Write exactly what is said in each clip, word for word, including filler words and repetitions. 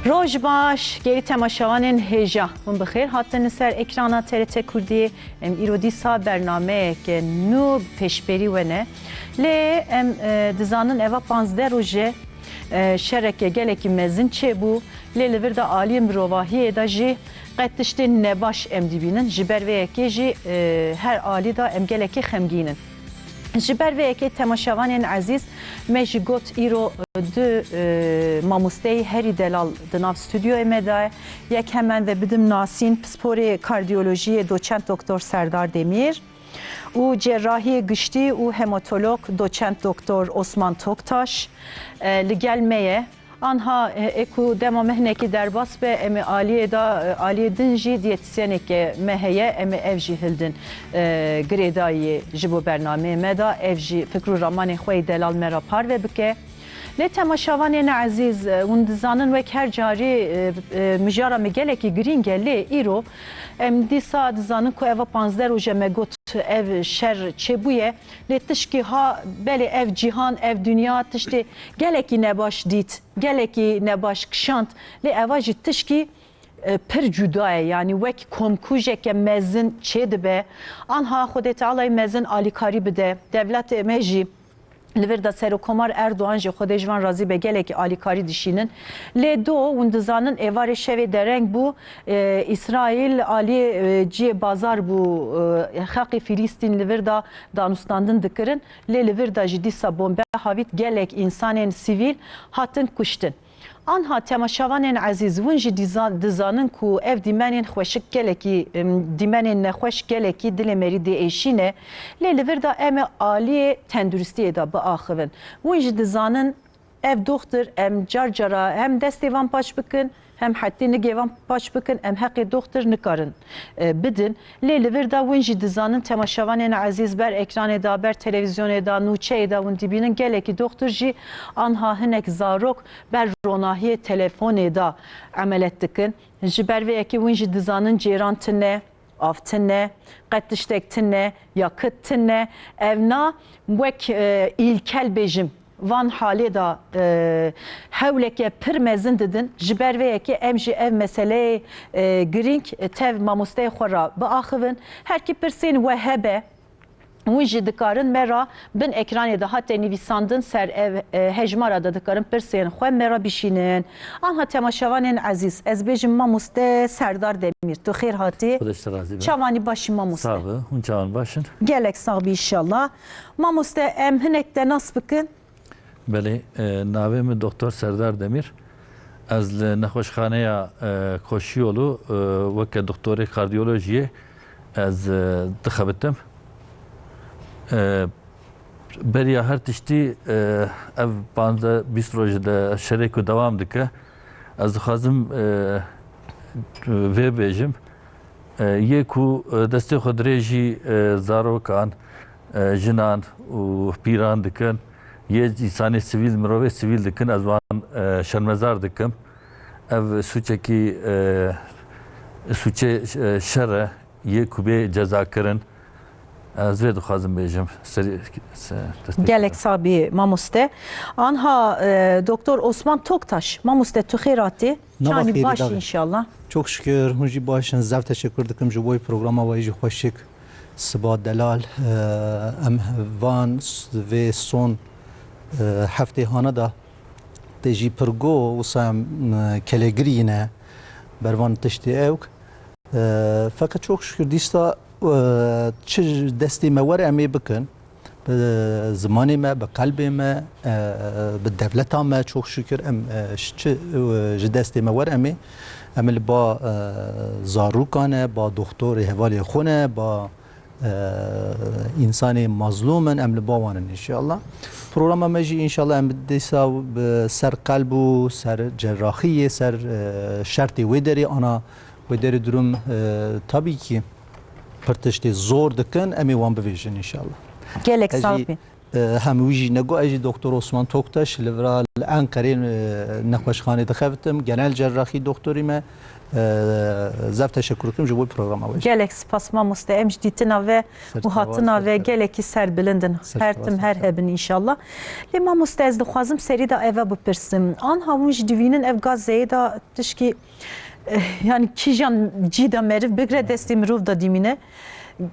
Roj baş, gêrî temaşevanên hêja. Hûn bi xêr hatin li ser ekrana T R T Kurdî. Em îro dîsa bernameyeke nû pêşberî we ne. Lê em, e, dizanin eva panzdeh roj e, e, şereke gelekî mezin çêbû. Lê li vir de aliyê mirovahiyê de jî qet tiştên nebaş em dibînin. Ji ber vê yekê jî, e, her alî de em gelekî xemgîn in. Ji ber vê yekê temaşevanên ezîz, me jî got îro du, e, mamosteyî herî delal di nav stûdyoyê me de ye. Yek hemen ve bidim nasîn, pisporê kardiyolojiyê doçent doktor Serdar Demîr û cerrahiyê giştî û hematolog doçent doktor Osman Toktaş, e, li gel me ye. Anha, e, ê ku dema me hinekî derbas be, em ê aliyê da, e, aliyê din jî diyetisyeneke me heye, em ê ev jî hildin, e, girêdayî ji bo bernameyê me da, ev jî fikr û ramanên xwe yê delal me re parve bike. Lê temaşevanên ezîz, e, hûn dizanin wek her carî, e, e, mijara me gelekî girîng e, lê îro em dîsa dizanin ku eva panzdeh roj e me got ev şer çêbûye, lê tişkî ha belê ev cîhan, ev dinya tiştê gelekî nebaş dît, gelekî nebaş kişand, lê eva jî tişkî, e, pir cuda ye, yanî wek komkujeke mezin çêdibe. Anha Xwedê Tealayê mezin alîkarî bide. Dewletê me jî li vir de Serokomar Erdogan jî Xwedê ji van razî be gelekî alîkarî dişînin. Lê do hûn dizanin êvarê şevê dereng bû, e, Îsraîl alî, e, ciyê bazar bû, e, xelkê Fîlîstîn li vir de danûstandin dikirin. Lê li vir de jî dîsa bombe havît gelek însanên sivîl hatin kuştin. Anha temaşevanên ezîz, hûn jî dîza-, dizanin ku ev dîmenên xweşik gelekî, em, dîmenên nexweş gelekî dilê merî diêşîne. Lê li vir de em ê aliyê tenduristiyê de biaxivin. Hûn jî dizanin ev doxtir em car cara hem destê van paç bikin, hem hetî nigê van paç bikin, em heqê doxtir nikarin, e, bidin. Lê li vir de hûn jî dizanin temaşevanên ezîz ber ekranê de, ber televîzyonê de, nûçeyê de hûn dibînin gelekî doxtir jî anha hinek zarok ber ronahiyê telefonê de emelet dikin. Ji ber vê yekê hûn jî dizanin cêran tune, av tune, qet tiştek tune, yakit tune. Ev na wek, e, îlkel bêjim, van halê de, e, hewleke pir mezin didin. Ji ber vê yekê em jî ev meseleyê, e, girîng, e, tev mamosteyê xwe re biaxivin. Her kî pirsên we hebe, hûn jî dikarin me re bin ekranê de hate nivîsandin ser ev, e, hejmara de dikarin pirsên xwe me re bişînin. Anha temaşevanên ezîz, ez bêjim mamoste Serdar Demîr, tu xêr hatî. Xwedê ji te razî be. Çawanî başî mamoste? Sax be, hûn çawan baş in? Gelek sax bî înşallah. Mamoste, em hinek te nas bikin. Belê, e, navê min Doktor Serdar Demîr. Ez li Nexweşxaneya, e, Koşiyolu, e, weke doktorê kardiyolojiyê ez, e, dixebitim. E, beriya her tiştî, e, ev panzdeh bîst roj de şerê ku dewam dike. Ez dixwazim, e, vê bêjim. E, yê ku, e, destê xwe dirêjî, e, zarokan, e, jinan û pîran dikin, yê însanê sivîl, mirovê sivîl dikin, ez wan, e, şermezar dikim. Ev sûçekî, e, sûçê, e, şer e, yê ku bê cezakirin. Ez vê dixwazim bêjim. Serî, se-, destê Gelek sax bî mamoste. Anha, e, Doktor Osman Toktaş, mamoste tu xêr hatî. Nava Çanî xêrî baş dave. Înşallah. Çok şükür, hûn jî baş in. Zaf teşekkür dikim ji bo programa we jî xweşik. Siba delal, e, em van s-, vê son, e, heftê hane de tê jî pir go, wisa em, e, kelegirî ne. Bervan tiştê ewk. E, feqet çok şükür dîsta, e, çi destê me wer em ê bikin. Bi zimanê me, bi qelbê me, e, bi devleta me çok şükür em, e, ş-, çi, e, ji destê me wer em ê. Em li ba, e, zarûkan e, ba doxtorê hevalê xwe ne, ba, e, însanê mazlûm in, em li ba wan in înşallah. Programa me jî înşallah em dîsa bi ser qelb û ser cerrahiyê, ser, e, şertê wê derê ana wê derê durum, e, tabii ki pir tiştê zor dikin, em ê wan bivêjin înşallah. Gelek Ez sax jî, bî. e, hem wî jî nego, ez jî Doktor Osman Toktaş li vira li Enqerê, e, nexweşxanê dixebitim, genel cerraxî doktorî me. E, zaf teşekkür dikim ji bo programa we. Gelek spas mamoste. Em ji dîtina ve û hatina ve gelekî serbilind in. Her tim her hebin înşallah. Lê mamoste, ez dixwazim serî de eve bipirsim. Anha hûn jî divînin ev gazeyê de tişkî, eh, yani kîjan cî de meriv bigre destê mirov de dimîne.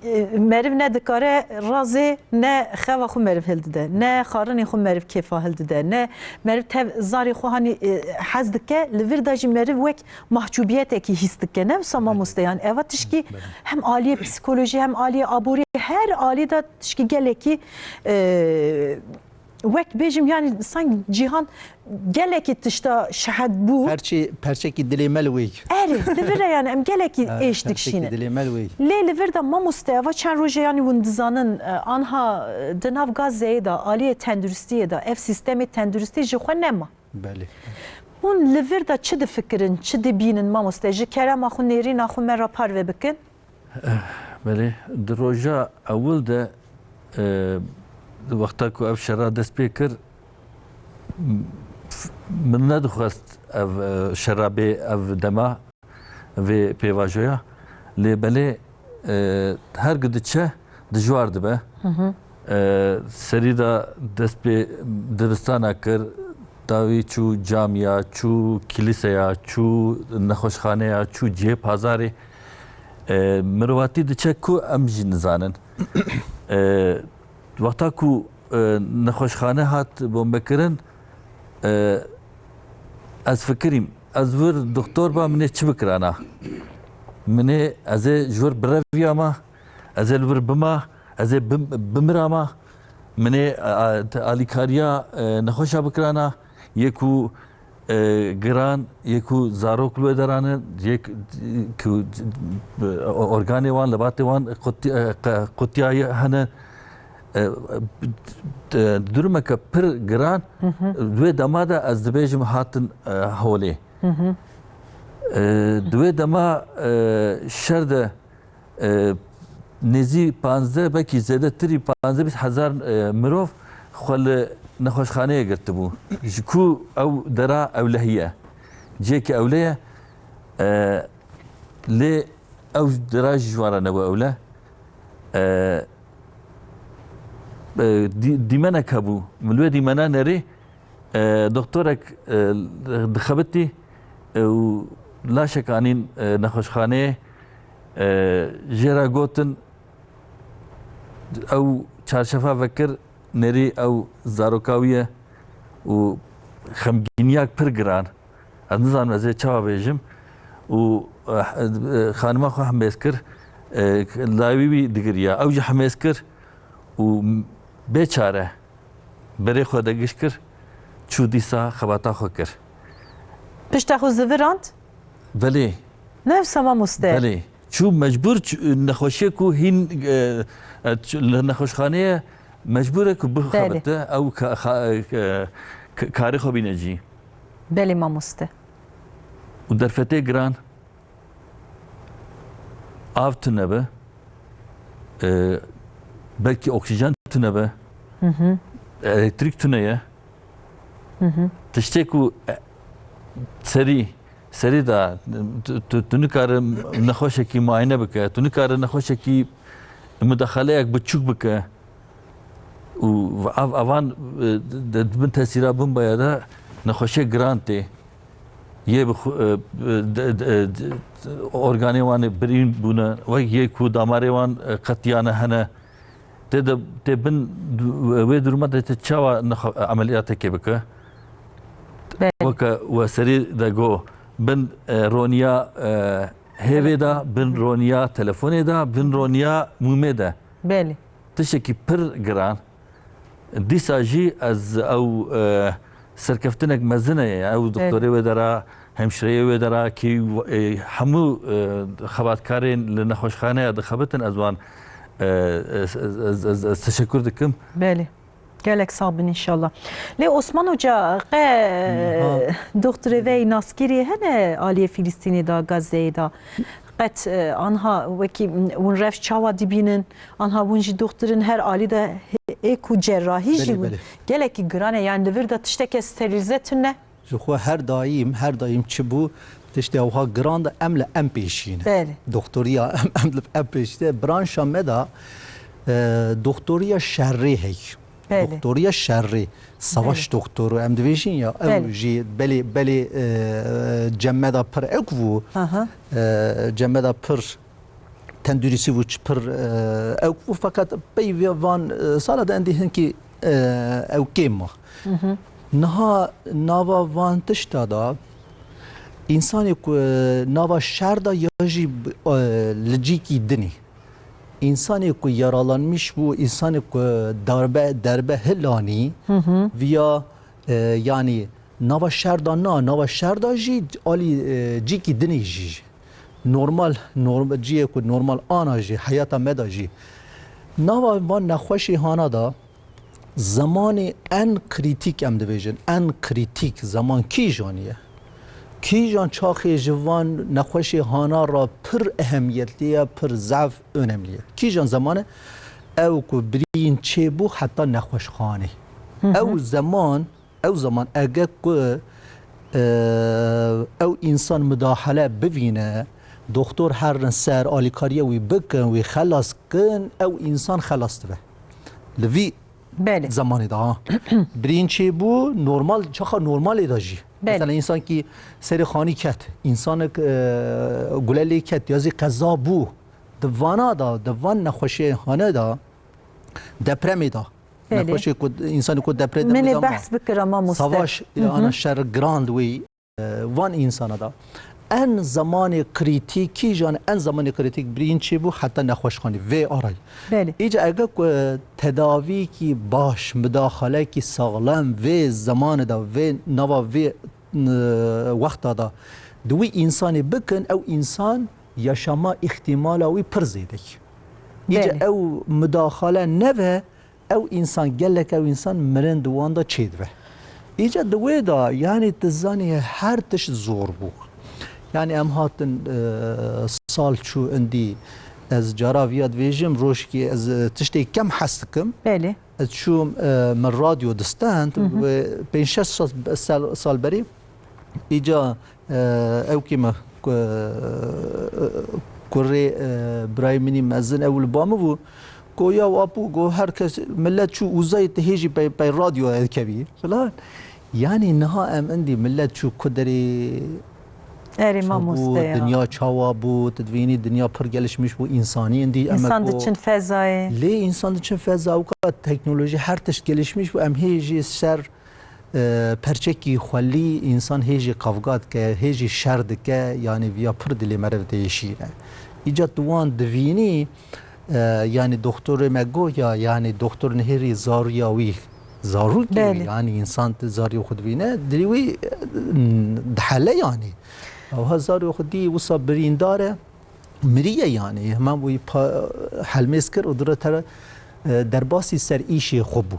Eh, meriv ne dikare razê, ne xewa xwe meriv hildide, ne xarinê xwe meriv kêfa hildide, ne meriv tev zarê xwe hanî, eh, hez dike, li vir de jî meriv wek mahcubiyetekî hîs dike. Ne wisa mamoste, yani eva tişkî hem aliyê psikolojî hem aliyê aborî her alî de tişkî gelekî, eh, wek bêjim yani sanki cîhan gelekî tişta şehed bû. Perçê, perçekî dilê me li wê. Erê, li vir e yani em gelekî êş dikişînin. Dilê me li wê. Lê li vir de mamoste, eva çend roje yani hûn dizanin, e, anha, e, di nav gazeyê de, aliyê tenduristiyê de, ev sîstemê tenduristî ji xwe nema. Belê. Hûn li vir de çi difikirin, çi dibînin mamoste? Ji kerema xwe, nêrîna xwe me re parve bikin. Eh, belê, di roja ewil de, eh, di wexta ku ev şera dest pê kir, m-, f-, min nedixwest ev, eh, şera bê ev dema, vê pêvajoya. Lê belê, eh, her ku diçe dijwar dibe. Hı hı. Eh, serî de dest pê dibistana kir, dawî çû camiya, çû kilîseya, çû nexweşxaneya, çû cihê pazarê. E, mirovatî diçe ku em jî nizanin. E, wexta ku, e, nexweşxane hat bombekirin, e, ez fikirîm, ez wir doktor ba, min ê çi bikirana? Min ê, ez ê ji wir bireviyama, ez ê li wir bima, ez ê bim-, bimirama, min ê, a, a, alîkariya, e, nexweşa bikirana, yê ku e, giran, yê ku zarok li wê deran in, yê ku, ku, e, organê wan, lebatê wan qutî-, e, qe-, qutiyayê hene, e, e, durumeke pir giran, Hı hı. Di wê dema de ez dibêjim hatin, e, holê. Hı hı. E, di wê dema, e, şer de e, nêzî panzdeh, belkî zêdetirî panzdeh bîst hezar, e, mirov xwe li nexweşxaneyê girtibû. Ji ku ew dera ewlehî ye. Cihekî ewle ye. E, lê ew dera jî ji wan re nebû ewle. E, e, dî-, dîmenek hebû. Min li wê dîmena nerî E, doktorek, e, dixebitî, e, û laşek anîn, e, nexweşxaneyê, e, jê re gotin, ew çarşefa vekir, nerî ew zaroka wî ye û xemgîniyak pir giran. Ez nizanim ez ê çawa bêjim. Û, e, e, xanima xwe hemêz kir, e, lawî wî digiriya. Ew jî hemêz kir û bê çare. Berê xwe de giş kir, çû dîsa xebata xwe kir. Pişta xwe zivirand? Belê. Ne wisa mamoste? Belê. Çû mecbûr, çû, nexweşiyê ku hîn, e, e, çû, li nexweşxaneyê mecbûr e ku bixebite, ew ka-, xa-, e, k-, karê xwe bîne cî. Belê mamoste. Û derfetê giran. Av tune be, e, belkî oksîjen tune be, Hı hı. Elektrîk tune ye. Hı hı. Tiştê ku, e, serî, serî de tu, tu, tu nikare nexweşekî muayene bike, tu nikare nexweşekî mudaxaleyek biçûk bike. Û ev, evan, e, de, di bin tesîra bombaya de nexweşê giran tê. Yê bi xwe, e, de, de, de, organê wan ê birîn bûne, wek yê ku damarê wan, e, qetiyane hene. Tê de, tê bin du-, wê duruma de tê çawa nexwe-, emeliyatekê bike? Belê. Weke we serî de got, bin, e, roniya, e, hêvê de, bin roniya telefonê de, bin roniya mûmê de. Belê. Tiştekî pir giran. Dîsa jî ez ew, e, serkeftinek mezin e, ew Evet. doktorê wê dera, hemşireyê wê dera, kî, e, hemû, e, xebatkarên li nexweşxaneya dixebitin, ez wan, e, ez, ez, ez, ez teşekkür dikim. Belê. Gelek sax bin înşallah. Lê Osman Hoca, qe Ha. doktorê ve naskirî hene aliyê Filistînê de, Gazeyê de? Qet, e, anha wekî, m, hûn rewş çawa dibînin? Anha hûn jî doktor in, her alî de hê-, ê ku cerrahî jî Belê, bûn, belê. Gelekî giran e, yani li vir de tişteke sterîlize tune. Ji xwe her daîm, her daîm çi bû, tiştê ewha giran de em li em pêşî ne. Belê. Doktoriya em, em li em pêşî ne. Branşa me de, e, doktoriya şerê heye. Belê. Doktoriya şerê. Savaş Belê. doktoru em dibêjin ya, ew Belê. jî belê, belê, e, cem me de pir ew bû. Aha. E, cem me de pir tendurîstî bû, çi pir, e, ew bû, feqet peyvê van, e, sala de endî hinkî, e, ew kêm ma. Niha nava van tişta da, însanê ku, e, nava şer da ya jî, e, li cîkî dinî. Însanê ku yaralanmiş bû, însanê ku darbe, derbe hilanî, viya, e, yanî nava şer da na, nava şer da jî alî, e, cîkî dinî jî. Normal, norm-, ciyê ku normal ana jî, heyata me de jî. Nava van nexweşê hana da zemanê en krîtîk em dibêjin, en krîtîk zeman kîjan ye? Kîjan çaxê ji van nexweşê hana re pir ehemiyetli ye, pir zaf önemli ye? Kîjan zeman e? Ew ku birîn çêbû heta nexweşxanê. Ew zeman Ew zaman ege ku, e, ew însan mudahale bivîne, doktor herin ser alîkariya wî bikin, wî xelas kin, ew însan xelas dibe. Li vî Belê. zemanê de ha. Birîn çêbû, normal, çaxa normalê de jî. Belê. Mesela însankî serê xanî ket, însanek, e, gule lê ket, ya zî qeza bû. Di vana da, di van nexweşiyê hane da, depremê da, Belê. Nexweşê ku însanê ku deprê de Min ê meydan behs bikira, mamoste. Savaş, Hı hı. ana şer giran wê, e, van însana da. En zemanê krîtîk, kîjan en zemanê krîtîk birîn çêbû heta nexweşxanî, vê arayî. Belê. Îca ege ku tedavîkî baş, mudaxalekî saxlem vê zemanê de, vê nava vê, e, wexta da di wî însanê bikin, ew însan yaşama îhtîmala wî pir zêde ye. Îca Belê. ew mudaxale neve, ew însan, gelek ew însan mirin di wan de çêdibe. Îca di wê de, yanî tu zanî her tişt zor bû. Yanî em hatin, e, sal çû indî, ez cara viya dibêjim, rojkî ez, e, tiştê kem hes dikim. Belê. Ez çûm, e, min radyo distend, Hı hı. wê pênc şeş sal, sal, sal berî, îca, e, ew kî me, ku, e, kurê, e, birayê min î mezin ew li ba min bû, ku ya apo, ku her kes, millet çû uzayê, tu hêjî pey, pey radyoya dikevî filan. Yanî niha em indî millet çû ku derê Erê çawa bû, mamoste ya. dinya çawa bû, tu dibînî dinya pir gelişmiş bû, însanî indî em Însan eko diçin fezayê. Lê însan diçin feza, ew ka teknolojî her tişt gelişmiş bû, em hê jî ser, e, perçekî xwelî însan hê jî qavga dike, hê jî şer dike, yanî viya pir dilê meriv diêşîne. Îca tu wan dibînî, e, yanî doktorê me got ya, yanî doktor nihêrî zarûya wî, zarûkê wî, Belê. yanî însan tu zarûya xwe dibîne, dilê wî, e, dihele yanî. Ew ha zarûya xwe dî wisa birîndar e, miriye yanî. Heman wî pa-, helmêz kir û dire tere, e, derbasî ser îşê xwe bû.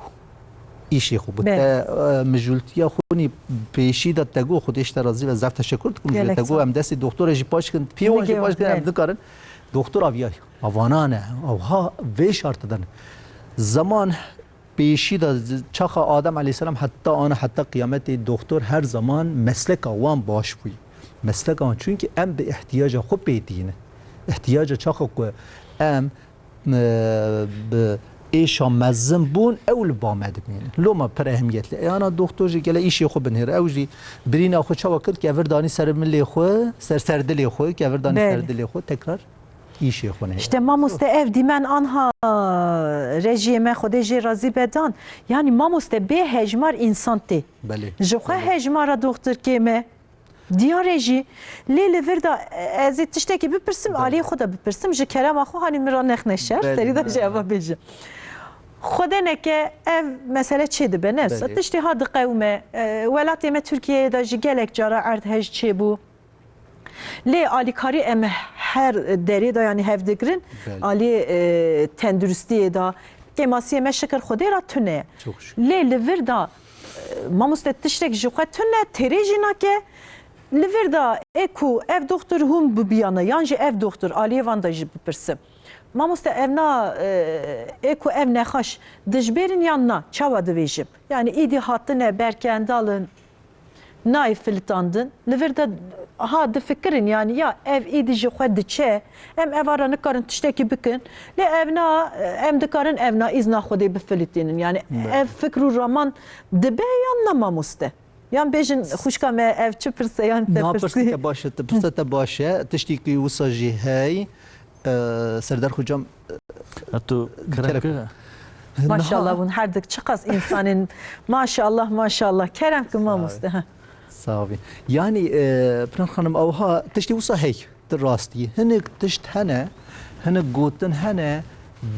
Îşê xwe bû. Belê. Te, e, mijûltiya xwe nî pêşî de te got, Xwedê ji te razî be, zaf teşekur dikim. Gelek Te got, sağ ol. em destê doktorê jî paç kin, piyê wan jî Nigê paç kin, em belê. nikarin. Doktor aviya avanan e, ew ha vê şartê de ne. Zeman pêşî de z-, çaxa Adem aleyhisselam heta ana, heta qiyametê doktor her zaman mesleka wan baş bûye. Mesleka wan, çunkî em bi ihtiyaca xwe pê tîne. Ihtiyaca çaxa ku em, e, bi êşa mezin bûn, ew li ba me dimîne. Loma pir ehemiyetli. E, ana doktor jî gele îşê xwe binêre. Ew jî birîna xwe çawa kir? Kevir danî ser milê xwe, ser, ser dilê xwe, kevir danî ser Belê. dilê xwe, tekrar îşê xwe neyê. İşte mamoste, ev dîmen anha rejiyê me, Xwedê jê razî be, dan. Yanî mamoste, bê hejmar însan tê. Belê. Ji xwe Belê. hejmara doktor kêm e. Diyar e jî. Lê li vir de ez ê tiştekî bipirsim, Belê. aliyê xwe de bipirsim. Ji kerema xwe hanî min re nexne şer. Belê, Serî de belê. jî eva bêjim. Xwedê neke ev mesele çê dibe, ne? Belê. Tiştê ha diqewime. E, welatê me Tirkiyeyê de jî gelek cara erdhej çêbû. Lê alîkarî em her derê de, yanî, hev digirin. Belê. Alî, e, tenduristiyê de kêmasiyê me, şikir Xwedê re, tune ye. Çok şükür. Lê li vir de, e, mamoste, tiştek ji xwe tune, têrê jî nake. Li vir de ê ku ev doxtur hûn bibiyane, yan jî ev doxtur aliyê van de jî bipirsim. Mamoste, ev na, e, ê ku ev nexweş dijbêrin yan na, çawa divêjim? Yani îdî hatine berkendalin, nayê filitandin. Li vir de ha difikirin, yani ya ev îdî ji xwe diçe, em eva re nikarin tiştekî bikin. Lê ev na, em dikarin ev na îzna Xwedê bifilitînin. Yani Be. ev fikr û raman dibe yan na, mamoste? Yan bêjin xwişka me, ev çi pirse yan te Na, pirsî? Pirseke baş e, te, pirse te baş e. Tiştî ku wisa jî hey, e, Serdar Xocam, e, Heto kerem kerem. ke. Maşallah, hûn her dik çiqas insanên, maşallah, maşallah. Kerem ki mamoste, ha. Sax bî. Yani, e, Piran Xanim, awha tiştî wisa hey. Tu rastî. Hinek tişt hene, hinek gotin hene,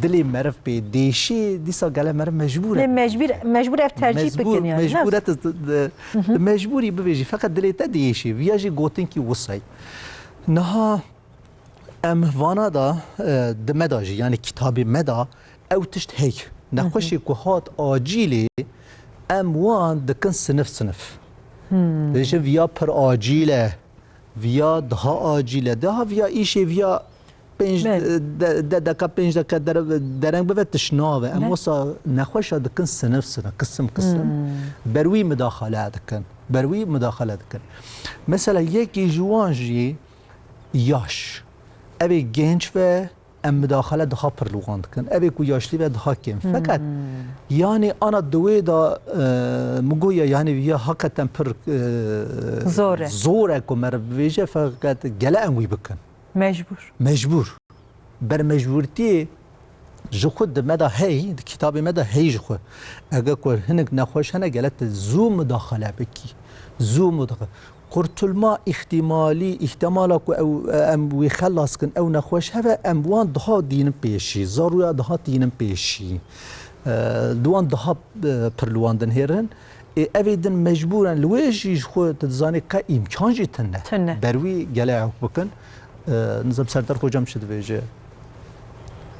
dilê meriv pê dêşî, dîsa gele meriv mecbûr e. Lê mecbûr, mecbûr ev tercîh Mecbûr, bikin yani. mecbûr e tu, tu, tu, tu mecbûrî bivêjî. Feqet dilê te diêşî. Viya jî gotinkî wisay. Niha em vana da, e, di me da jî, yani kitabê me da ew tişt hey. Nexweşê ku hat acîlê, em wan dikin sinif sinif. Dibêjin viya pir acîl e. Viya daha acîl e. Daha viya îşê viya pênc, Belê. de, de deka, pênc deka dere-, dereng bive, tişt nabe. Em Belê. wisa nexweşa dikin sinif sinif, kisim kisim. Ber wî mudaxale dikin. Ber wî mudaxale dikin. Mesela yekî ji wan jî yaş. Ev ê genç ve em mudaxale daha pir li wan dikin. Ev ê ku yaşlî ve daha kêm. Feqet yani ana di wê de, e, min goya yani viya hakikaten pir, e, Zor e. zor e ku meriv bivêje, feqet gele em wî bikin. Mecbûr. Mecbûr. Ber mecbûrtiyê ji xwe di me de hey, di kitabê me de hey ji xwe. Eger ku hinek nexweş hene, gele te zû mudaxale bikî. Zû mudaxale. Qurtulma îhtimalî, îhtimala ku ew, em wî xelas kin, ew nexweş heve, em wan daha dînin pêşî, zaroya daha dînin pêşî. E, di wan daha, e, pir li wan dinhêrin. Ê, evê din mecbûren li wê jî ji xwe tu dizanî ka îmkan jî tune. Tune. Ber wî gele ew bikin. E, nizam Serdar Xocam çi dibêje?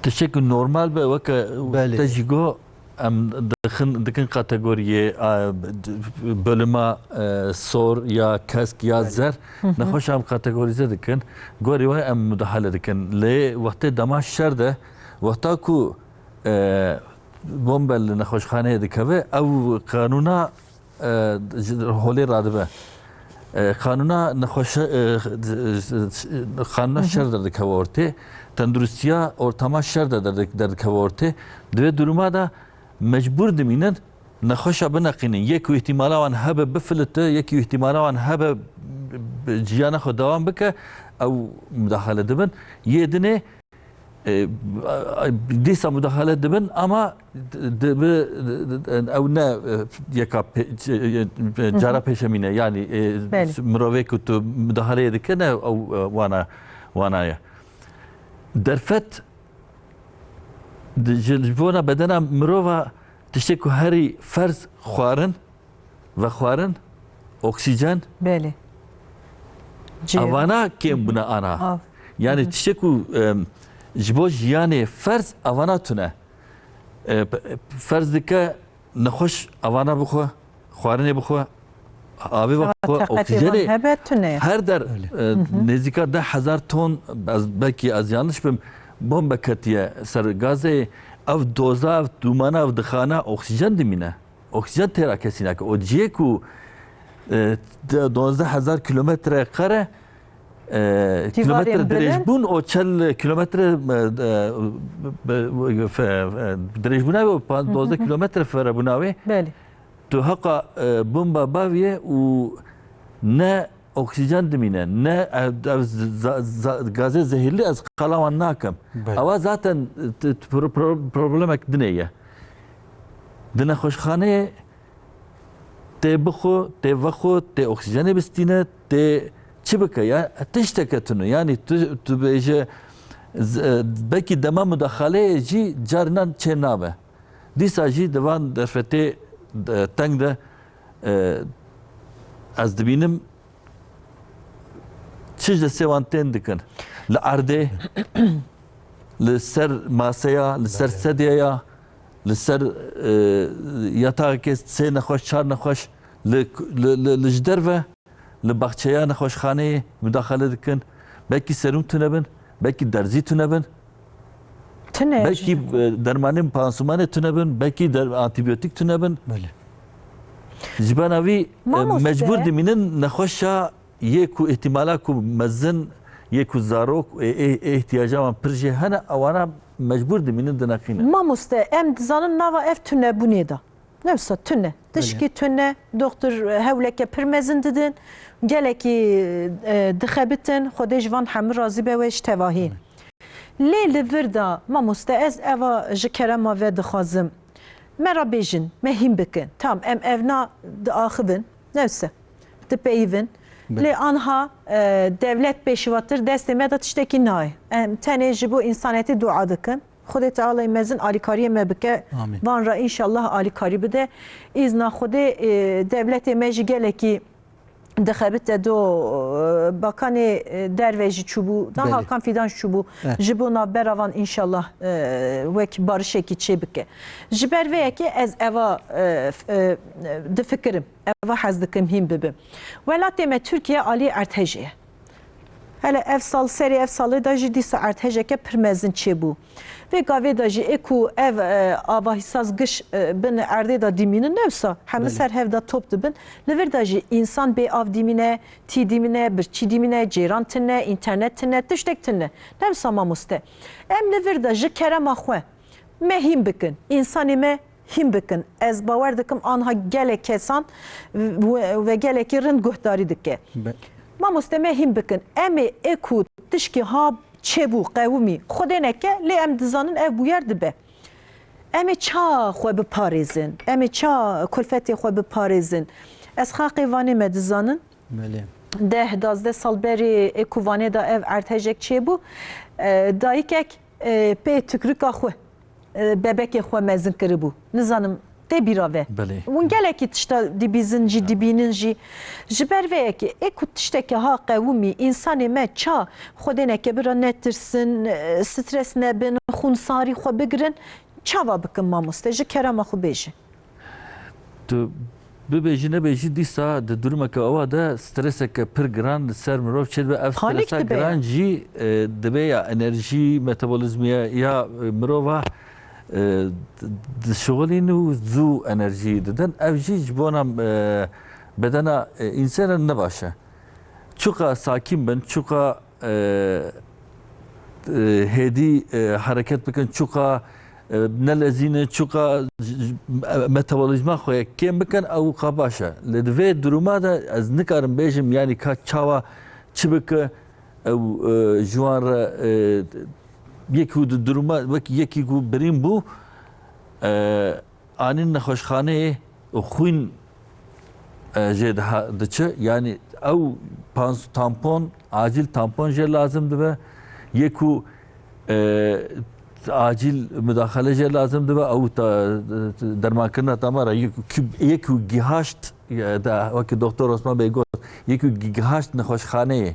Tiştek normal be, weke Belê. te jî got, em dixin, dikin kategoriyê, a, d-, bölüma, e, sor ya kesk ya Belê. zer. Hı hı. Nexweş em kategorize dikin. Gorî we em müdahale dikin. Lê wextê dema şer de, wexta ku, e, bombe li nexweşxaneyê dikeve, ew qanûna, e, ji holê radibe. E, qanûna nexweşe-, e, qanûna Hı hı. şer derdikeve ortê. Tenduristiya ortama şer de derdik-, derdikeve ortê. Di vê duruma de mecbûr dimînin nexweşa bineqînin. Yek û îhtimala wan hebe bifilite, yekî û îhtimala wan hebe b-, b-, jiyana xwe dewam bike, ew müdahale dibin. Yê dinê, e, dîsa müdahale dibin, ama d-, d-, bi-, d-, d-, ew ne, e, yeka pê-, ç-, e, e, cara pêşemîne. Yani, e, Belê. mirovê ku tu müdahaleyê dike ne ew, e, wana, wana ye. Derfet Di, ji, ji bona bedena mirova tiştê ku herî ferz xwarin, vexwarin, oksîjen, Belê. Cihê. Evana kêm bûne ana. Av. Yani Hı hı. tiştê ku, em, ji bo jiyanê ferz evana tune. E, p-, ferz dike nexweş evana bixwe, xwarinê bixwe, avê Seba bixwe, teqetê oksîjenê van hebe tune ye. her der, Öyle. e, Hı hı. nêzîka deh hezar ton, ez, belkî ez yanlış bim, bombe ketiye ser gazê, ev doza, ev dumana, ev dixana oksîjen dimîne. Oksîjen têra kesî nake. O cihê ku, e, de-, duwazdeh hezar kilometre kare, e, Cîvarên kilometre bilind. dirêjbûn, o çel kilometre, e, e, be-, be-, fe-, e, dirêjbûna wê, pa-, Hı hı. duwazdeh kilometre ferebûna wê. Belê. Tu heqa, e, bomba bavî ye û ne oksîjen dimîne, ne, e, ev za-, za-, gazê zehirli ez qala wan nakim. Belê. Ewa zaten, e, t-, t-, pro-, pro-, problemek dinê ye. Di nexweşxaneyê tê bixwe, tê vexwe, tê oksîjenê bistîne, tê çi bike ya? Tişteke tune. Yani tu, tu bêje, z-, e, belkî dema mudaxaleyê jî carinan çê nabe. Dîsa jî di van derfetê, e, teng de, e, ez dibînim çi ji destê wan tên dikin. Li erdê, li ser maseya, li ser Belê. sedyeya, li ser, e, yataxekê sê nexweş, çar nexweş, li, li, li, li ji derve, li baxçeya nexweşxaneyê mudaxale dikin. Belkî serûm tune bin, belkî derzî tune bin. Tune. Belkî, e, dermanên pansumanê tune bin, belkî der-, antîbiyotik tune bin. Belê. Ji bena vî, e, Mamoste. Mecbûr dimînin nexweşa yê ku îhtîmala ku mezin, yê ku zarok, e, e, e, ihtiyaca wan pir jê hene, ewana mecbûr dimînin dineqînin. Mamoste, em dizanin nava ev tunebûnê de. Ne wisa tune. Tişkî tune, doktor hewleke pir mezin didin. Gelekî, e, dixebitin. Xwedê ji van hemû razî be wê ji tevahî. Lê li vir de, mamoste, ez eva ji kerema ve dixwazim. Me re bêjin, me hîn bikin. Tam, em evna diaxivin. Ne wisa. Dipeyivin. Lê anha, e, dewlet pêşiwatir destê me de tiştekî nayê. Em tenê ji bo însanetî dua dikin. Xwedê Teala mezin alîkariyê me bike. Amîn. Van re înşallah alîkarî bide. Îzna Xwedê, e, dewletê me jî gelekî dixebite do, e, bakanê, e, derve jî çûbû, da Belê. Hakan Fidan çûbû. Eh. Ji bo navbera van înşallah, e, wek barişekî çê bike. Ji ber vê yekê ez eva, e, f-, e, difikirim, eva hez dikim hîn bibim. Welatê me Tirkiye alî erdhejê ye. Hele ev sal, serê ev salê de jî dîsa erdhejeke pir mezin çêbû. Vê gavê de jî ê ku ev, e, avahî saz giş, e, bin erdê de dimînin, ne wisa hemî Belê. Ser hev de top dibin. Li vir de jî însan bê av dimîne, tî dimîne, birçî dimîne, cêran tune, înternet tune, tiştek tune. Ne wisa mamoste. Em li vir de ji kerema xwe me hîn bikin. Însanê me hîn bikin. Ez bawer dikim anha gelek kesan ve, ve gelekî rind guhdarî dike. Be- Mamoste me hîn bikin. Em ê ê ku tişkî ha çêbû, qewimî, Xwedê neke, lê em dizanin ev bûyer dibe. Em ê ça xwe biparêzin? Em ê ça kulfetê xwe biparêzin? Ez xaqê Vanê me dizanin. Belê. Deh, dazdeh sal berê ê ku Vanê de ev erdhejek çêbû, e, dayikek, e, pê tukrika xwe, e, bebekê xwe mezin kiribû. Nizanim, tê bîra ve. Belê. Hûn gelekî tişta dibîzin jî, dibînin jî. Ji ber vê yekê, ê ku tiştekî ha qewimî, însanê me ça Xwedê neke bira netirsin, e, stres nebin, xûnsarî xwe bigirin, çawa bikin mamoste? Ji kerema xwe bêje. Tu bibêjî nebêjî, dîsa di durumeke awa de streseke pir giran li ser mirov çêdibe. Ev Panik stresa dibe ya. Giran jî, e, dibe ya enerjî, metabolizmiye ya, e, mirova, e, di-, dişixulîn û zû enerjî didin. Ev jî ji bona, e, bedena, e, însanan ne baş e. Çuqa sakîn bin, çuqa, e, e, hêdî, e, hereket bikin, çuqa, e, nelezînin, çuqa j-, j-, e, metabolîzma xwe kêm bikin, ew ka baş e. Lê di vê duruma de ez nikarim bêjim, yanî ka çawa çi bike, ew, e, ji wan re, e, yekî ku di duruma, wek yekî ku birîn bû, e, anîn nexweşxaneyê û xwîn, e, jê diha-, diçe. Yanî ew pans-, tampon, acîl tampon jê lazim dibe. Yê ku, e, acîl mudaxele jê lazim dibe, ew ta-, dermankirina damara, yê ku, yê ku gihaşt, e, da, wekî Doktor Osman Bey got, yê ku gi-, gihaşt nexweşxaneyê,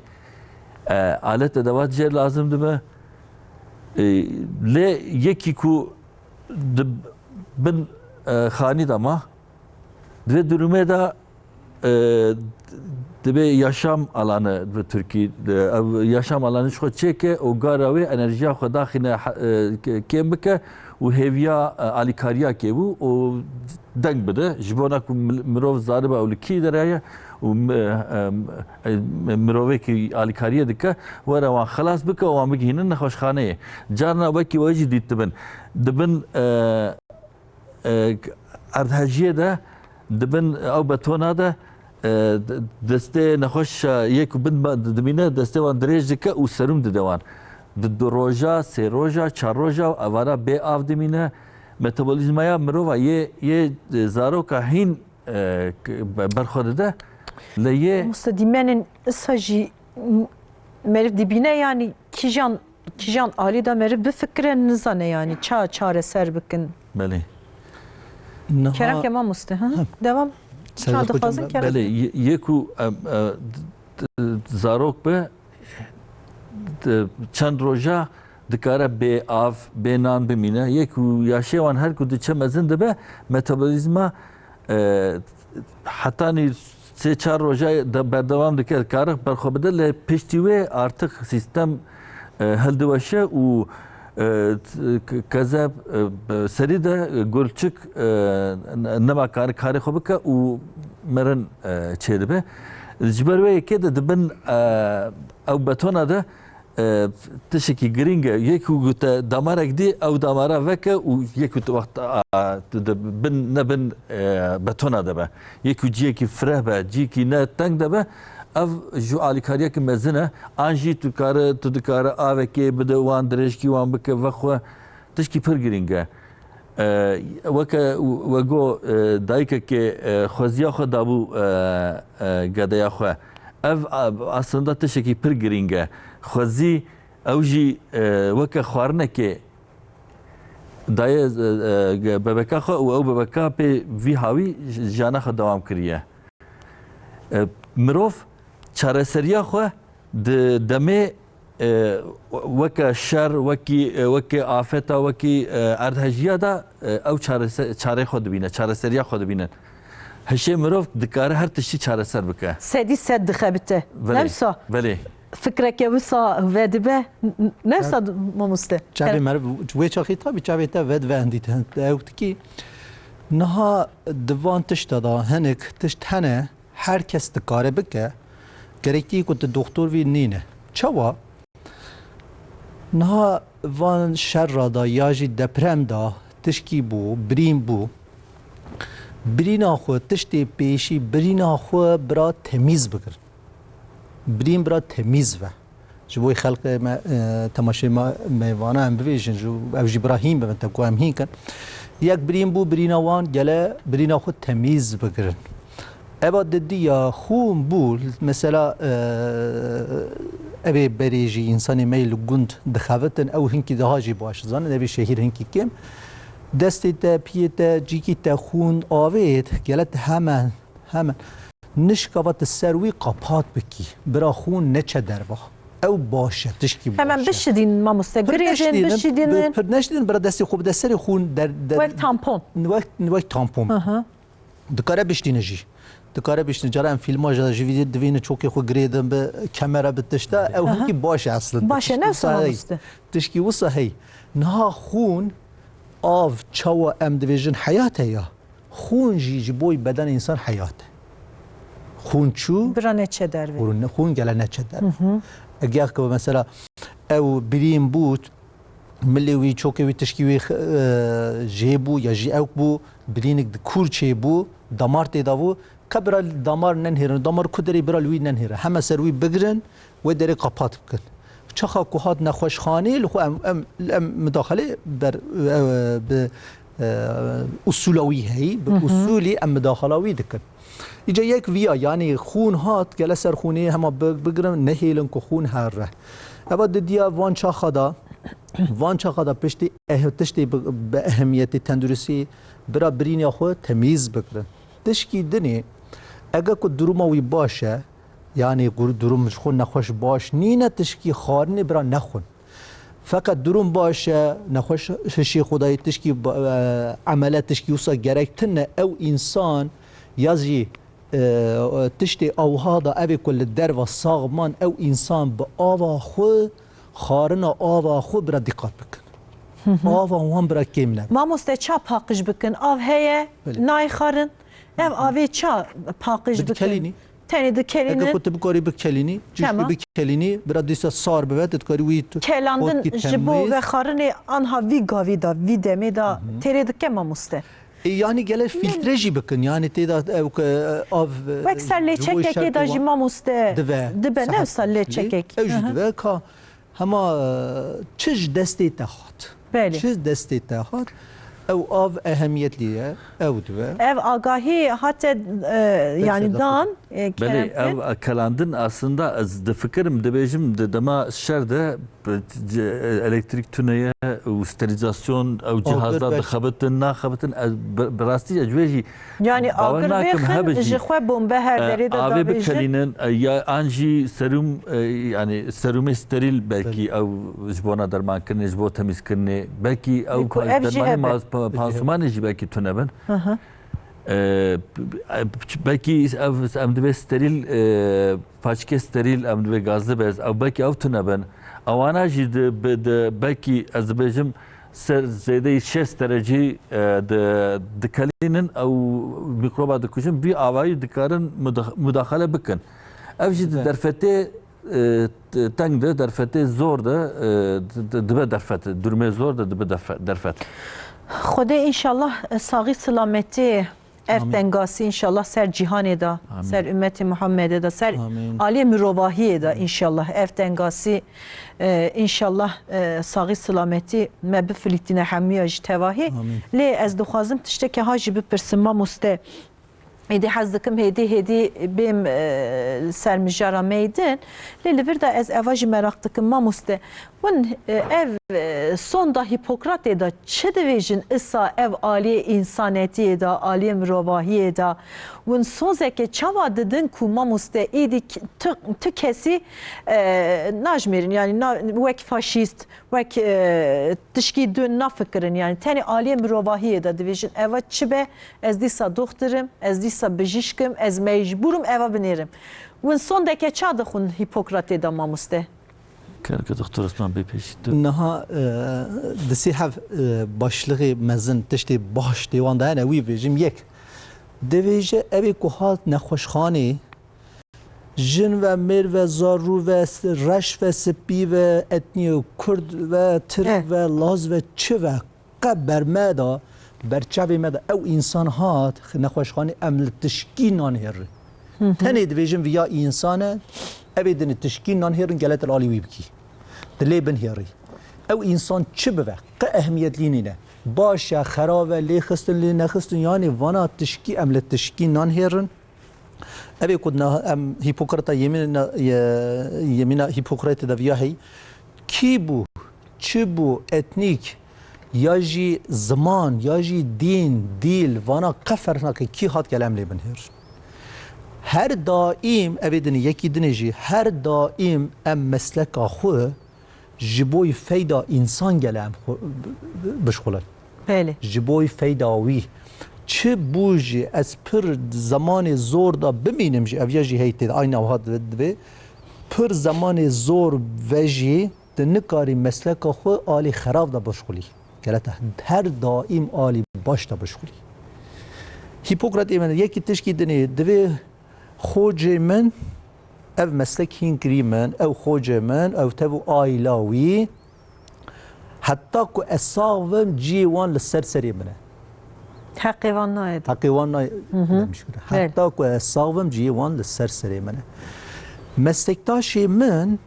e, alet edewat jê lazim dibe. E, lê yekî ku di bin, e, xanî de ma, di vê durumê de, e, dibe yaşam alanı bi Tirkî, e, ev yaşam alanı ji xwe çêke û gara wê enerjiya xwe daxîne, e, ke-, kêm bike û hêviya, e, alîkariya kê bû û deng bide. Ji bona ku mil-, mirov zanibe ew li kî derê ye û mi-, e, e, mirovekî alîkariyê dike, were wan xelas bike û wan bigihînin nexweşxaneyê. Carna wekî we jî dît dibin. Dibin, e, e, erdhejiyê de, dibin ew betona de, e, d-, destê nexweş, e, yê ku bin ba-, dimîne, destê wan dirêj dike û serum dide wan. Di du roja, sê roja, çar roja evana bê av dimîne. Metabolîzmaya mirova yê, yê, e, zaroka hîn, e, k-, be-, berxwe dide. Lê yê Mamoste, dîmenên isa jî m-, meriv dibîne, yanî kîjan, kîjan alî de meriv bifikire, nizane, yanî ça çareser bikin. Belê. Niha Kerem ke mamoste, ha? Hı. Devam. Servet Ça hocam, dixwazin ben- kerem. Belê, yê, yê ku, e, e, d-, d-, zarok be, d-, çend roja dikare bê av, bê nan bimîne. Yê ku yaşê wan her ku diçe mezin dibe, metabolîzma, e, hetanî sê çar roja de berdewam dike, dikare berxwe bide, lê piştî wê artık sîstem, e, hildiweşe û, E, t-, k-, kezeb, e, b-, serî de, e, gulçik, e, n-, nema kar-, karê xwe bike û mirin, e, çêdibe. Ji ber wê yekê de di bin, e, ew betona de, e, tiştekî girîng e. Yek ku te damarek dî, ew damara veke û yek ku tu wext, a, tu di bin, ne bin, e, betona de be. Yek ku ciyekî fireh be, ciyekî ne teng de be, ev ji alîkariyekî mezin e. An jî tu kare, tu dikare avekê bide wan, dirêjkî wan bike vexwe. Tişkî pir girîng e. E, weke we got, e, dayikekê, e, xweziya xwe dabû, e, e, gedeya xwe. Ev, a, aslında tiştekî pir girîng e. Xwezî ew jî, e, weke xwarinekê daye, e, e, bebeka xwe û ew bebeka pê vî hawî jiyana xwe dewam kiriye. E, mirov çareseriya xwe di demê, e, weke şer, wekî, e, weke afeta, wekî, e, erdhejiya de, e, ew çarese-, çarê xwe dibîne, çareseriya xwe dibînin. Hişê mirov dikare her tiştî çareser bike. Sedî sed dixebite. Belê, Nemsa belê. Fikreke wisa vedibe. N-, n-, nemsa mamoste. Çavê meriv, wê çaxê tabî çavê te vedive hindî te, ew dikî. Niha di van tişta da hinek tişt hene, her kes dikare bike, gerekî ku tu doktor vî nîne. Çawa? Niha van şerra da ya jî deprem da tişkî bû, birîn bû. Birîna xwe tiştê pêşî birîna xwe bira temîz bigirin. Birîn bira temîz ve. Ji bo xelkê me, e, temaşê me, mêvana em bivêjin, ji, ev jî bira hîn bibin, te ku em hîn kin. Yek birîn bû, birîna wan gele birîna xwe temîz bigirin. Eva didiya xûn bû, mesela, e, evê berê jî însanê me yê li gund dixebitin, ew hinkî daha jî baş zanin, evê şehîr hinkî kêm. Destê te, piyê te, cîkî te xûn avêt, gele te hemen, hemen nişkava te ser wî qapat bikî. Bira xûn neçe derva. Ew baş e, tişkî baş e. Hemen bişidînin mamoste, girêdin, bişidînin. Pir neşidînin, bira destê xwe bide serê xûn der, der, Wek tampon. Wek, wek tampon. Hı hı. Dikare biştîne jî. Dikare biştîne. Cara em fîlma jî, jî vîdyo divîne çokê xwe girêdin bi kamera bi tişta. Ew hinkî baş e aslında. Baş e, ne wisa mamoste? Tişkî wisa hey. Niha xûn, av, çawa em divêjin heyat e ya. Xûn jî ji bo bedenê însan heyat e. Xûn çû. Bira neçe derve. Xûn, xûn gele neçe derve. Hı hı. Eger ki mesela ew birîn bû, milê wî, çokê wî, tişkî wî, e, jê bû ya jî ewk bû, birînik di kûr çê bû, damar tê da bû, qe bira damar nenhêrin, damar ku derê bira li wî nenhêre. Heme ser wî bigirin, wê derê qapat bikin. Çaxa ku hat nexweşxanê, li xwe em, em, em midaxalê ber, e, bi, e, usûla wî heyî, bi Hı hı. usûlî em midaxala wî dikin. Îca yek viya, yanî xûn hat, gele ser xûnê hema bi-, bigirin, nehêlin ku xûn herre. Eva didiya van çaxa da, van çaxa da piştî eh-, tiştê bi, bi ehemiyetê tenduristî bira birîniya xwe temîz bigirin. Tişkî dinê, ege ku duruma wî baş e, yanî gur-, durum ji xwe nexweş baş nîne, tişkî xwarinê bira nexwin. Feqet durum baş e, nexweş hişê xwe dayê tişkî ba-, e, emele tişkî wisa gerek tine, ew însan ya jî, e, tiştê awha da evê ku li derva sax man, ew însan bi ava xwe, xwarina ava xwe bira dîqat bikin. Hı hı. Ava wan bira kêm nebe. Mamoste, ça paqij bikin? Av heye, Belê. nayê xwarin. Ev avê ça paqij Bi bikin? kelînî. Tenê dikelînin. Eke ku tu bikarî bikelînî, cişkî Tamam. bikelînî, bira dîsa sar bibe, tu dikarî wî tu Kelandin potkî ji bo temîz. vexwarinê anha vî gavî da, vî demê da Hı hı. têrê dike mamoste. E, yanî gele Ne- filtre jî bikin, yanî tê da ew ke, e, av, e, Wek ser ji bo lêçekekê şertê da jî wan mamoste dive, dibe, ne sahet wisa lêçekek. Ew jî Hı hı. dive ka Hema, e, çi ji destê te hat. Belê. Çi destê te hat, ew av ehemiyetli ye, ew dibe. Ev agahî hate, e, yanî ser de dan, e, Belê, kerem ev, e, kelandin aslında ez difikirim, dibêjim di dema şer de, e, c-, e, elektrîk tune ye û sterîlîzasyon, ew Agir cihazlar ber- dixebitin, naxebitin, ez bi, bi rastî ez wê jî Yanî bawer agir nakim, vêxin, hebe jî, ji xwe bombe her e, derê de avê davêjin. bikelînin, e, ya an jî serum, e, yanî serumê sterîl belkî Belkî. ew ji bona dermankirinê, ji bo temîzkirinê, belkî ew Lê ku pa-, ev jî dermanê hebe. ma-, pa-, pansumanê jî belkî tune bin. Hı hı. E, belkî ev, em divê sterîl, e, paçkê sterîl, em divê gazli be, ew belkî ew tune bin. Ewana jî di, bi, di, belkî ez dibêjim ser zêdeyî şêst derecî, e, di, dikelînin ew mîkroba dikujin. Vî avayî dikarin muda-, mudaxele bikin. Ev jî di Güzel. derfetê, e, t-, teng de, derfetê zor de, e, di, di, dibe derfet. Durumê zor de dibe derfe-, derfet. Xwedê înşallah, e, saxî silametê ev Amîn. tengasî înşallah ser cîhanê de, Amîn. ser ummetê Muhammedê de, ser Amîn. aliyê mirovahiyê de înşallah ev tengasî, e, înşallah, e, saxî silametî me bifilîtîne hemûya ji tevahî. Amîn. Lê ez dixwazim tiştekê ha jî bipirsim mamoste. Êdî hez dikim hêdî hêdî bêm, e, ser mijara me yê din. Lê li vir de ez eva jî meraq dikim mamoste. Hûn, e, ev, e, sonda Hîpokratê de çi divêjin isa ev aliyê însanetiyê de, aliyê mirovahiyê de? Hûn sozeke çawa didin ku mamoste êdî k-, tu, tu kesî, e, najmêrin, yanî na, wek faşîst, wek, e, tişkî din nafikirin, yanî tenê aliyê mirovahiyê de divêjin, eva çi be, ez dîsa doxtir im, ez dîsa bijîşk im, ez mecbûr im eva binêrim. Hûn sondeke ça dixwin Hîpokratê de mamoste? Kerke Doktor Osman Bey pêşî tu. Niha, e, di sê hev, e, başlixê mezin tiştê baş tê wan de hene, wî bêjim yek. Divêje evê ku hat nexweşxanê, jin ve, mêr ve, zarû ve, s-, reş ve, sipî ve, etnî kurd ve, tirk Eh. ve, laz ve, çi ve, qe ber me de, ber çavê me de ew însan hat nexweşxanê, em li tişkî nan hêrin. Hı hı. Tenê divêjin viya însan e, evê dinê tişkî nan hêrin, gele tu li alî wî bikî. Tu lê binhêrî. Ew însan çi bibe, qe ehmiyet lî nîne. Baş e, xerab e, lê xistin, lê nexistin, yanî vana tişkî, em li tişkî nan hêrin. Evê ku na-, em Hîpokrata yemîna, ye-, yemîna Hîpokratê de viya heyî, kî bû, çi bû, etnîk, ya jî ziman, ya jî dîn, dîl, vana qe ferq nake, kî hat gel em lê binhêr. Her daîm, evê dinê, yekî dinê jî, her daîm em mesleka xwe ji bo feyda însan gele em xwe bişxulin. Belê. Ji bo feyda wî. Çi bû jî ez pir zemanê zor da bimînim jî, ev ya jî heytê de, ayna wiha divê, divê. Pir zemanê zor ve jî tu nikarî mesleka xwe alî xerab da bişxulî. Gele te her daîm alî baş da bişxulî. Hîpokrat ê min yekî tişkî dinê divê xocê min, ev meslek hîn kirî min, ew xocê min, ew tev û aîla wî, heta ku ez sax bim, cihê wan li ser serê min e. Heqê wan nayê. Heqê wan nayê. Hı hı. Demiş kir. Belê. Heta ku ez sax bim, cihê wan li ser serê min e. Meslektaşê min,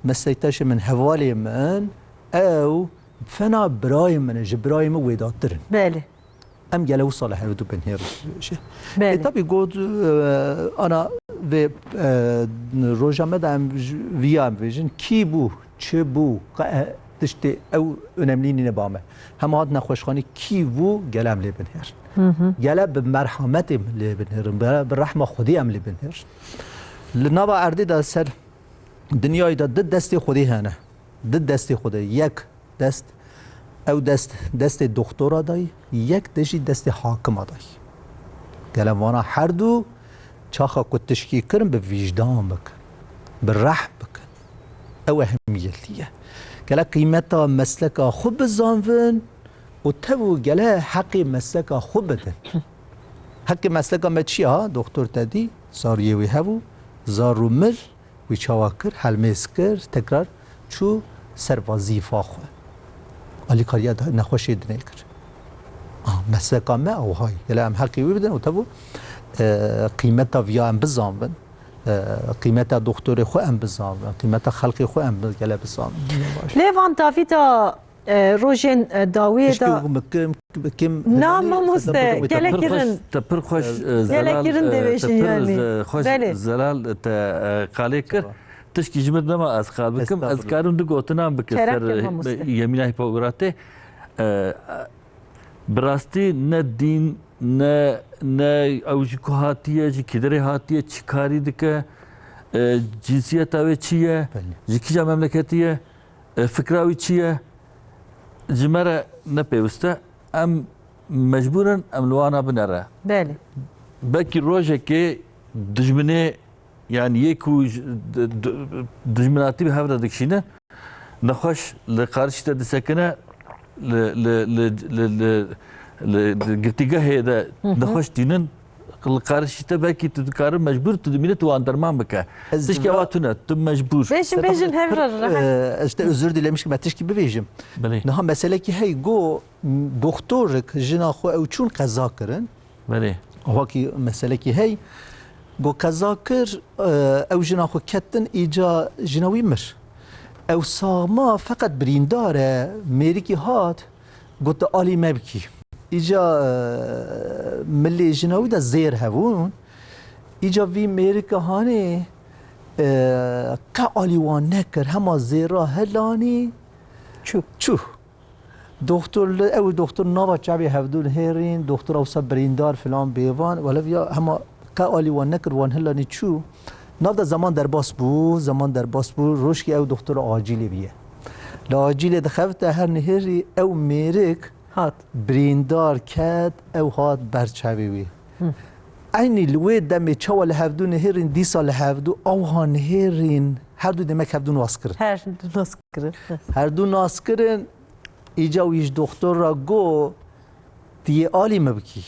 meslektaşê min, hevalê min, ew fena birayê min e, ji birayê min wêdatir in. Belê. Em gele wisa li hevdu bin hêr jî. Belê. E, tabî got, e, ana vê, e, roja me de em ji, viya em bêjin, kî bû, çi bû, qe-, e, tiştê ew önemlî nîne ba me. Hema hat nexweşxanî kî bû, gele em lê bin hêr. Hı hı. Gele bi merhametê em lê bin hêr, bi, bi rehma Xwedê em lê bin hêr. Li nava erdê de ser dinyayê de di destê Xwedê hene. Di destê Xwedê. Yek dest, ew dest, destê doktora dayî, yek de jî destê hakima dayî. Gele vana herdu çaxa ku tişkî kirin bi vîjdan bikin, bi rehm bikin. Ew ehemiyetî ye. Gele qîmeta mesleka xwe bizanvin û tev û gele heqê mesleka xwe bidin. Heqê mesleka me çi ya? Doktor te dî, zariyê wî hebû, zar û mir, wî çawa kir, helmêz kir, tekrar çû ser wezîfa xwe. Alîkariya da-, nexweşê dinê kir. Ah, mesleka me ewhay. Gele em heqê wî bidin û tev û, e, qîmeta viya em bizanbin. E, qîmeta doktorê xwe em bizanbin. Qîmeta xelkê xwe em bi-, gele bizanbin. Lê van davî da, e, rojên, e, dawiyê Pişkê da û bikim, bikim Na, mamoste, gelek kirin. Te pir xweş, e, Gelek zelal, kirin e, te dibêjin pir, yanî. e, xweş Belê. zelal te, e, qalê kir. Tişkî ji min nema ez qal bikim. Ez Estağfurullah. karim du gotinan bikim Kerem ser, kir, e, mamoste. yemîna Hîpokratê. E, bi rastî ne dîn, ne, ne ew ji ku hatiye, ji kî derê hatiye, çi karî dike, e, cinsiyeta wê çi ye, Belê. ji kîja memleketî ye, e, fikra wî çi ye, ji me re ne pêwist e. Em mecbûr in em li wana binere. Belê. Belkî rojekê dijminê, yanî yê ku ji, di, di, dijminatî bi hev re dikişînin, Nexweş li qarişî te disekine, li, li, li, li, li, li girtîgehê de nexweş tînin, li qarişî te belkî tu dikarin mecbûr tu dimîne tu wan derman bike. Ez Tişkî dibra- ewa tune, tu mecbûr. Bêjin, bêjin, hev re rehet. Ee, ez te özür dilemişim, me tişkî bivêjim. Belê. Niha meselekî hey go, doktorik jina xwe ew çûn qeza kirin. Belê. Wekî meselekî hey, go qeza kir, e, ew jina xwe ketin, îca jina wî mir. Ew saxma feqet birîndar e, mêrikî hat, got, "Tu alî me bikî." Îca, e, milê jina wî de zêr hebûn. Îca vî mêrika hanê, e, qe alî wan nekir, hema zêra hilanî çû. Çû. Doktor li, ew doktor nava çavê hevdû nihêrîn, doktor wisa birîndar filan bêvan, welev ya hema qe alî wan nekir, wan hilanî çû. Nav de zeman derbas bû, zeman derbas bû, rojkî ew doktor acîlê bûye. Li acîlê dixebite her nihêrî ew mêrik Hat. birîndar ket, ew hat ber çavê wî. Eynî li wê demê çawa li hevdû nihêrîn, dîsa li hevdû awha nihêrîn, her du demek hevdû nas kirin. Her du nas kirin. Her du nas kirin, îca wî ji doktor re got, "Tu yê alî min bikî.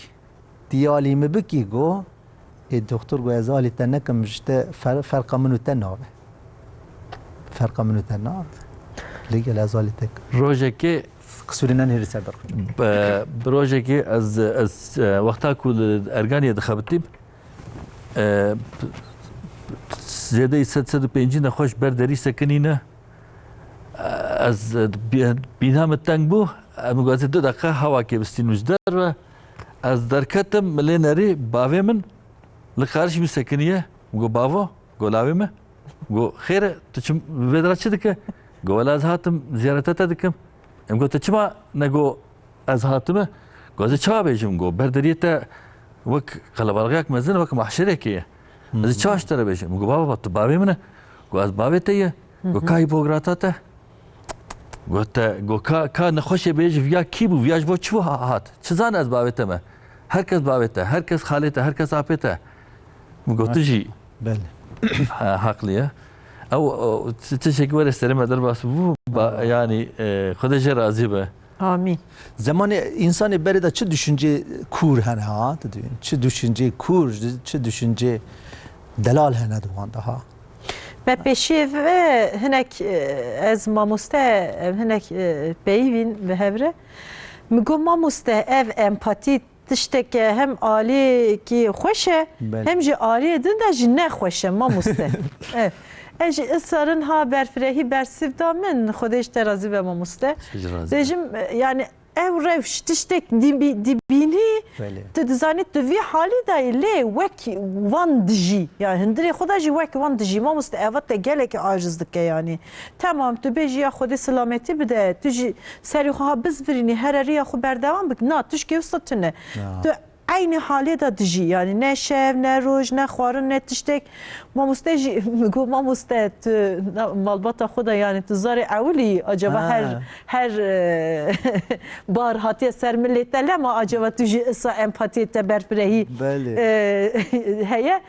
Tu yê alî min bikî," got. Ê doktor got, "Ez alî te nekim, ji te fer-, ferqa min û te nabe. Ferqa min û te nabe. Lê gel ez alî te kim." Rojekê Qisûrê nenihêrî ser ber xwe. Bi, bi rojekê ez, ez, e, wexta ku li Erganiyê dixebitîm, e, zêdeyî sed, sed û pêncî nexweş ber derî sekinîne. Ez, e, bî-, bîna min teng bû. Em gazê du deqe hewakê bistînim ji derve. Ez derketim, milê nerî bavê min li qarişî min sekiniye. Min got, "Bavo." Go, "Lawê me." Go, "Xêr e, tu çi, vê dira çi dike?" Go, "Wela ez hatim ziyareta te dikim." Em go, "Tu çima ne?" Go, "Ez hatime." Go, "Ez ê çawa bêjim?" Go, "Berderiyê te wek qelebalixek mezin, wek mahşerekê ye. Ez ê çawa ji te re bêjim?" Go, "Baba, tu bavê min e." Go, "Ez bavê te ye." Go, "Ka Hîpokrata te?" Go, "Te, go, ka, ka nexweşê bêje viya kî bû, viya ji bo çi ha-, hat? Çi zane ez bavê te me? Her kes bavê te, her kes xalê te, her kes apê te." Min got, "Tu jî Belê. ha, haqlî ye." Ew, o, ti-, tiştekî were serê me derbas bû, ba, yanî, e, Xwedê jê razî be. Amîn. Zemanê însanê berê de çi düşüncê kûr hene ha, tu dibîn? Çi düşüncê kûr, çi düşüncê delal hene di wan de ha? Me pêşiyê ve hinek, e, ez mamoste, em hinek, e, peyivîn bi hev re. Min got, "Mamoste, ev empatî tişteke hem aliyekî xweş e, Belê. hem jî aliyê din de jî ne xweş e, mamoste." E, ez jî isarin ha berfirehî bersiv da min, Xwedê ji te razî be, mamoste. Ji razî be. Bêjim, e, yani, ew rewş tiştek dibî-, dibînî, Belê. tu dizanî tu vî halî de yî, lê wek wan dijî, yani hundirê xwe de jî wek wan dijî. Mamoste, eva te gelekî aciz dike, yani. Temam, tu bêjî ya Xwedê silametî bide, tu jî serê xwe ha bizvirînî, here riya xwe berdewam bik. Na, tişkê wisa tune. Ya. Tu eynî halê de dijî, yani ne şev, ne roj, ne xwarin, ne tiştek. Mamoste jî, min got, "Mamoste, tu na-, malbata xwe de, yani tu zarê ewilî, acaba Ha. her, her, e, bar hatiye ser milê te, lema acaba tu jî isa empatiyê te berfirehî, Belê. e, heye?"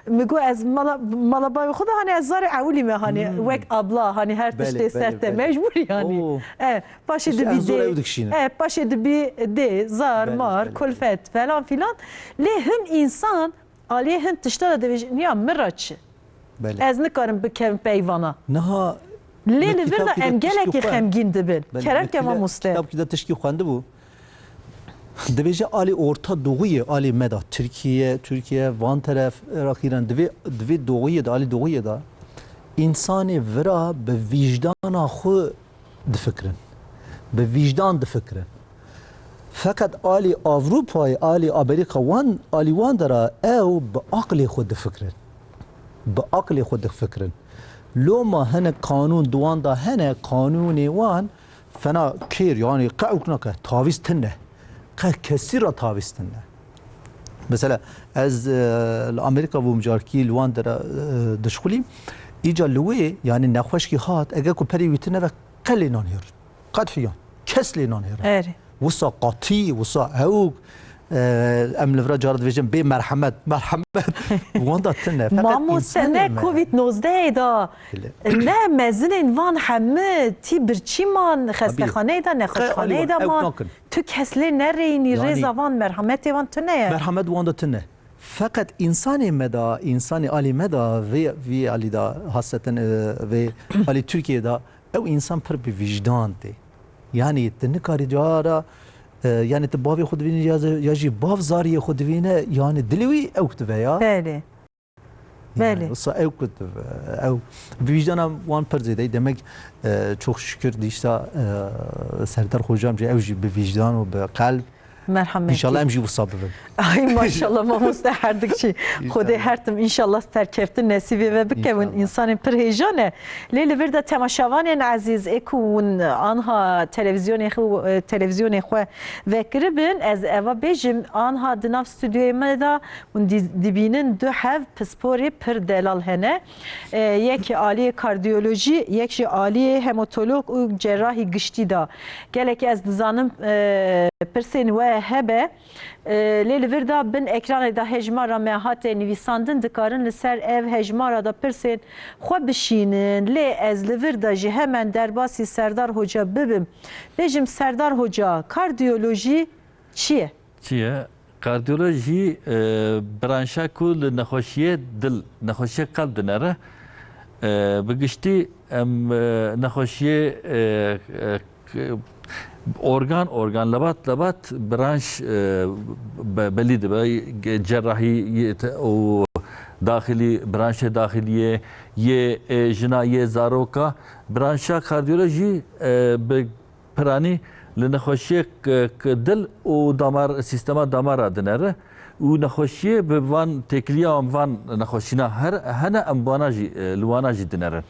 Min got, "Ez mala, mala bavê xwe de, hani ez zarê ewilî me, hani Hmm. wek abla, hani her Belê, tiştê ser belê, te belê. mecbûr, yani." Oo. E, paşê Piştî dibî em zor dê. ew dikişînin. E, paşê dibî dê, zar, Belê, mar, belê, kulfet, falan filan. Lê hin însan aliyê hin tişta de dibêjin, "Ya min re çi? Belê. Ez nikarim bikevim peyvana." Niha Lê min li vir de kitabekî em de tişkî gelekî xwend. xemgîn dibin. Belê, Kerem min ke kî de, mamoste. Kitabekî de tişkî xwendibû. Dibêje alî orta doğuyê, alî me de Tirkiye, Tirkiye, van teref, Iraq, Îran, divê, divê doğuyê de, alî doğuyê de, însanê vira bi vîjdana xwe difikirin. Bi vîjdan difikirin. Feqet alî Avrupayê, alî Amerîka wan, alî wan de ra ew bi aqlê xwe difikirin. Bi aqlê xwe difikirin. Loma hinek qanûn di wan de hene, qanûnê wan fena kêr, yani qe ewk nake, tavîz tune. Qe kesî re tavîz tune. Mesela ez, e, li Amerîka bûm carkî li wan dera, e, dişxulîm. Îca li wê, yani nexweşkî hat, eger ku perê wî tune ve qe lê nanhêrin. Qedhiyan. Kes lê nanhêrin. Erê. Wisa qatî, wisa ewk, e, em li vira cara dibêjin bê merhemet, merhemet wanda tune. Feqet Mamoste, ne covid nozdehê da, ne mezinên van hemî tî birçî man, xestexaneyê da, nexweşxaneyê da man. Tu kes lê nerêyînî, rêza van, merhemetê van tune ye. Merhemet wanda tune. Feqet însanê me da, însanê alî me da, vê, vî alî da, hasetin, e, vê alî Tirkiyê da, ew însan pir bi vîjdan tê. Yanî tu nikarî cara, e, yanî tu bavê xwe dibînî ya, ya jî bav zariyê xwe dibîne, yanî dilê wî ew dibe ya. Belê. Belê. Wisa ew ku dibe, ew bi vîjdana wan pir zêde. Demek, e, çok şükür dîşta, e, Serdar Hocam jî ew jî bi vîjdan û bi qelb. Merhametî. Înşallah em jî wisa bibin. Ay maşallah mamoste her dik jî. Xwedê her tim înşallah serkeftin nesîbê ve bikewin. Înşallah. Însanên pir hêja ne. Lê li vir de temaşevanên ezîz ê ku hûn anha televîzyonê xwe, e, televîzyonê xwe vekiribin, ez eva bêjim, anha di nav stûdyoyê me de hûn dî-, dibînin du hev pisporê pir delal hene. E, yek aliyê kardiyolojî, yek jî aliyê hematolog û cerrahî giştî de. Gelekî ez dizanim, e, pirsên we hebe. E, lê li vir de bin ekranê de hejmara me hate nivîsandin, dikarin li ser ev hejmara de pirsên xwe bişînin. Lê ez li vir de jî hemen derbasî Serdar Hoca bibim. Bêjim Serdar Hoca, kardiyolojî çi ye? Çi ye? Kardiyolojî, e, branşa ku li nexweşiyê dil, nexweşiyê qelb dinere. E, bi giştî em, e, nexweşiyê, e, e, k-, organ organ, lebat lebat branş, e, be-, belî dibe. Ge-, cerrahî yê te-, û daxilî, branşê daxiliyê, yê, e, jina, yê zaroka. Branşa kardiyolojî, e, bi piranî li nexweşiyê k-, k-, dil û damar, sîstema damara dinere û nexweşiyê bi van têkiliya van nexweşîna her hene em wana jî, e, li wana jî dinerin.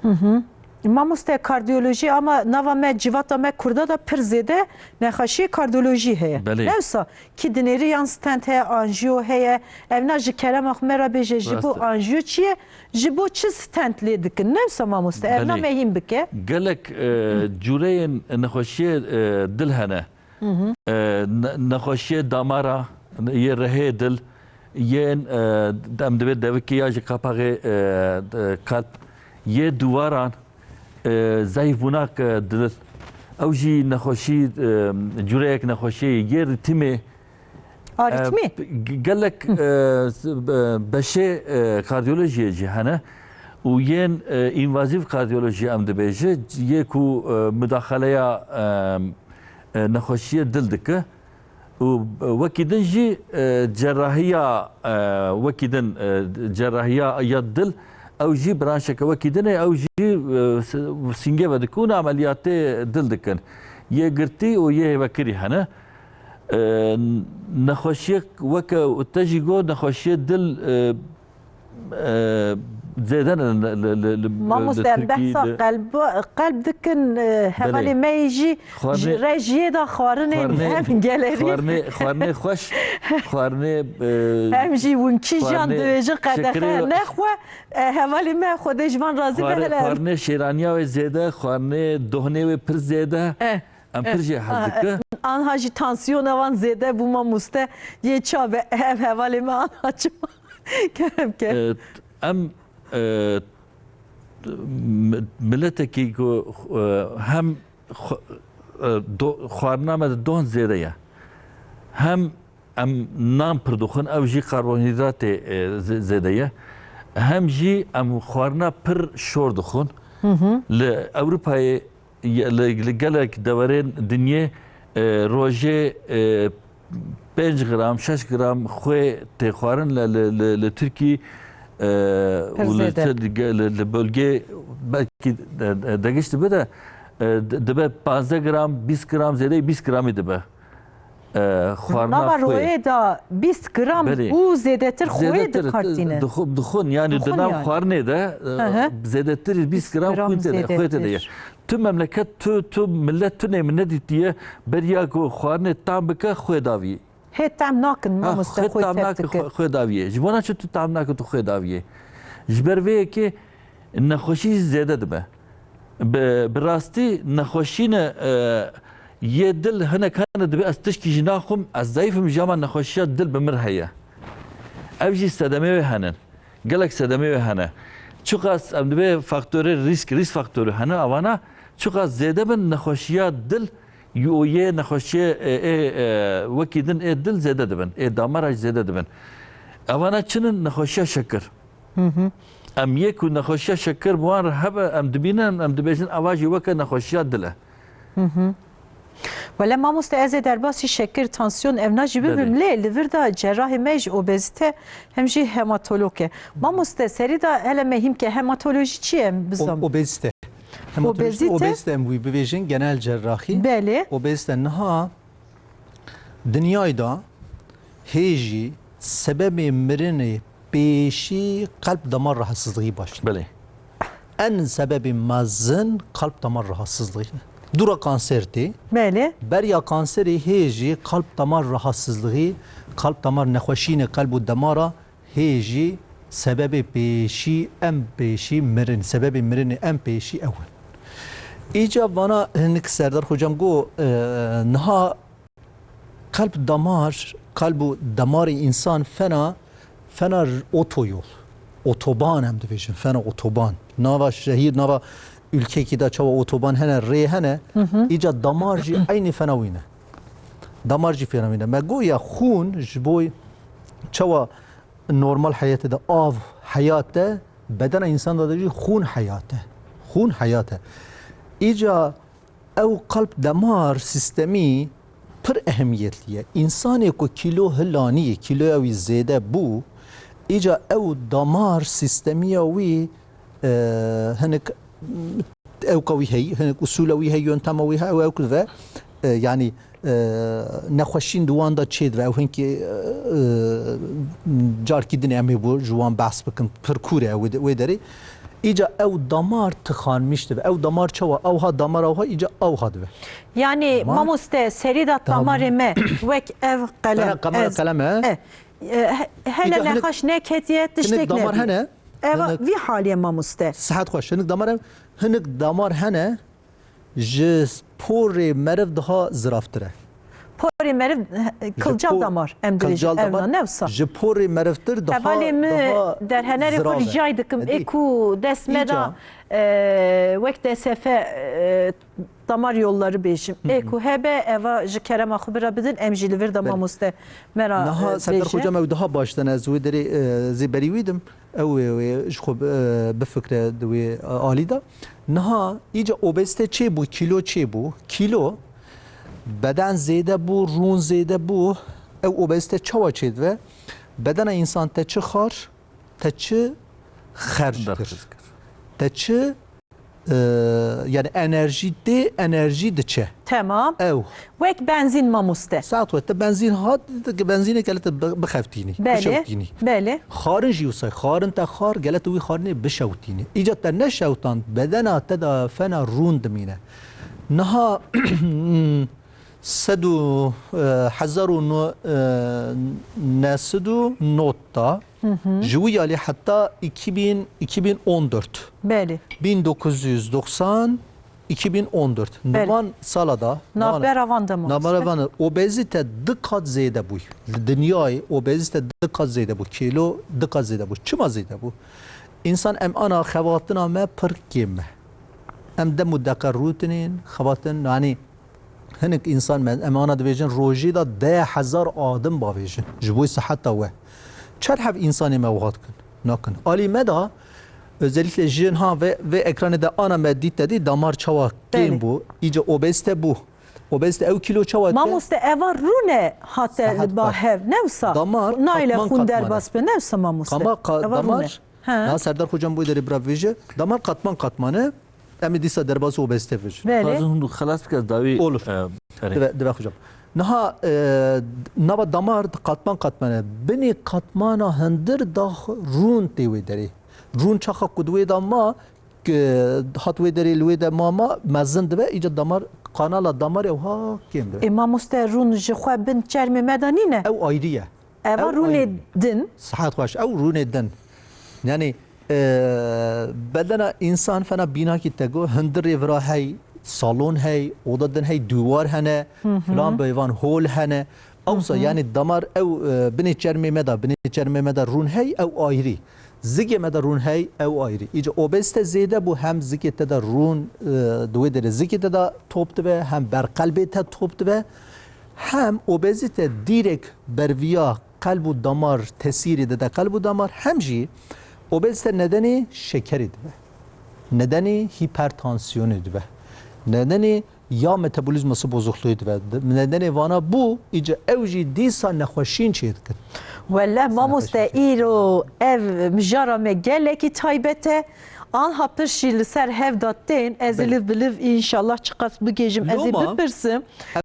Hı hı. Mamoste, kardiyolojî ama nava me, civata me kurda da pir zêde nexweşiyê kardiyolojî heye. Belê. Ne wisa? Kî dinêrî yan stent heye, anjiyo heye. Evna ji kerema xwe me re bêje, ji bo anjiyo çi ye? Ji bo çi stent lê dikin? Ne wisa mamoste? Evna me hîn bike. Gelek, e, cûreyên nexweşiyê, e, dil hene. E, ne-, nexweşiyê damara, yê rihê dil, yên, e, em dibê devikê ya ji qapaxê, e, e, kalp, yê duwaran, e, zayîfbûna, e, dil. Ew jî nexweşî, e, cûreyek nexweşiyê yê ritmê. A, ritmî? E, ge-, gelek, e, s-, be-, beşê, e, kardiyolojiyê jî hene û yên, e, învazîv kardiyolojî em dibêje, yê ku, e, mudaxaleya, e, e, nexweşiyê dil dike û, e, wekî din jî, e, cerrahiya, e, wekî din, e, cerrahiya ya dil, ew jî branşeke wekî din e, ew jî, e, s-, sîngê vedike û ameliyatê dil dikin. Yê girtî û yê hêvekirî hene. E, nexweşiyek weke te jî got, nexweşiyê dil, e, e, zêde ne li, li, li, li, Mamoste, em behsa qelb, qelb dikin, e, hevalê me yî jî ji rejiyê de xwarinên hem gelerî. Xwarinê, xwarinê xweş, xwarinê, e, hem jî winkîjan dibêjin qedexe nexwe, e, hevalê me Xwedê ji van razî be hele. Xwarinê şêraniya wê zêde, xwarinê dohnê wê pir zêde. E. Em pir jê hez dikin. Anha jî tansiyona wan zêde bû mamoste, yê çav e, ev hevalê me anha çima? Kerem ke. E, em, e, mi-, miletekî ku, e, hem xwe-, e, do-, xwarina me de don zêde ye. Hem em nan pir dixwin, ew jî karbonhîdratê, e, zê-, zêde ye. Hem jî em xwarina pir şor dixwin. Hı hı. Li Ewropayê ye-, li, li gelek deverên dinyê, e, rojê, e, pênc gram, şeş gram xwê tê xwarin, li, li, li, li Tirkî, e, û li, li, li bölgê belkî, e, e, degişt dibe de, e, di-, dibe panzdeh gram, bîst gram, zêdeyî bîst gramî dibe. E, xwarina xwê. Nava royê de bîst gram û zêdetir xwê dikartîne. Dixwin, yanî di nav xwarinê de, e, zêdetir bîst gram xwê tê de, xwê tê de ye. Tu memleket, tu, tu millet, tu nê min nedîtiye, beriya ku xwarinê tam bike, xwê davî. Hê tam nakin, mamoste, xwê tam nakin, xwê daviyê. Ji bona çi tu tam nakin, tu xwê daviyê? Ji ber vê yekê nexweşî zêde dibe. Bi, bi rastî nexweşî ne, e, Yê dil hinek hene dibê ez tişkî jî naxwim, ez zayîf im jî ama nexweşiya dil bi mir heye. Ev jî sedemê wê hene. Gelek sedemê wê hene. Çiqas em dibê faktorê rîsk, rîsk faktorê hene, avana çiqas zêde bin nexweşiya dil, û yê nexweşiyê, e, e, e, wekî din ê dil zêde dibin, ê damara jî zêde dibin. Evana çi ne? Nexweşiya şekir. Em yê ku nexweşiya şekir bi wan re hebe, em dibînin, em dibêjin eva jî weke nexweşiya dil e. Wele mamoste, ez ê derbasî şekir, tansiyon evna jî bibim, Belê. lê li vir de cerahê me ji obezite hem jî hematolog e. Mamoste, serî de hele me hîm ke hematolojî çi ye em O-, bizanin? obezite. Hematolojî Obezite? obezite em wî bibêjin, genel cerrahî. Belê. Obezite niha dinyayê de hê jî sebebê mirinê pêşî qelb damar rahatsızlığı başlıyor. Belê. En sebebê mezin kalp damar rahatsızlığı. Dûra kanser tê. Belê. Beriya kanserê hê jî kalp damar rahatsızlığı, kalp damar nexweşînê qelb û damara hê jî sebebê pêşî, em pêşî mirin, sebebê mirinê em pêşî ew in. Îca vana hinek Serdar Hocam got, e, niha Kalp damar, kalb û damarê însan fena, fena r-, otoyol. Otoban em dibêjin, fena otoban. Nava şehîr, nava ülkekî de çawa otoban hene, rê hene, Hı hı. îca damar jî eynî fena wî ne. Damar jî fena wî ne. Me goya xûn ji bo çawa normal heyatê de av heyat e, bedena însan de jî xûn heyat e. Xûn heyat e. Îca Ew kalp damar sistemî pir ehemiyetli ye. Însanê ku kîlo hilanî, kîloya wî zêde bû, îca ew damar sistemiya wî, e, hinek ewka wî heyî, hinek usûla wî heyî, yöntema wî heyî, ew, ew dibe, e, yanî, e, nexweşîn di wan de çêdibe. Ew hinkî, e, e, carkî din em ê bo ji wan behs bikin. Pir kûr e wê de-, wê derê. Îca ew damar tıkanmış dibe. Ew damar çawa? Ewha damar ewha, îca ewha dibe. Yani Damar? mamoste, serî de Tamam. damarê me wek ev qelem. Fena kamera ez, qelem e. e, e, he-, hele Îca hinek, nexweş neketiye, tiştek hinek damar nebî. hene. Eva Hinek vî haliye mamoste. Sihet xweş. Hinek damar, hinek damar hene. Ji porê meriv daha ziraftir e. Porê meriv, eh, Ji kilcal por-, damar, em dibêjin, kilcal ev damar, ne wisa? Ji porê merivtir daha, Hevalê min daha derhenerê xwe zirav e. rica dikim, Edî, ê ku dest me de, îca eh, wek D S F, eh, damar yolları bêjim. Hı hı. Ê ku hebe, eva ji kerema xwe bira bidin, em jî li vir de Belê. mamoste me ra, Niha eh, Serdar bêje. Hocam ew daha baş dene, ez wê derê, eh, zê berî wî dim. Ew ê wê ji xwe bi-, bifikre di wê alî de. Niha îca obezite çê bû, kîlo çê bû? Kîlo, beden zêde bû, rûn zêde bû. Ew obezite çawa çêdibe? Bedena însan te çi xar, te çi xerc kir. Berxis kir. Te çi Ee, yani enerjî tê, enerjî diçe. Tamam. Ew. Wek benzîn mamoste. Saet wexte benzîn hat, benzînê gelete bi-, bixeftînî, Belê, bişewtînî. belê. Xarin jî wisa, xarin te xar, gelete wî xarinê bişewtînî. Îca te neşewtand, bedena te de fena rûn dimîne. Niha sed û, e, hezar û no-, e, neh sed û nod da, Hı hı. Ji wî alî heta iki bin, iki bin on dört. Belê. Bin dokuz yüz doksan, iki bin on dört. Belê. Di van sala da, Navbera van de mamoste. Navbera van de obezite du kat zêde bûy. Li dinyayê obezite du kat zêde bû. Kîlo du kat zêde bû. Çima zêde bû? Însan em ana xebatina me pir kêm e. Em dem û deqe rûtinên xebatin, yanî Hinek însan me, em ana dibêjin rojê de deh hezar adim bavêjin. Ji bo siheta we. Çar heb însanê me wiha dikin. Nakin. Alî me de, özellikle jin ha ve, ve ekranê de ana me dît te dî damar çawa Belê. kêm bû. Îca obezite bû. Obezite ew kîlo çawa te? Mamoste, eva rûne hate Sihet li ba xweş. hev. Ne wisa? Damar Nayle katman xûn katman e. derbas be. Ne wisa mamoste? Kama ka-, Eva damar rûne. Ha. Na Serdar Hocam bu derê bira vêje. Damar katman katman e. Em ê dîsa derbasî obezite vêjin. Belê. Xwazin hûn xelas bike ez dawî, Olur. e, erê. Dibe, dibe hocam. Niha, e, nava damar di katman katman e. Binê katmana hundir da rûn tê wê derê. Rûn çaxa ku di wê de ma, ke hat wê derê li wê de ma, ma mezin dibe, îca damar, kanala damarê ewha kêm dibe. Ê mamoste, rûn ji xwe bin çermê me de nîne? Ew ayrî ye. Eva Ew rûnê ayrî. din. Sihet xweş. Ew rûnê din. Yani, e, bedena însan fena bînakî te got, hundirê vira hey, salon hey, oda din hey, dûwar hene, filan bêvan hol hene. Ewsa, yanî damar ew, e, binê çermê me de, binê çermê me de rûn hey, ew ayrî. Zikê me de rûn hey, ew ayrî. Îca obezite zêde bû, hem zikê te de rûn, e, di wê derê zikê te de top dibe, hem ber qelbê te top dibe, hem obezite dîrek berviya qelb û damar tesîrê dide qelb û damar, hem jî obezite nedenê şekerê dibe. Nedenê hipertansiyonê dibe. Nedenê ya metabolîzması bozukluğu dibe. Nedenê vana bû, îca ew jî dîsa nexweşîn çê dikin. Wele mamoste, îro ev mijara me gelekî taybet e. Anha pir jî li ser hev de tên, ez ê Belê. Liv bi liv înşallah çiqas bigêjim, ez ê Loma, bipirsim.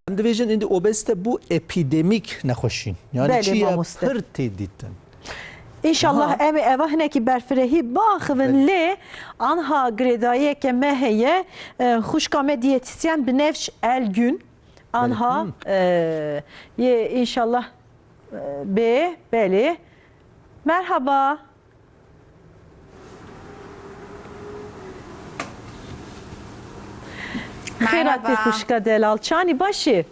Em dibêjin, îndî obezite bû epîdemîk nexweşîn. Yani Belê, çi ye mamoste. Pir tê dîtin. Înşallah Aha. Em ê eva hinekî berfirehî biaxivin, Belê. Lê anha girêdayiyeke me heye. E, xwişka me diyetîsyen Binevş Elgün. Anha, Belê. Hı. E, yê înşallah, e, bê, belê. Merhaba. Merhaba. Xêratî xwişka delal. Çanî başî?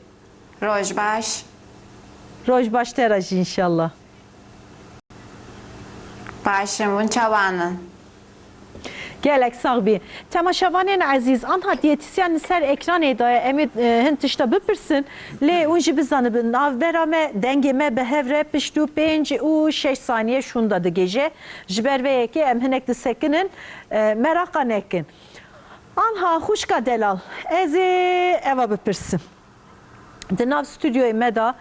Roj baş. Roj baş te re jî înşallah. Baş im, hûn çawan in? Gelek sax bî. Temaşevanên ezîz, anha diyetîsyen li ser ekranê daye. Em ê, e, hin tişta bipirsin. Lê hûn jî bizanibin, navbera me, dengê me bi hev re pişt û pênc û şeş saniye şûnda digêje. Ji ber vê yekê em hinek disekinin, e, meraqa nekin. Anha xwişka delal, ez ê eva bipirsim. Di nav stûdyoyê me de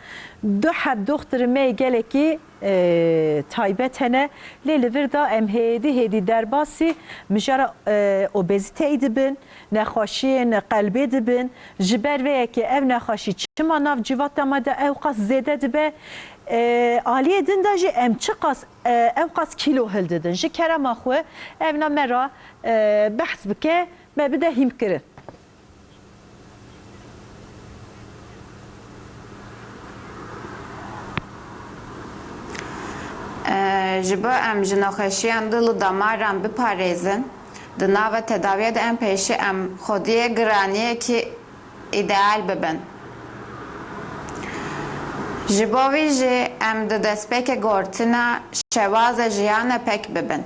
du heb doxtirê me yê gelekî, e, taybet hene. Lê li vir de em hêdî hêdî derbasî mijara, e, obeziteyê dibin, nexweşiyên qelbê dibin. Ji ber vê yekê ev nexweşî çima nav civata me de ewqas zêde dibe? E, aliyê din de jî em çiqas, e, ewqas kîlo hildidin? Ji kerema xwe evna me re, e, behs bike, me bide hînkirin. Ji bo em ji nexweşiyên dil û damaran biparêzin, di nava tedawiyê de em pêşî em xwediyê giraniyekî îdeal bibin. Ji bo vî jî em di destpêkê gortina şewaza jiyana pêk bibin.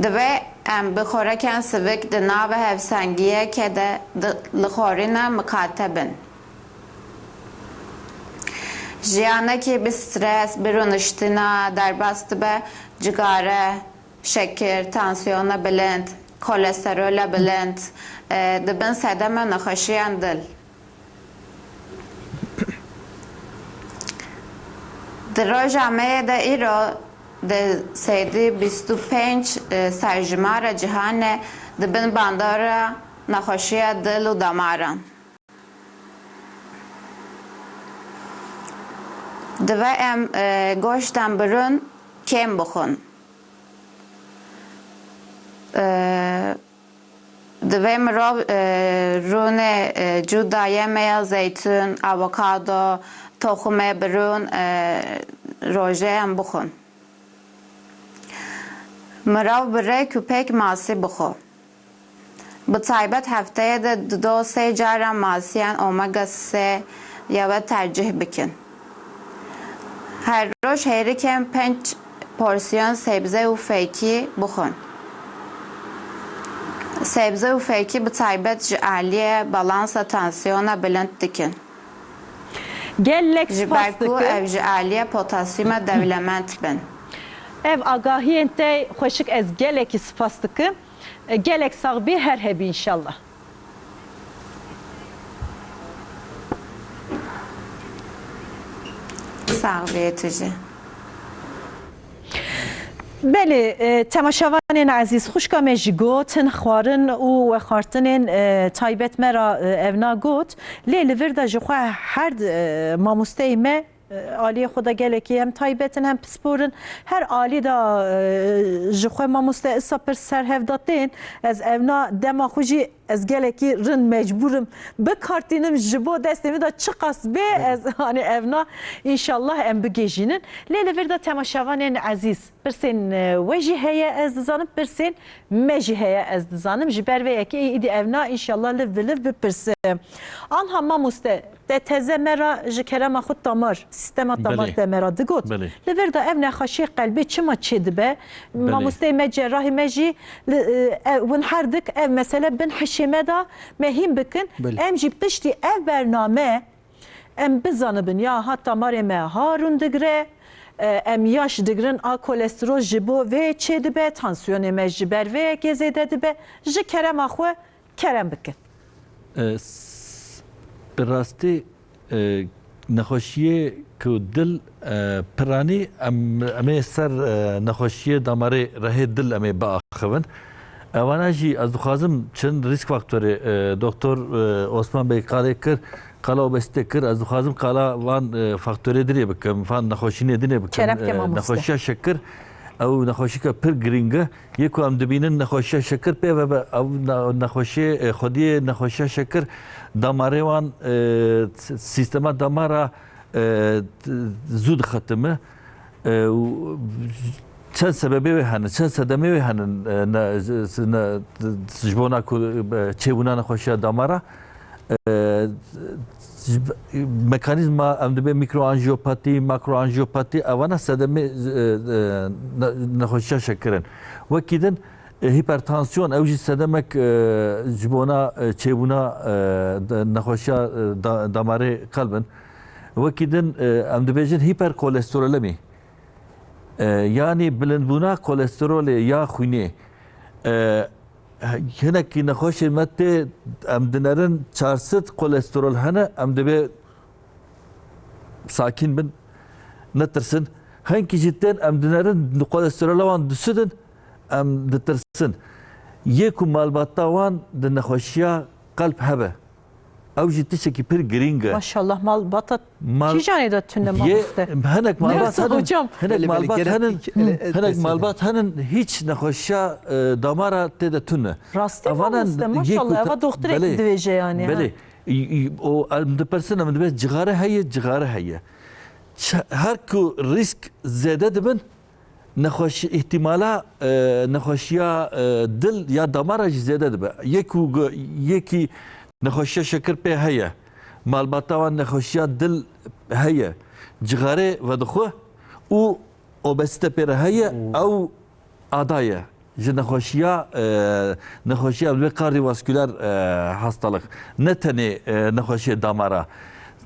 Divê em bi xorekên sivik di nava hevsengiyeke de di, li xwarina miqate bin. Jiyanekî bi stres, bi rûniştina derbas dibe, cigare, şekir, tansiyona bilind, kolesterola bilind, e, dibin sedema nexweşiyên dil. Di roja me yê de îro di sêdî bîst û pênc, e, serjimara cîhanê di bin bandora nexweşiya dil û damaran. Divê em, e, goştên birûn kêm bixwin. E, Divê mirov, e, rûnê, e, cûda yeme ya zeytûn, avokado, toxumê birûn, e, rojê em bixwin. Mirov bi rêk û pêk masî bixwe. Bi taybet hefteyê de du do sê caran masiyên omega sê ya we tercîh bikin. Her roj hêrikên pênc porsiyon sebze û fêkî bixwin. Sebze û fêkî bi taybet ji aliyê balansa tansiyona bilind dikin. Gelek spas dikim. Ji ber ku ev ji aliyê potasyuma dewlemend bin. Ev agahiyên te xweşik ez gelekî spas dikim. E, gelek sax bî, her hebî înşallah. Sax bê tu jî. Belê, e, temaşevanên ezîz, xwişka me jî got, hin xwarin û wexartinên, e, taybet me re, e, evna got. Lê li vir de ji xwe her, e, mamosteyê me, e, aliyê xwe de gelekî hem taybet in hem pispor in. Her alî de, e, ji xwe mamoste isa pir ser hev de tên. Ez evna dema xwe jî Ez gelekî rind mecbûr im bikartînim ji bo destê min de çiqas bê, ez, hani, evna înşallah em bigihîjînin. Lê li vir de temaşevanên ezîz, pirsên, e, we jî heye, ez dizanim, pirsên me jî heye, ez dizanim. Ji ber vê yekê ê îdî evna înşallah liv bi liv bipirsim. Anha mamoste, te teze me ra ji kerema xwe tamar, sîstema tamar Belê. te me ra digot. Belê. Li vir de ev nexweşiyê qelbê çima çêdibe? Belê. Mamosteyê me, cerrahê me jî li, e, ev, hûn her dik ev mesele bin hişê me de me hîn bikin. Belê. Em jî piştî ev bername em bizanibin ya ha tamarê me ha rûn digre, e, em yaş digirin a kolesterol ji bo vê çêdibe, tansiyonê me ji ber vê yekê zêde dibe. Ji kerema xwe kerem bikin. E, s-, bi rastî, e, nexweşiyê ku dil, e, piranî, em, em ê ser, e, nexweşiyê damarê rehê dil em ê biaxivin. Evana jî ez dixwazim çend risk faktorê, e, Doktor, e, Osman Bey qalê kir, qala obezîte kir, ez dixwazim qala van, e, faktorê dinê bikim, van nexweşînê dinê bikim. Kerem ke E, mamoste. Nexweşiya şekir, ew nexweşîka pir girîng e. Yê ku em dibînin nexweşiya şekir pê ve be, ew ne-, nexweşiyê, e, xwediyê nexweşiya şekir damarê wan, e, s-, sîstema damara, e, t-, zû dixetime. E, û çend sebebê wê hene, çend sedemê wê hene, e, ne, z-, ne, ji bona ku, e, çêbûna nexweşiya damara, e, mekanîzma, em dibê mikroanjiyopatî, makroanjiyopatî, evana sedemê, e, e, ne-, nexweşiya şekir in. Wekî din, e, hipertansiyon, ew jî sedemek, e, ji bona, e, çêbûna, e, de-, nexweşiya, e, da-, damarê qelb in. Wekî din, e, em dibêjin hiperkolesterolemî. E, yanî bilindbûna kolesterolê ya xwînê. E, Hinekî nexweşên me tê, em dinerin çar sed kolesterol hene, em dibê sakîn bin, netirsin. Hinkî jî tên, em dinerin kolesterola wan du sed in, em ditirsin. Yê ku malbata wan di nexweşiya qelb hebe. Ew jî tiştekî pir girîng e. Maşallah, malbata Mal-, kîjanê de tune, yê, mamoste? Hinek malbat Neyse henin, hocam. Hinek Belê, belê, malbat gelek henin, gelek, hinek gelek malbat henin, hiç nexweşiya, e, damara tê de tune. Rastî Evana mamoste, yê maşallah, ku eva doxtirek belê, divêje yani, ha. Belê. Î, î, o, em dipirsin, em dibê cixare heye, cixare heye. Ç-, her ku risk zêde dibin, nexweş-, îhtîmala, e, nexweşiya, e, dil ya damara jî zêde dibe. Yek û gu-, yekî nexweşiya şekir pê heye. Malbata wan nexweşiya dil heye. Cixarê vedixwe û obezîte pê re heye. Û ew ada ye. Ji nexweşiya, e, nexweşiya vê kardiyovasküler, e, hastalık. Ne tenê, e, nexweşiyê damara.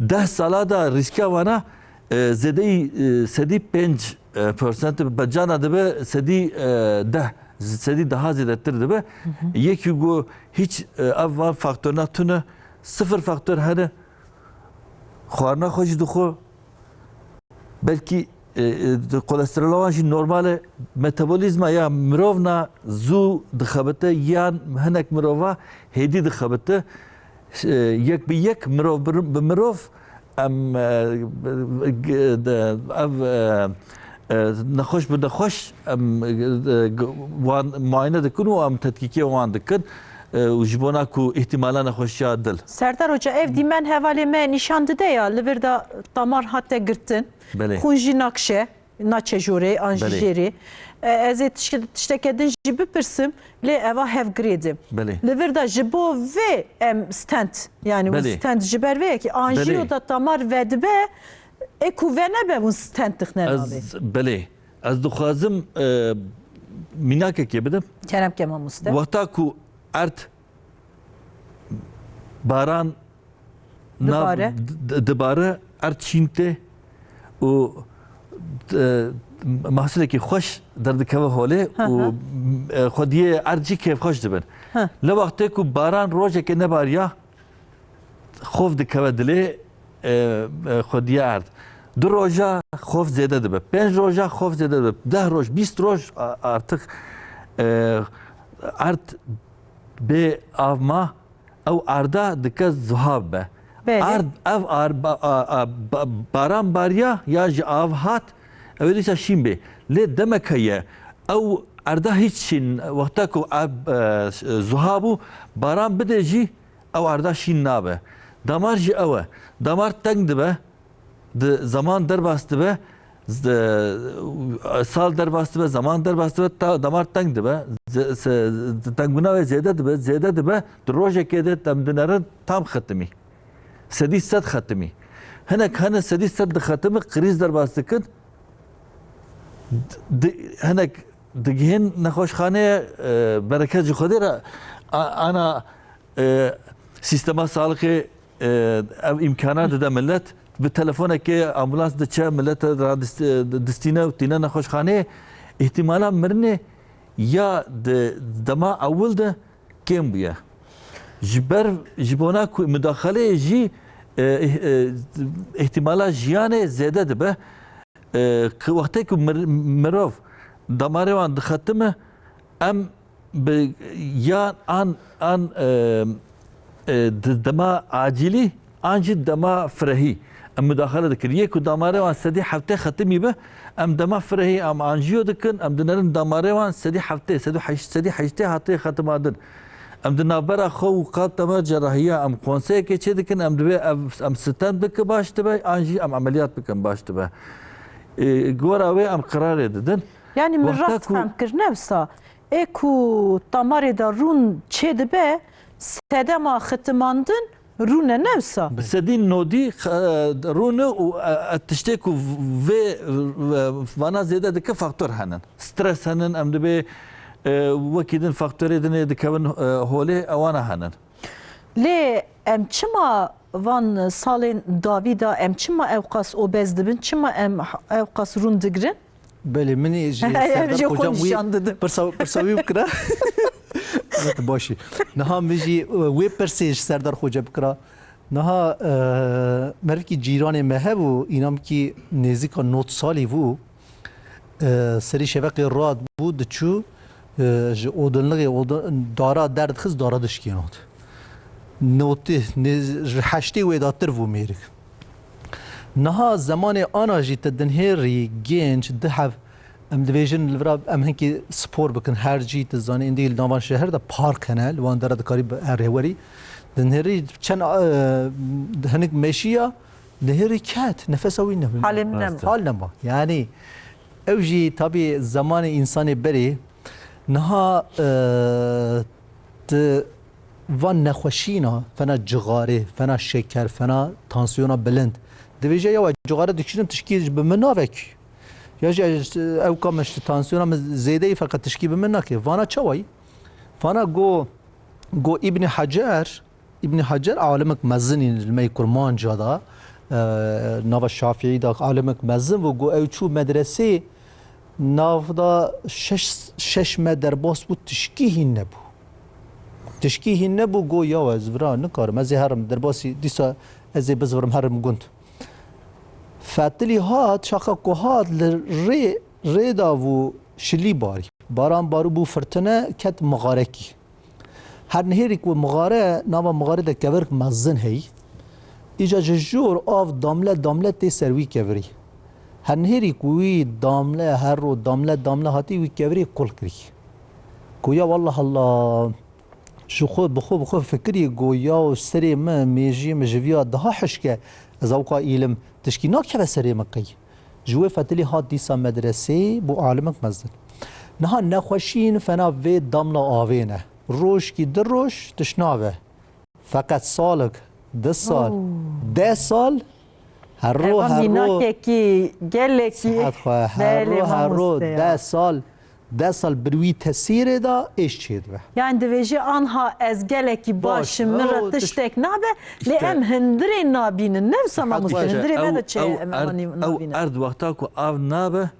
Deh sala da rîska wana, e, zêdeyî, e, sedî pênc, e, persent, be cana dibe sedî, e, deh, sedî daha zêdetir dibe. Hı hı. Yekî ku hiç, e, ev van faktorna tune, sifir faktor hene, xwarina xwe jî dixwe, belkî, e, e, kolesterola wan jî normal e, metabolîzma ya mirov na zû dixebite, yan hinek mirova hêdî dixebite. E, yek bi yek mirov bi, bi mirov em, e, g-, de, ev, e, e, nexweş bi nexweş em, e, g-, wan muayene dikin û em tetkîkê wan dikin, e, û ji bona ku îhtîmala nexweşiya dil. Serdar Hoca, ev dîmen hevalê me nîşan dide ya, li vir de damar hate girtin, Belê. xûn jî nakşe, naçe jorê an jî Belê. jêrê. E, ez ê tişt-, tişteke din jî bipirsim, lê eva hevgirê de. Belê. Li vir de ji bo vê em stent, yani hûn Belê. stent ji ber vê yekê, anjiyo Belê. da damar vedibe, ê ku venebe hûn stent dixne navê. Ez, belê. Ez dixwazim, e, mînakekê bidim. Kerem ke mamoste. Wexta ku erd baran na-, Dibare. d-, d-, dibare, erd şîn tê û, e, mahsulekî xweş derdikeve holê Hı hı. û, e, xwediyê erd jî kêfxweş dibin. Hı. Li wextê ku baran rojekê nebariya, xof dikeve dilê, e, e, xwediyê erd. Du roja xof zêde dibe, pênc roja xof zêde dibe, deh roj, bîst roj a-, artık, e, erd bê av ma, ew arda dike zuhav be. Belê. Ard, ev ar, ba-, a, a, ba-, baran bariya ya ji av hat, ew ê dîsa şîn bê. Lê demek heye, ew erda hîç şîn, wexta ku eb, e, zuha bû, baran bide jî, ew erda şîn nabe. Damar jî ew e. Damar teng dibe, di zaman derbas dibe, z-, sal derbas dibe, zaman derbas dibe, ta damar teng dibe. Z-, se-, tengbûna wê zêde dibe, zêde dibe, di rojekê de em dinerin tam xetimî. Sedî sed xetimî. Hinek hene sedî sed dixetimi, krîz derbas dikin. Di-, hinek digihên nexweşxaneyê, e, bereket ji Xwedê re, a-, ana, e, sîstema sağlıkê, e, ev îmkana dide millet. Bi telefonekê ambulans diçe, millet re dist-, distîne û tîne nexweşxaneyê. Îhtîmala mirinê ya di dema ewil de kêm bûye. Ji ber, ji bona ku mudaxaleyê jî, e, e, îhtîmala jiyanê zêde dibe. E, ki wextê ku mir-, mirov damarê wan dixetime, em bi yan an, an, e, e, di dema acîlî an jî dema firehî em mudaxale dikin. Yê ku damarê wan sedî heftê xetimî be, em dema firehî em anjiyo dikin, em dinerin damarê wan sedî heftê, sedî heşt, sedî heştê hatê xetimandin. Em di navbera xwe û qalb damer cerrahiya em konseyekê çê dikin, em divê ev, em stent bikin baş dibe, an jî em emeliyat bikin baş dibe. E, gora wê em qirarê didin. Yani min Wexta rast ku fem kir, ne wisa? Ê ku damarê de rûn çê dibe, sedema xitimandin rûne, ne wisa? Bi sedî nodî, e, rûne û, e, e, tiştê ku vê, e, vana zêde dike faktor henin. Stres henin, em dibê, e, wekî din faktorê din ê dikevin, e, holê, ewana henin. Lê em çima van salên dawî de em çima ewqas obez dibin? Çima em ewqas rûn digirin? Belê, min ê ji Serdar Kocam wî pirsa, pirsa wî bikira. Zat baş î. Niha min jî, e, wê pirsê ji Serdar Xoce bikira. Niha, e, merivkî cîranê me hebû, înamkî nêzîka nod salî bû. E, serî şeveqê rat bû, diçû, e, ji odunlixê odun, dara derdixist, dara dişkênat. Notî, nê-, ji heştê wê datir bû mêrik. Niha zemanê ana jî te dinhêrî gênc, di hev, em dibêjin li vira em hinkî spor bikin, her cî tu zanî, îndî li nava şehir de park hene, li wan dera dikarî bi erê werî. Dinhêrî çend, e, hinik meşiya, dinhêrî ket, nefesa wî nebû. Halê min nema. Hal nema. Yanî ew jî tabî zemanê însanê berê niha, e, di van nexweşîna, fena cixarê, fena şeker, fena tansiyona bilind. Dibêje, ya we cixare dikişînim, tişkî ji bi min navekî. Ya jî ez, ew ka min ji tansiyona min zêde yî, feqet tişkî bi min nake. Vana çawa yî? Vana go, go Îbnî Hecer, Îbnî Hecer alimek mezin in, ilmey Kurmanca da, e, nava Şafîî da alimek mezin bû, go ew çû medresê, nav da şeş, şeş me derbas bû, tişkî hîn nebû. Tişkî hîn nebû, go ya ez vira nikarim, ez ê herim derbasî, dîsa ez ê bizivirim herim gund. Fetilî hat, şaxa ku hat li rê, rê da bû şilî barî. Baran barû bû firtine, ket mixarekî. Her nihêrî ku mixare, nava mixare de kevirk mezin heyî. Îca ji jor av damle damle tê ser wî kevirî. Her nihêrî ku wî damle, her ro damle damle hatî wî kevirî qul kirî. Ku ya wallah Allah, ji xwe, bi xwe, bi xwe fikirî ku ya serê min, mêjiyê min ji viya daha hişk e, ez ewqa îlim tişkî nakeve serê min qey. Ji wê fetilî hat dîsa medreseyê bû alimek mezin. Niha nexweşîn fena vê damla avê ne. Rojkî du roj tişt nabe. Feqet salek, du sal, Oo. deh sal, her ro, Eva her ro, mînakekî gelekî. Sihet xwe, her Belê, ro, her ro, mamoste ya. deh sal, deh sal bir wî tesîrê de êş çêdibe. Yani divêjî anha ez gelekî baş Baş, im, min re o, tişt- tiştek nabe, lê İşte em hindirê nabînin. Ne wisa Sihet mamoste, xwe. hindirê me Ew, de çi ew em erd, anî ew nabînin? erd wexta ku av nabe,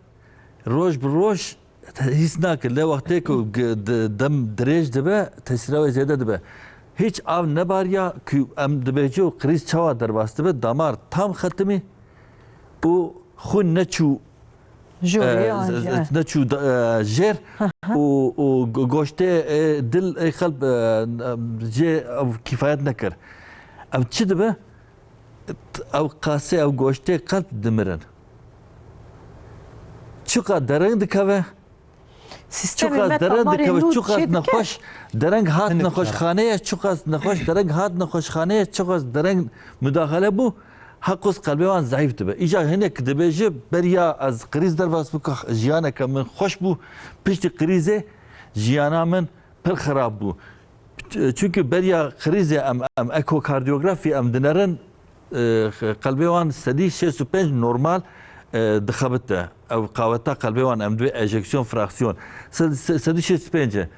roj bi roj hîs nake. Lê wextê ku g-, d-, dem dirêj dibe, tesîra wê zêde dibe. Hîç av nebariya ku em dibêje û krîz çawa derbas dibe, damar tam xetimî û xwîn neçû, Jorê e, an z-, jî, z-, e. neçû da-, e, jêr û, û go-, goştê, e, dil, e, xelb, e, jê ev kîfayet nekir. Ev çi dibe? Ew qasê, ew goştê qelb dimirin. Çiqa derin dikeve, Sîstemê çiqas me dereng dikeve, çiqas nexweş dereng hat nexweşxaneye, çiqas nexweş dereng hat nexweşxaneye, çiqas dereng mudaxele bû, heqûs qelbê wan zehîf dibe. Îca hinek dibêje, beriya ez krîz derbas bike, jiyaneke min xweş bû, piştî krîzê jiyana min pir xirab bû. Çunku beriya krîzê em, em ekokardiyografî em dinerin, e, qelbê wan sedî şêst û pênc normal, e, dixebite. Ew qaweta qelbê wan em divê ejeksiyon, fraksiyon. Se-, se-, sedî şêst û pênc e.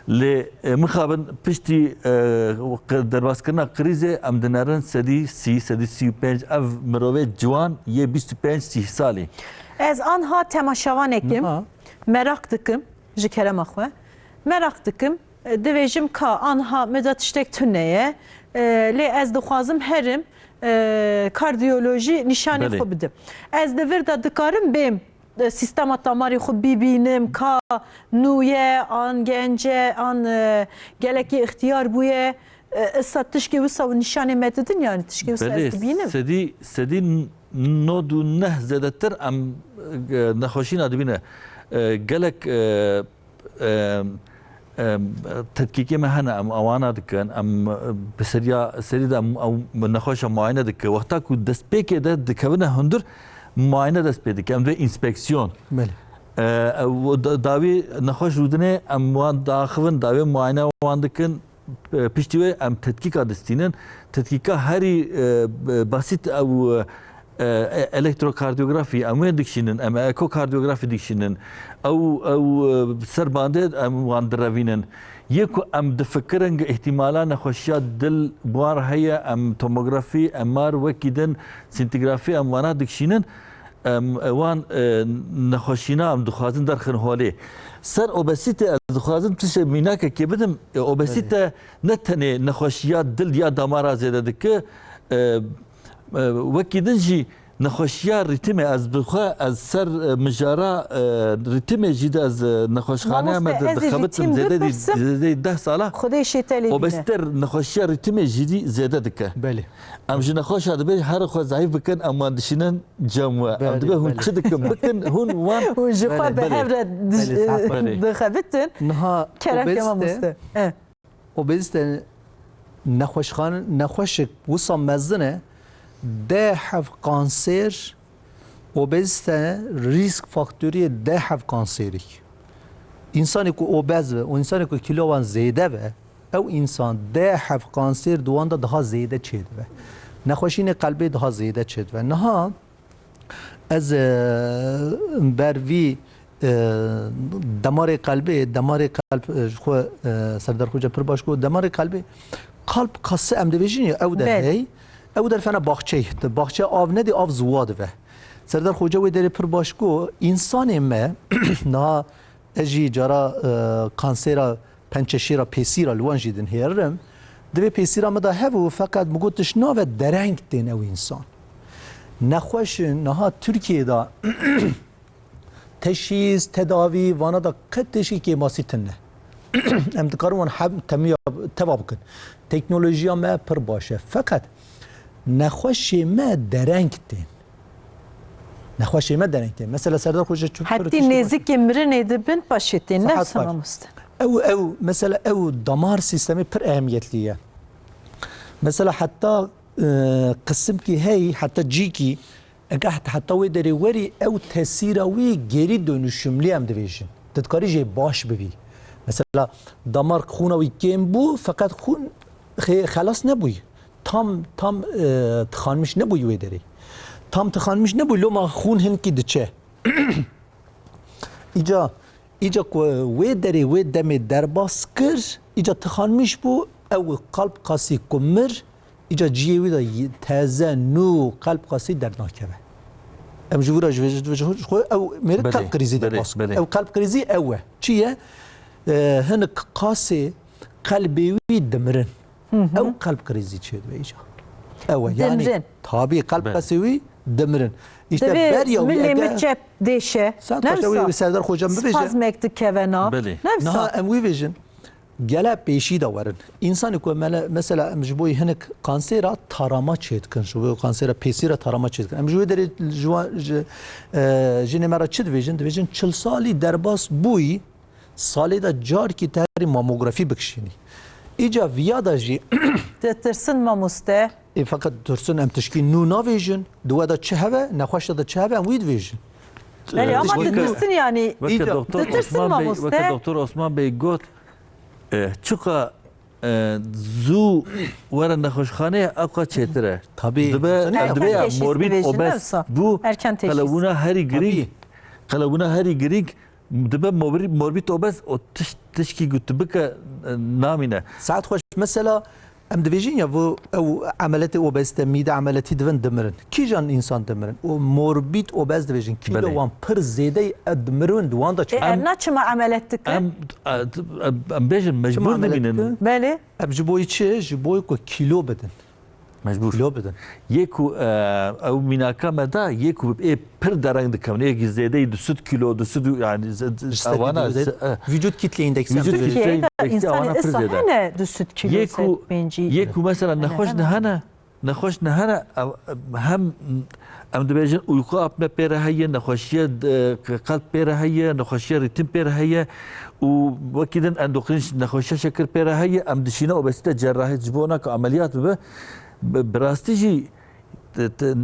Lê, e, mixabin piştî, e, qi-, derbaskirina krîzê em dinerin sedî sî, sedî sî û pênc. Ev mirovê ciwan yê bîst û pênc sî salî. Ez anha temaşevanekim. Niha. Meraq dikim, ji kerema xwe. Meraq dikim. Divêjim ka anha me de tiştek tune ye. E, lê ez dixwazim herim, e, kardiyolojî nîşanê Belê. Xwe bidim. Ez di vir de dikarim bêm, e, sîstema damarê xwe bibînim, ka nû ye, an genc e, an, e, gelekî ixtiyar bûye. E, issa tişkê wisa û nîşanê me didin, yani tişkê wisa ez Belê, dibînim. Sedî, sedî nod û neh zêdetir em, e, nexweşîna dibîne. E, gelek, e, Em, em, tetkîkê me hene, em awana dikin, em, e, bi seriya, serî de em, ew nexweşa muayene dike. Wexta ku destpêkê de dikevine hundir, muayene dest pê dike. Em dibê înspeksiyon. Belê. E, ew da-, dawî nexweş rûdinê, em wan diaxivin, dawê muayene wan dikin. E, piştî wê em tetkîka distînin. Tetkîka herî, e, b-, basît ew, e, e, elektrokardiyografî, em wê dikişînin, em ekokardiyografî dikişînin. Ew, ew, e, ser bandê em wan direvînin. Yê ku em difikirin, ihtimala nexweşiya dil bi wan re heye, em tomografî, M R, wekî din, sîntîgrafî, em wana dikişînin. Em, e, wan, e, nexweşîna em dixwazin derxin holê. Ser obezîte ez dixwazim tişe mînakekê bidim. E, obezîte Belê. Ne tenê nexweşiya dil ya damara zêde dike, e, e, wekî din jî nexweşiya rîtimê, ez bi xwe, ez ser, e, mijara, e, rîtimê jî de ez, e, nexweşxaneya me Mamoste, de ez ê ji dixebitim tîm zêde dî, bipirsim. Zêde deh sala. Xwedê şê te lê bîne. Obezîte nexweşiya rîtimê jî dî zêde dike. Belê. Em ji nexweşa dibê her xwe zayîf bikin, em wan dişînin cem we. Em Belê, dibê hûn belê. Çi dikin, bikin, hûn wan Hûn ji xwe Belê. Bi hev re dij-, Belê, saet baş. Belê. Dixebitin. Niha Kerem obezîte, kema muste. Eh. Obezîte nexweşxan-, nexweşek wisa mezin e, deh hev kanser, obezîte rîsk faktorî ye deh hev kanserî. Însanê ku obez be û însanê ku kîlo wan zêde be, ew însan deh hev kanser di wan de daha zêde çêdibe. Nexweşînê qelbê daha zêde çêdibe. Niha ez, e, ber vî, e, demarê qelbê, demarê qelb, e, ji xwe, e, Serdar Xoca pir baş got, demarê qelbê, kalp kası em dibêjin ya, ew der Belê. Hey, ew der fena baxçeyê, di baxçeya av nedî, av ziwa dibe. Serdar Xoca wê derê pir baş got, însanê me, niha ez jî cara, e, kansêra pençeşîra pêsîra li wan jî dinhêrim. Divê pêsîra min de hebû, feqet min got tişt nabe dereng tên ew însan. Nexweş in, niha Tirkiyê de teşhîs, tedavî, vana da qet tiştî kêmasî tune. Em dikarin wan hem temiya teva bikin. Teknolojiya me pir baş e. Feqet nexweşê me dereng tên. Nexweşê me dereng tên. Mesela Serdar Xoca çi pir Hetî tiştî baş nêzikê mirinê dibin paşê tên. Sahet Nefs baş. Mamoste. Ew, ew, mesela ew damar sîstemê pir ehemiyetli ye. Mesela heta, e, qisimkî hey, heta cîkî, eke heta, heta wê derê werî, ew tesîra wî geri dönüşümlü em dibêjin. Tu dikarî jê baş bivî. Mesela damar xûna wî kêm bû, feqet xûn xê-, xelas nebûyî. Tam, tam, e, tıkanmış nebûyî wê derê. Tam tıkanmış nebûyî, loma xûn hinkî diçe. Îca, îca ku wê derê, wê demê derbas kir, îca tıkanmış bû, ew kalp kasî ku mir, îca ciyê wî de y-, teze, nû, kalp kasî dernakeve. Em ji wî re ji vê, ji vê, ji xwe, ew mêrik Belê, kalp krîzî belê, derbas kir. Belê. Ew kalp krîzî ew e. Çi ye? E, hinik kasê qelbê wî dimirin. Hı hı. Ew kalp krîzî çêdibe îca. Ew e, yani, Dimrin. Tabî kalp Be. Qesê wî dimirin. İşte Divê beriya wî milê ege mi çep dêşe. Saet Ne kaşe wî wisa? Serdar Xocam bibêje. Spazmek dikeve nav. Belê. Ne wisa? Niha em wî bêjin. Gele pêşî de werin. Însanê ku mele-, mesela em ji bo hinek kansêra tarama çêdikin, ji bo kansêra pêsîra tarama çêdikin. Em ji wê derê ji wan, ji, e, jinê me re çi dibêjin? Dibêjin çil salî derbas bûyî, salê de carkî te herî mamografî bikişînî. Îca viya de jî Ditirsin mamoste. Ê feqet tirsin em tişkî nû navêjin. Di we de çi heve, nexweş de de çi heve, em wî divêjin. Belê ama Weke- ditirsin yani. Weke Îca- doktor Ditirsin Osman Bey, mamoste. Weke doktor Osman Bey got, e, çiqa e, zû were nexweşxaneyê, ewqa çêtir e. Tabii. Dibe, Erken dibe ya teşhis morbîd dibêjin, obez. wisa. Bu Erken teşhis. qelewbûna herî girîng. Tabii. Qelewbûna herî girîng. Dibe morbîd, morbîd obez o tiş, tişkî ku tu bike, e, namîne. Saet xweş. Mesela em dibêjin ya, bu ew emeletê obezîte, mîde emeletî divin dimirin. Kîjan însan dimirin? O morbîd obez dibêjin. Kîlo Belê. wan pir zêde ye, e, dimirin, di wan da E, çi? Em na çima emelet dikin? Em, em, em bêjin Çima mecbur emelet dimînin. dikin? Belê. Em ji bo yî çi? Ji bo ku kîlo bidin. Mecbur. Kîlo bidin. Yê ku, e, ew mînaka me da, yê ku ê pir dereng dikevin. Ê zêdeyî du sed kîlo, du sed û, yani, z- z- Ji sedî ewana, du sed. z- e, Vücut kitle indeksi. Vücut Türkiye'de kitle indeksi insanı awana pir ısa zêde. hene du sed kilo Yê ku, pêncî. Yê ku mesela nexweş Hemen. Nehene, nexweş nehene, ev- hem em dibêjin uyku apne pê re heye, nexweşiye, e, qelb pê re heye, nexweşiye rîtim pê re heye û wekî din endokrin nexweşiye şekir pê re heye, em dişîne obezîte cerrahî ji bo naka ameliyat bibe. Bi, bi rastî jî te- te-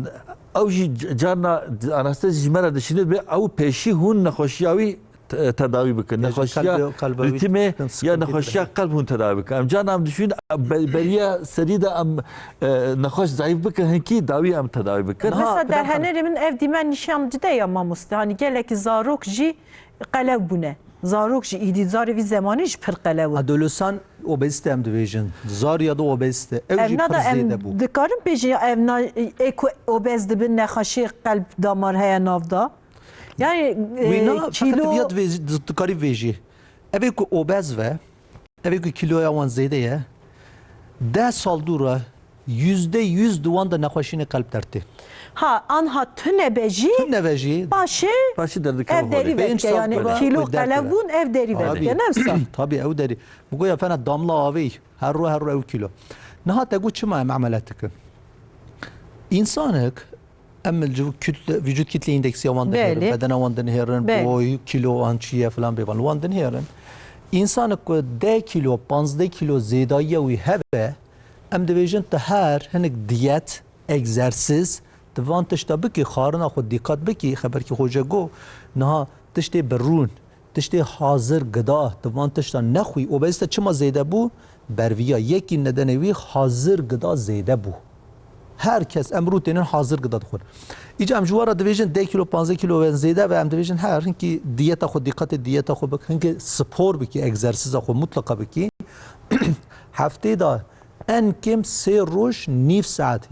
ew jî c- carna anestezi ji me re dişîne dibe ew pêşî hûn nexweşiya wî te- tedawî bikin. Ya jî Nexweşiya kalbe- kalbe wî rîtimê din sıkıntı ya gidiyor. Nexweşiya qelb hûn tedawî bikin. Em carna em dişîn be- beriya serî de em, e, nexweş zayîf bikin hinkî dawî em tedawî bikin. Niha Mesela Bülent Hanım. Henelerî min ev dîmen nîşan dide ya mamoste. Hani gelekî zarok jî qelew bûne. Zarok jî îdî zarê vî zemanî jî pir qelew in. Adolesan obezîte em dibêjin. Zarya da obezîte. Ew jî Evna pir da zêde em bû. dikarin bêjin ya evna ê ku obez dibin nexweşê qelb damar heye nav da. Yani e, Wî na feqet kîlo viya divêjî- dikarî vêjî. Evê ku obez ve, evê ku kîloya wan zêde ye, deh sal dû re yüzde yüz di wan de nexweşînê qelb dertê. Ha, anha tune be jî Tune be jî. Paşê Paşî derdikeve ev derî holê. Pênc veke sal yani dû re kîlo ew dertê. qelev bûn ev derî Tabii. veke. Ne wisa? Tabii ew derî. Bi goya fena damla avê her ro her ro ew kîlo. Niha te got çima em emeliyat dikin? Însanek em li civî kütle, vücut kitle indeksiya wan dinihêrin, Belê. bedena wan dinihêrin, Belê. boy, kîlo wan çi ye filan bêvan. Wan dinihêrin. Însanek ku deh kîlo, panzdeh kîlo zêdayiya wî hebe, em dibêjin tu her hinek diyet, egzersiz, tu van tişta bikî, xwarina xwe dîqat bikî, xeberkî xwe je got, niha tiştê bi rûn, tiştê hazir gida, tu van tişta nexwî, obezîte çima zêde bû? Berviya yekî nedenê wî hazir gida zêde bû. Her kes em rû tênin hazir gida dixwin. Îca em ji we re dibêjin deh kîlo, panzdeh kîlo wen zêde ve, em dibêjin her hinkî diyeta xwe, dîqetê diyeta xwe bik, hinkî spor bikî, egzersiza xwe mutleqa bikî. Heftê de en kêm sê roj nîv saet,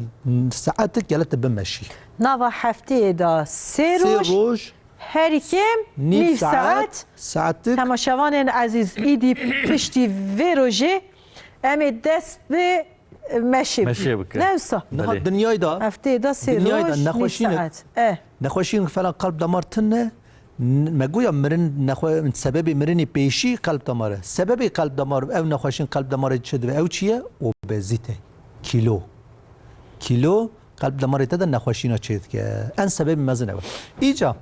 saetik gele tu bimeşî. Nava hefteyê de sê Sê roj, roj herî kêm nîv nîv saet, saet. saetik. Temaşevanên ezîz, îdî piştî vê rojê em ê dest bi meşê Meşê bikin. Ne wisa? Niha Belê. dinyayda, Hefteyê de sê Dinyayda roj nîv nexweşînek- saet. Eh. nexweşîn fena qelb damar tune, n- me goya mirin nexwe, sebebê mirinê pêşî qelb damar e. Sebebê qelb damar, ev nexweşîn qelb damarê çi dibe? Ew çi ye? Obezîte. Kîlo. Kîlo qelb damarê te de nexweşîna çê dike. En sebebê mezin ew e. Îca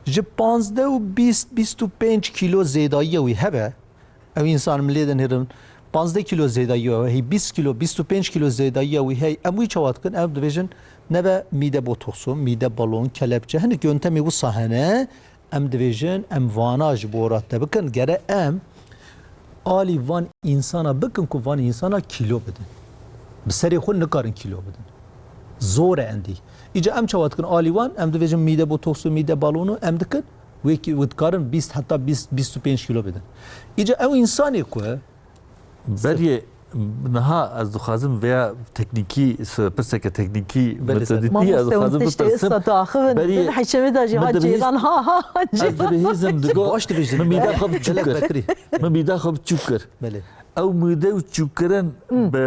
ji panzdeh û bîst, bîst û pênc kîlo zêdayiya wî hebe, ew însan min lê dinêrin, panzdeh kîlo zêdayiya wî, hî bîst kîlo, bîst û pênc kîlo zêdayiya wî hey, em wî çawa dikin? Em dibêjin nebe mîde botokso, mîde balon, kelepçe, hinek yöntemê wisa hene, em dibêjin, em vana ji bo rate bikin, gere em alî van însana bikin ku van însana kîlo bidin. Bi serê xwe nikarin kîlo bidin. Zor e endî. Îca em çawa dikin alî wan? Em dibêjin mîde botoksu, mîde balonu em dikin. Wê ki, wê dikarin bîst heta bîst, bîst û pênc kîlo bidin. Îca ew însanê ku Berê niha ez dixwazim vêya teknîkî, s- pirseke teknîkî Belê, metodîtî Mamoste ez hûn dixwazim tiştê bipirsim. issa daxivin. Berê Din heçemê de jî min ha dibihîst- cêran ha ha ha Ez dibihîzim digo Baş dibêjin. min mîda xwe biçûk kir. Bekirî. Min mîda xwe biçûk kir. Belê. Ew mîde û çûkirin bi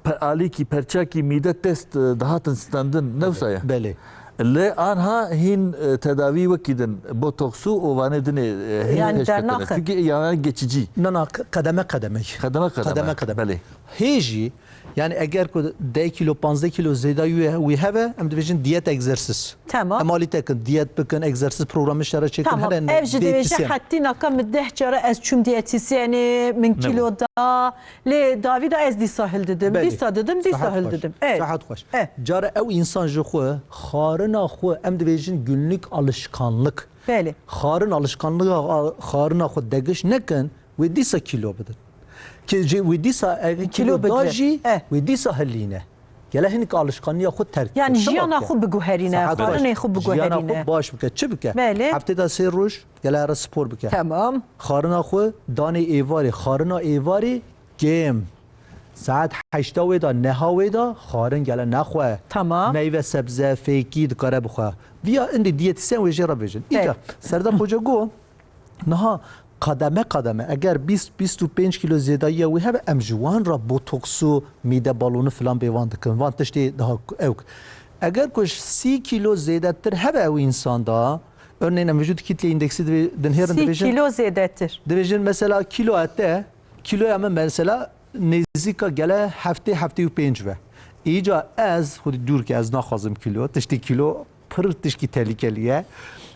pe- alîkî perçakî mîde test, e, dihatin standin, ne wisa ye? Belê. Lê anha hîn, e, tedavî wekî din, botoksû û vanê dinê, e, hîn Yani pêş ketine. Çünkü yani geçici. Na, na, qedeme qedeme. Qedeme qedeme. Qedeme qedeme. Belê. Hê jî, yani eger ku deh kilo, panzdeh kilo zêda wî, wî heve, em dibêjin diyet egzersiz. Tamam. Em alî te kin, diyet bikin, egzersiz programı şere çekin, Tamam. Her ne Ev jî dibêje diyetisyen. Hetî naka min deh cara ez çûm diyetisyenê, min Ne bu? kilo da, lê davî da ez dîsa hildidim, Belê. dîsa didim, dîsa Sahat xweş. hildidim. Evet. Sahat xweş. Eh. Cara ew insan ji xwe xarina xwe, em dibêjin günlük alışkanlık. Belê. Xarin alışkanlığa, xarina xwe degiş nekin, wê dîsa kilo bidin. Ki ji wê dîsa ev Kilo kilo da bigire. jî, Eh. wê dîsa hilîne. Gele hinek alışkanlığa xwe terk Yani bike. Çawa jiyana bike? xwe biguherîne, Sahat xarinê baş. xwe Jiyana biguherîne. xwe baş bike. Çi bike? Belê. Heftê de sê roj gele here spor bike. Tamam. Xarina xwe danê êvarê, xarina êvarê kêm. Saet heşta wê de, neha wê de, xarin gele nexwe. Tamam. Meyve, sebze, fêkî dikare bixwe. Viya indi diyetisyen wê jê re bêjin. Îca, Evet. Serdar Hoca got, niha qedeme qedeme, eger bîst, bîst û pênc kilo zêdayiya wî hebe, em ji wan re botoksû, mîde balonû filan bê wan dikin. Van tiştê daha ew. Eger ku ji sî kilo zêdetir hebe ew însan da, örneğin em vücut kitle indeksi divê-, dinhêrin Sî dibêjin. kilo zêdetir. Dibêjin mesela kilo ete, kiloya min mesela nêzîka gele heftê, heftê û pênc ve. Îca ez xwedî dûr ke ez naxwazim kilo, tiştê kilo pir tişkî tehlikelî ye.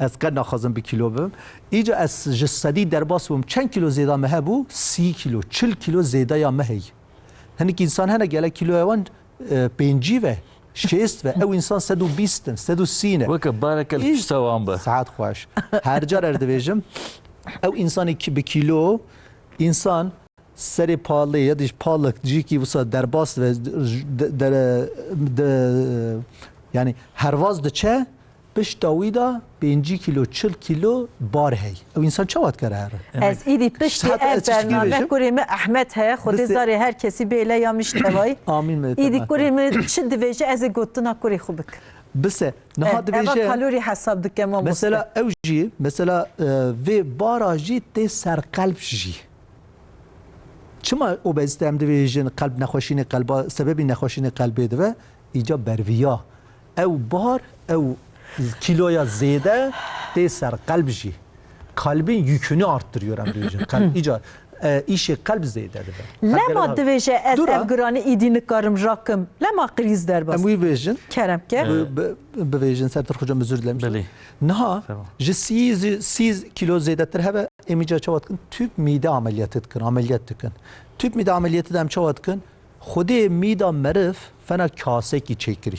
Ez qet naxwazim bi kilo bim. Îca ez ji sedî derbas bûm. Çend kilo zêda me hebû? Sî kilo, çil kilo zêdaya me heye. Hinek însan hene gele kiloya wan, e, pêncî ve, şêst ve. Ew însan sed û bîst in, sed û sî ne. Weke bareke li Î- pişta wan be. Saet xweş. Her car er dibêjim, ew însanê ki bi kilo, însan serê palê ya dî palek cîkî wisa derbas ve de, de, de, yani hervaz diçe, pişta wî de pêncî kilo, çil kilo bar hey. Ew însan çawa dikare here? Ez îdî piştî Saet ev ez çi bername bêjim? kurê min Ahmet heye, Xwedê Bistê- zarê her kesî bêle ya miştevayî. Amîn me, Îdî temam. kurê min çi divêje ez ê gotina kurê xwe bikim. Bise, niha Eh, eva dibêje, kalorî hesab dike mamoste. Mesela ew jî, mesela, e, vê bara jî tê ser qelb jî. Çima obezite em dibêjin qelb nexweşînê qelba, sebebî nexweşînê qelbê dibe? Îca berviya. Ew bar, ew kiloya zêde tê ser qelb jî. Kalbin yükünü arttırıyor em dibêjin. Qelb, îca, e, îşê qelb zêde dibe. Qelb Lema gelen dibêje ez Dura. ev giranî îdî nikarim rakim. Lema krîz derbas. Em wî bêjin. Kerem ke. Bi, bi, bivêjin, Serdar Hocam, özür dilerim. Belê. Niha Tamam. ji sî, sî kilo zêdetir hebe, em îca çawa dikin? Tüp mide ameliyatı dikin, ameliyat dikin. Tüp mide ameliyatı da em çawa dikin? Xwedê mîda meriv fena kasekî çêkirî.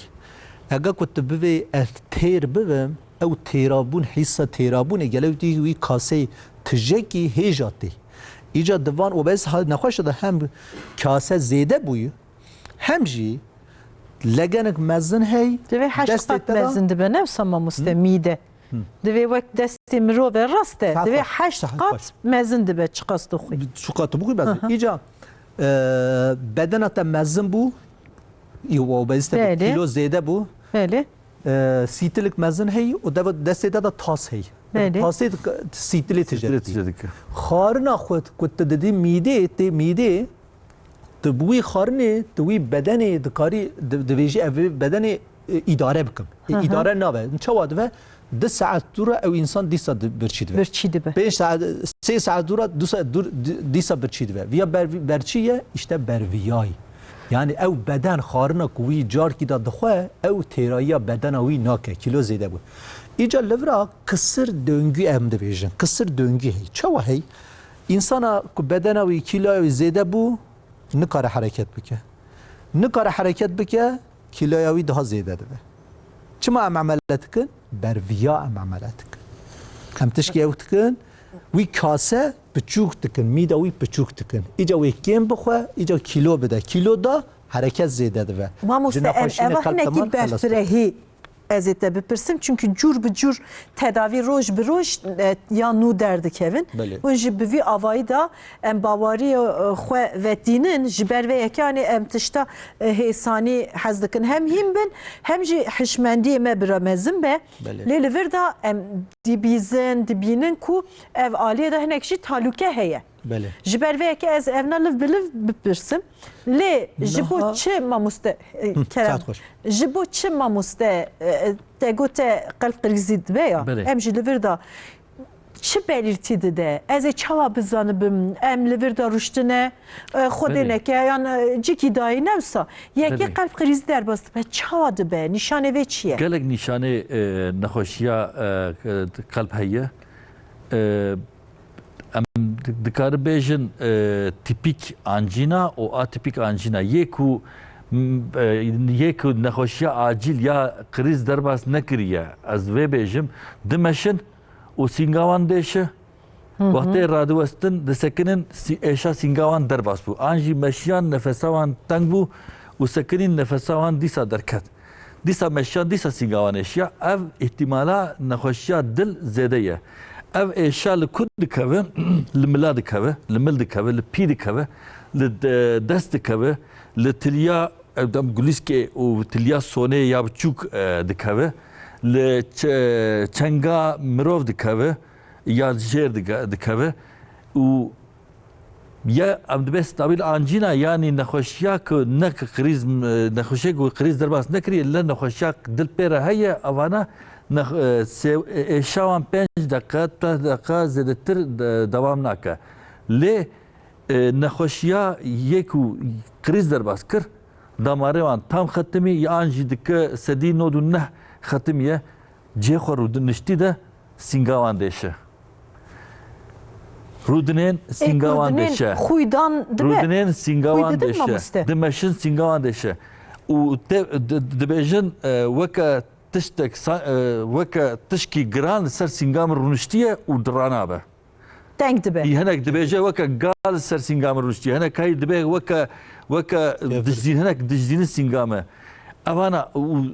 Ega ku tu bivê ez têr bibim, ew têrabûn, hîsa têrabûnê gelew tî wî kaseyê tijekî hêja tê. Îca di van obez ha-, nexweşa de hem kase zêde bûyî, hem jî legenik mezin hey, Divê heşt destê qat te de mezin dibe, ne wisa mamoste, Hı. mîde. Hı. Divê wek destê mirov e, rast e. Saet Divê xweş, heşt saet qat xweş. mezin dibe, çiqas tu xwî. Çiqas tu bixwî mezin. Aha. Îca, e, bedena te mezin bû, î obezîte bû, Belê. kîlo zêde bû. Belê. E, sîtilik mezin hey û deva destê te de tas hey. Belê. Tasê de sîtilê tije Sîtilê dikî. tije dike. Xarina xwe ku tu didî mîdê, tê mîdê, tu bi wî xarinê, tu wî bedenê dikarî, di-, divêjî ev bedenê, e, îdare bikim. E, Hı hı. îdare nabe. Çawa dibe? Du saet dû re ew însan dîsa di-, birçî dibe. Birçî dibe. Pênc saet, sê saet dû re du saet dû, di-, dîsa birçî dibe. Viya ber-, berçî ye, işte berviyayî. Yani ew beden xarina ku wî carkî de dixwe, ew têrayiya bedena wî nake, kîlo zêde bû. Îca li vira kısır döngü em dibêjin. Kısır döngü hey. Çawa hey? Însana ku bedena wî, kîloya wî zêde bû, nikare hereket bike. Nikare hereket bike, kîloya wî daha zêde dibe. Çima em emele dikin? Berviya em emele dikin. Em tişkî ew dikin, wî kase piçûk dikin, mîda wî piçûk dikin. Îca wê kêm bixwe, îca kîlo bide. Kîlo da hereket zêde dibe. Mamoste, Ji nexweşînê ev, eva qelb hinekî temar xelas dibe. berfirehî ez ê te bipirsim, çünkü cûr bi cûr tedavî roj bi roj, e, ya nû derdikevin. Belê. Hûn jî bi vî avayî de em baweriyê, e, xwe vetînin, ji ber vê yekê anî em tişta, e, hêsanî hez dikin. Hem hîn bin, hem jî hişmendiyê me bira mezin be. Belê. Lê li vir de em dibîzin, dibînin ku ev aliyê de hinek jî talûke heye. Belê. Ji ber vê yekê ez evna liv bi liv bipirsim. Lê ji bo Niha- çi mamoste, e, Hı, Kerem, saet xweş. Ji bo çi mamoste, e, te gote qelb krîzî dibe ya? Belê. Em ji li vir de çi belîrtî dide? Ez ê çawa bizanibim? Em li vir de rûştine, e, Xwedê Belê. neke, yan, e, cikî dayî ne wisa. Yekê Belê. qelb krîzî derbas dibe, çawa dibe? Nîşanê vê çi ye? Gelek nîşanê, e, nexweşiya, e, qelb heye. E, em di-, dikarin bêjin, e, tîpîk ancîna û atîpîk ancîna. Yê ku, m, e, yê ku nexweşiya acîl ya krîz derbas nekiriye, ez vê bêjim, dimeşin û sînga wan dêşe. Wextê radiwestin disekinin sî-, êşa sînga wan derbas bû. An jî meşiyan nefesa wan teng bû û sekinîn nefesa wan dîsa derket. Dîsa meşiyan dîsa sînga wan êşiya. Ev îhtîmala nexweşiya dil zêde ye. Ev êşa li ku dikeve? Li mila dikeve, li mil dikeve, li pî dikeve, li de-, dest dikeve, li tiliya, ev dem gulîskê û tiliya sonê ya biçûk, e, dikeve, li çe-, çenga mirov dikeve ya jêr dike-, dikeve û ya em dibe stabil ancîna, yanî nexweşiya ku ne ki krîz, e, nexweşiyek ku krîz derbas nekiriye, li nexweşiya dil pê re heye, evana nex-, e, sê-, e, êşa wan pênc deqa, deh deqa zêdetir de-, dewam nake. Lê, e, nexweşiya yê ku krîz derbas kir, damarê wan tam xetimî, yan jî dike sedî nod û neh xetimiye, cihê xwe rûdiniştî de sînga wan dêşe. Rûdinên sînga wan dêşe. Xwîdan dibe. Rûdinên sînga wan Xwî didin dêşe. mamoste. Dimeşin sînga wan dêşe. Û te, di-, dibêjin, e, weke tiştek, sa-, e, weke tişkî giran li ser sînga min rûniştiye û diranabe. Teng dibe. Hinek dibêje weke gal li ser sînga min rûniştiye. Hinek kayî dibe weke, weke dijdîn, hinek dijdînin sînga me. Evana û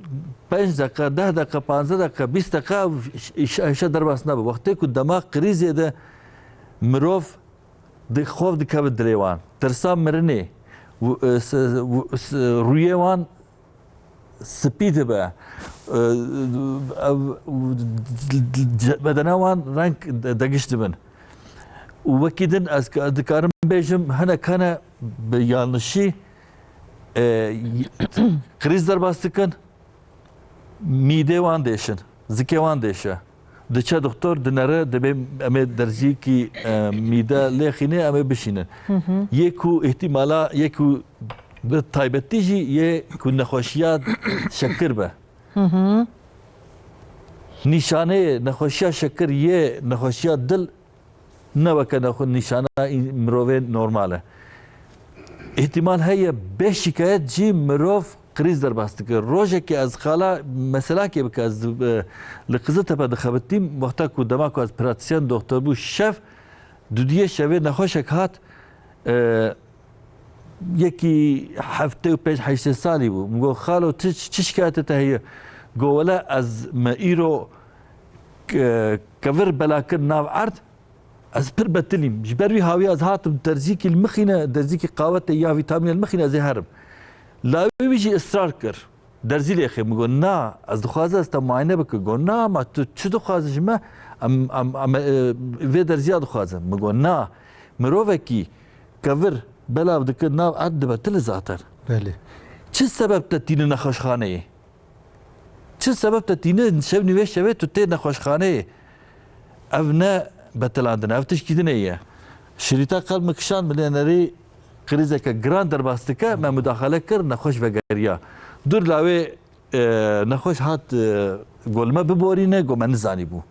pênc deqa, deh deqa, panzdeh deqa, bîst deqa êşa derbas nabe. Wextê ku dema krîzê de mirov di xov dikeve dilê wan. Tirsa mirinê, û, e, s-, û, s-, rûyê wan spî dibe. E, ev, bedena wan reng de-, degiş dibin. Û wekî din ez dikarim bêjim, hinek hene bi yanlişî, e, krîz derbas dikin, mîdê wan dêşin, zikê wan dêşe. Diçe doktor dinere, dibê em ê derziyekî, e, mîde lêxînê, em ê bişînin. Yê ku îhtîmala, yê ku bi taybetî jî yê ku nexweşiya şekir be. Nîşaneyê nexweşiya şekir yê nexweşiya dil ne weke nexwe-, nîşana î-, mirovê normal e. Îhtîmal heye bê şikayet jî mirov krîz derbas dike. Rojekê ez xala meselakê bike, ez, e, li Qiziltepe dixebitîm, wexta ku dema ku ez pratisyen doktor bû, şev, dudiyê şevê nexweşek hat, e, yekî heftê û pênc heştê salî bû. Min got, "Xalo, tu çi şikayetê te heye?" Got, "Wele ez me îro, e, kevir bela kir nav erd, ez pir betilîm. Ji ber wî hawiya ez hatim derzîkî li mixîne, derzîkî qawetê ya vîtamînê li mixîne, ez ê herim." Lawê wî jî israr kir. Derzî lêxê, min got, "Na, ez dixwazim ez te muayene bikim." Got, "Na, ma tu çi dixwazî ji me? Em, em, em, e, vê derziya dixwazim." Min got, "Na, mirovekî kevir belav dike nav erd dibe tile zaten." Belê. Çi sebeb te tîne nexweşxaneyê? Çi sebeb te tîne şev nîvê şevê tu tê nexweşxaneyê? Ev ne betilandin, ev tişkî dinê ye. Şirîta qelb min kişand, min lê nerî krîzeke giran derbas dike, me mudaxele kir, nexweş vegeriya. Dur lawê, e, nexweş hat, e, got, "Me biborîne," got, "Me nizanî bû."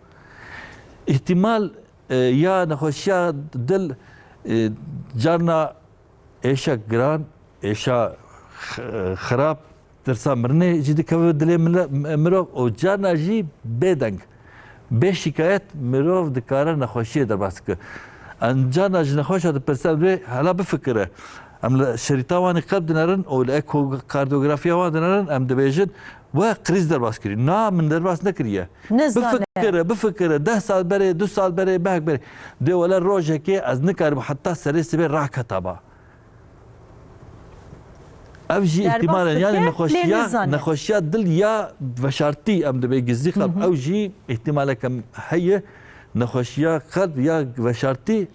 Îhtîmal, e, ya nexweşiya dil, e, carna êşek giran, êşa x-, xirab, tirsa mirinê jî dikeve dilê mile-, mirov û carna jî bêdeng, bê şikayet mirov dikare nexweşiyê derbas bike. Em carna ji nexweşa dipirse, em dibê hela bifikire. Em li şerîta wan ê qelb dinerin û li ekokardiyografiya wan dinerin, em dibêjin, "We krîz derbas kirî." Na, min derbas nekiriye. Nizane. Bifikire, bifikire, deh sal berê, du sal berê, behek berê. Dê wele rojekê ez nikaribû heta serê sibê raketaba. Ev jî Derbas îhtîmal e. Yani dike, nexweşiya, lê nizane. Nexweşiya dil ya veşartî em dibê gizlî xelb. Ew jî îhtîmaleke heye. Nexweşiya qelb ya veşartî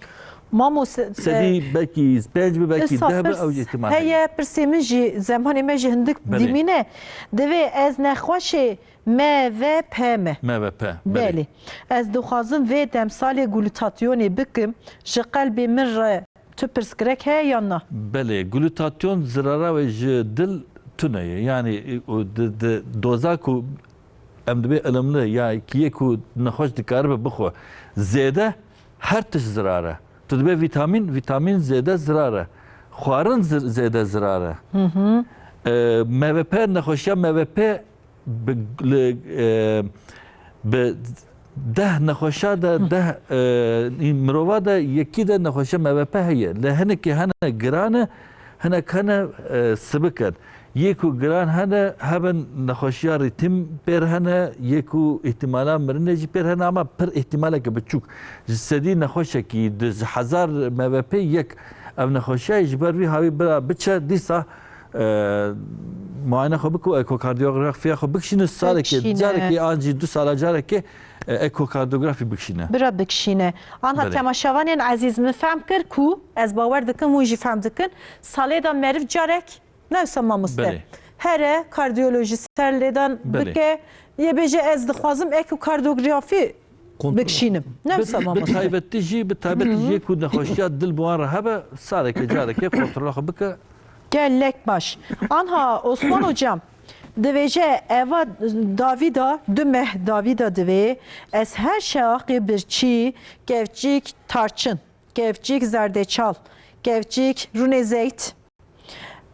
Mamos, e, Sedî belkî pênc bi, belkî deh bi, ew jî ihtimal heye. Heye, pirsê min jî, zemanê me jî hindik Belê. Dimîne. Divê ez nexweşê M V P me. M V P, belê. Belê. Ez dixwazim vê demsalê glutatyonê bikim. Ji qelbê min re tu pirsgirêk heye yan na? Belê, glutatyon zirara wê ji dil tune ye. Yanî, e, o di, di doza ku em dibê ilimli ya kiyê ku nexweş dikaribe bixwe. Zêde her tişt zirar e. Tu dibê vîtamîn, vîtamîn zêde zirar e. Xwarin zir-, zêde zirar e. Hı hı. E, M V P, nexweşiya M V P bi, li, e, bi deh nexweşa de, Hı. deh, e, mirova de yekî de nexweşiya M V P heye. Li hinekê hene giran e, hinek hene, e, sibik in. Yê ku giran hene, hebin nexweşiya rîtim pêr hene, yê ku îhtimala mirinê jî pêr hene, ama pir îhtimaleke biçûk. Ji sedî nexweşekî, di ji hezar M V P yek ev nexweşiya ji ber vî hawî bira biçe, dîsa, e, muayene xwe bike û ekokardiyografiya xwe bikişîne, salekê, Bikişîne. carekê an jî du sala carekê, e, ekokardiyografî bikişîne. Bira bikişîne. Anha Belê. Temaşevanên ezîz, min fehm kir ku, ez bawer dikim hûn jî fehm dikin, salê de meriv carek Ne wisa mamoste. Belê. Here kardiyolojî ser lêdan Belê. Bike, yê bêje ez dixwazim ekokardiyografî Kontrol. Bikişînim. Ne wisa Bi, bi mamoste. Taybetî jî, bi taybetî Hı hı. jî ku nexweşiya dil bi wan re hebe, saleke careke kontrola xwe bike. Gelek baş. Anha Osman hocam, divêje eva davîda, du meh davîda divê, ez her şeaqê birçî, kevçîk tarçin, kevçîk zerdeçal, kevçîk rûnê zeyt,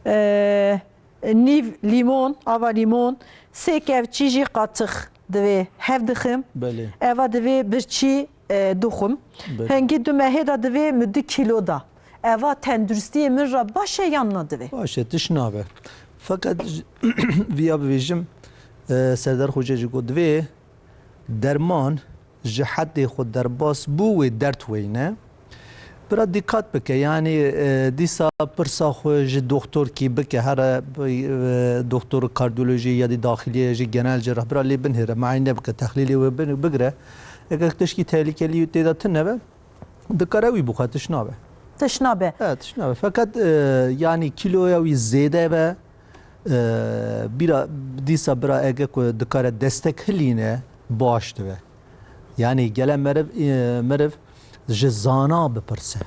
E, nîv lîmon, ava lîmon, sê kevçî jî qatix divê hev dixim. Belê. Eva divê birçî, e, duxim. Belê. Hingî du mehê de divê min du kîlo da. Eva tenduristiyê min re baş e yan na divê? Baş e, tiş nabe. Feqet j-, viya bivêjim, e, Serdar Xoca jî got, divê derman ji hedê xwe derbas bû, wê derd weyne. Bira dîqat bike, yanî, e, dîsa pirsa xwe ji doxtorkî bike, here, e, doxtor kardiyolojî ya dî daxiliyê jî genel cerrah, bira lê binhêre, muayene bike, tehlîlê wê bin-, bigire. Eger tişkî tehlikelî tê de tune be, dikare wî bixwe, tiş nabe. Tiş nabe. Evet, tiş nabe. Feqet, e, yanî kîloya wî zêde be, e, bira, dîsa bira ege ku dikare destek hilîne, baş dibe. Yanî gele meriv, e, meriv ji zana bipirse. Ji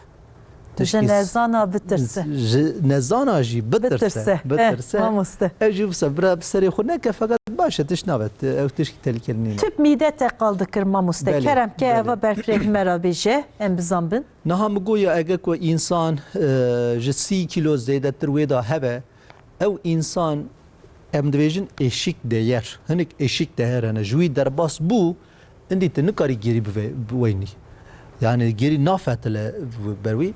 Tişkî s-, nezana bitirse. Ji nezana jî bitirse. Bitirse. Bitirse. Eh, mamoste. Ev jî wisa bira bi serê xwe neke, feqet baş e, tiş nabe. Ew tişkî tehlikelî nîne. Tüp mide te qal dikir mamoste. Belê, Kerem ke belê. Eva berfireh me re bêje, em bizan bin. Niha min goya ege ku însan, e, ji sî kîlo zêdetir wê de hebe, ew însan, em dibêjin eşik değer. Hinek eşik değer hene. Ji wî derbas bû, indî tu nikarî gêrî bive-, biweynî. Yani gêrî nafetile ber wî.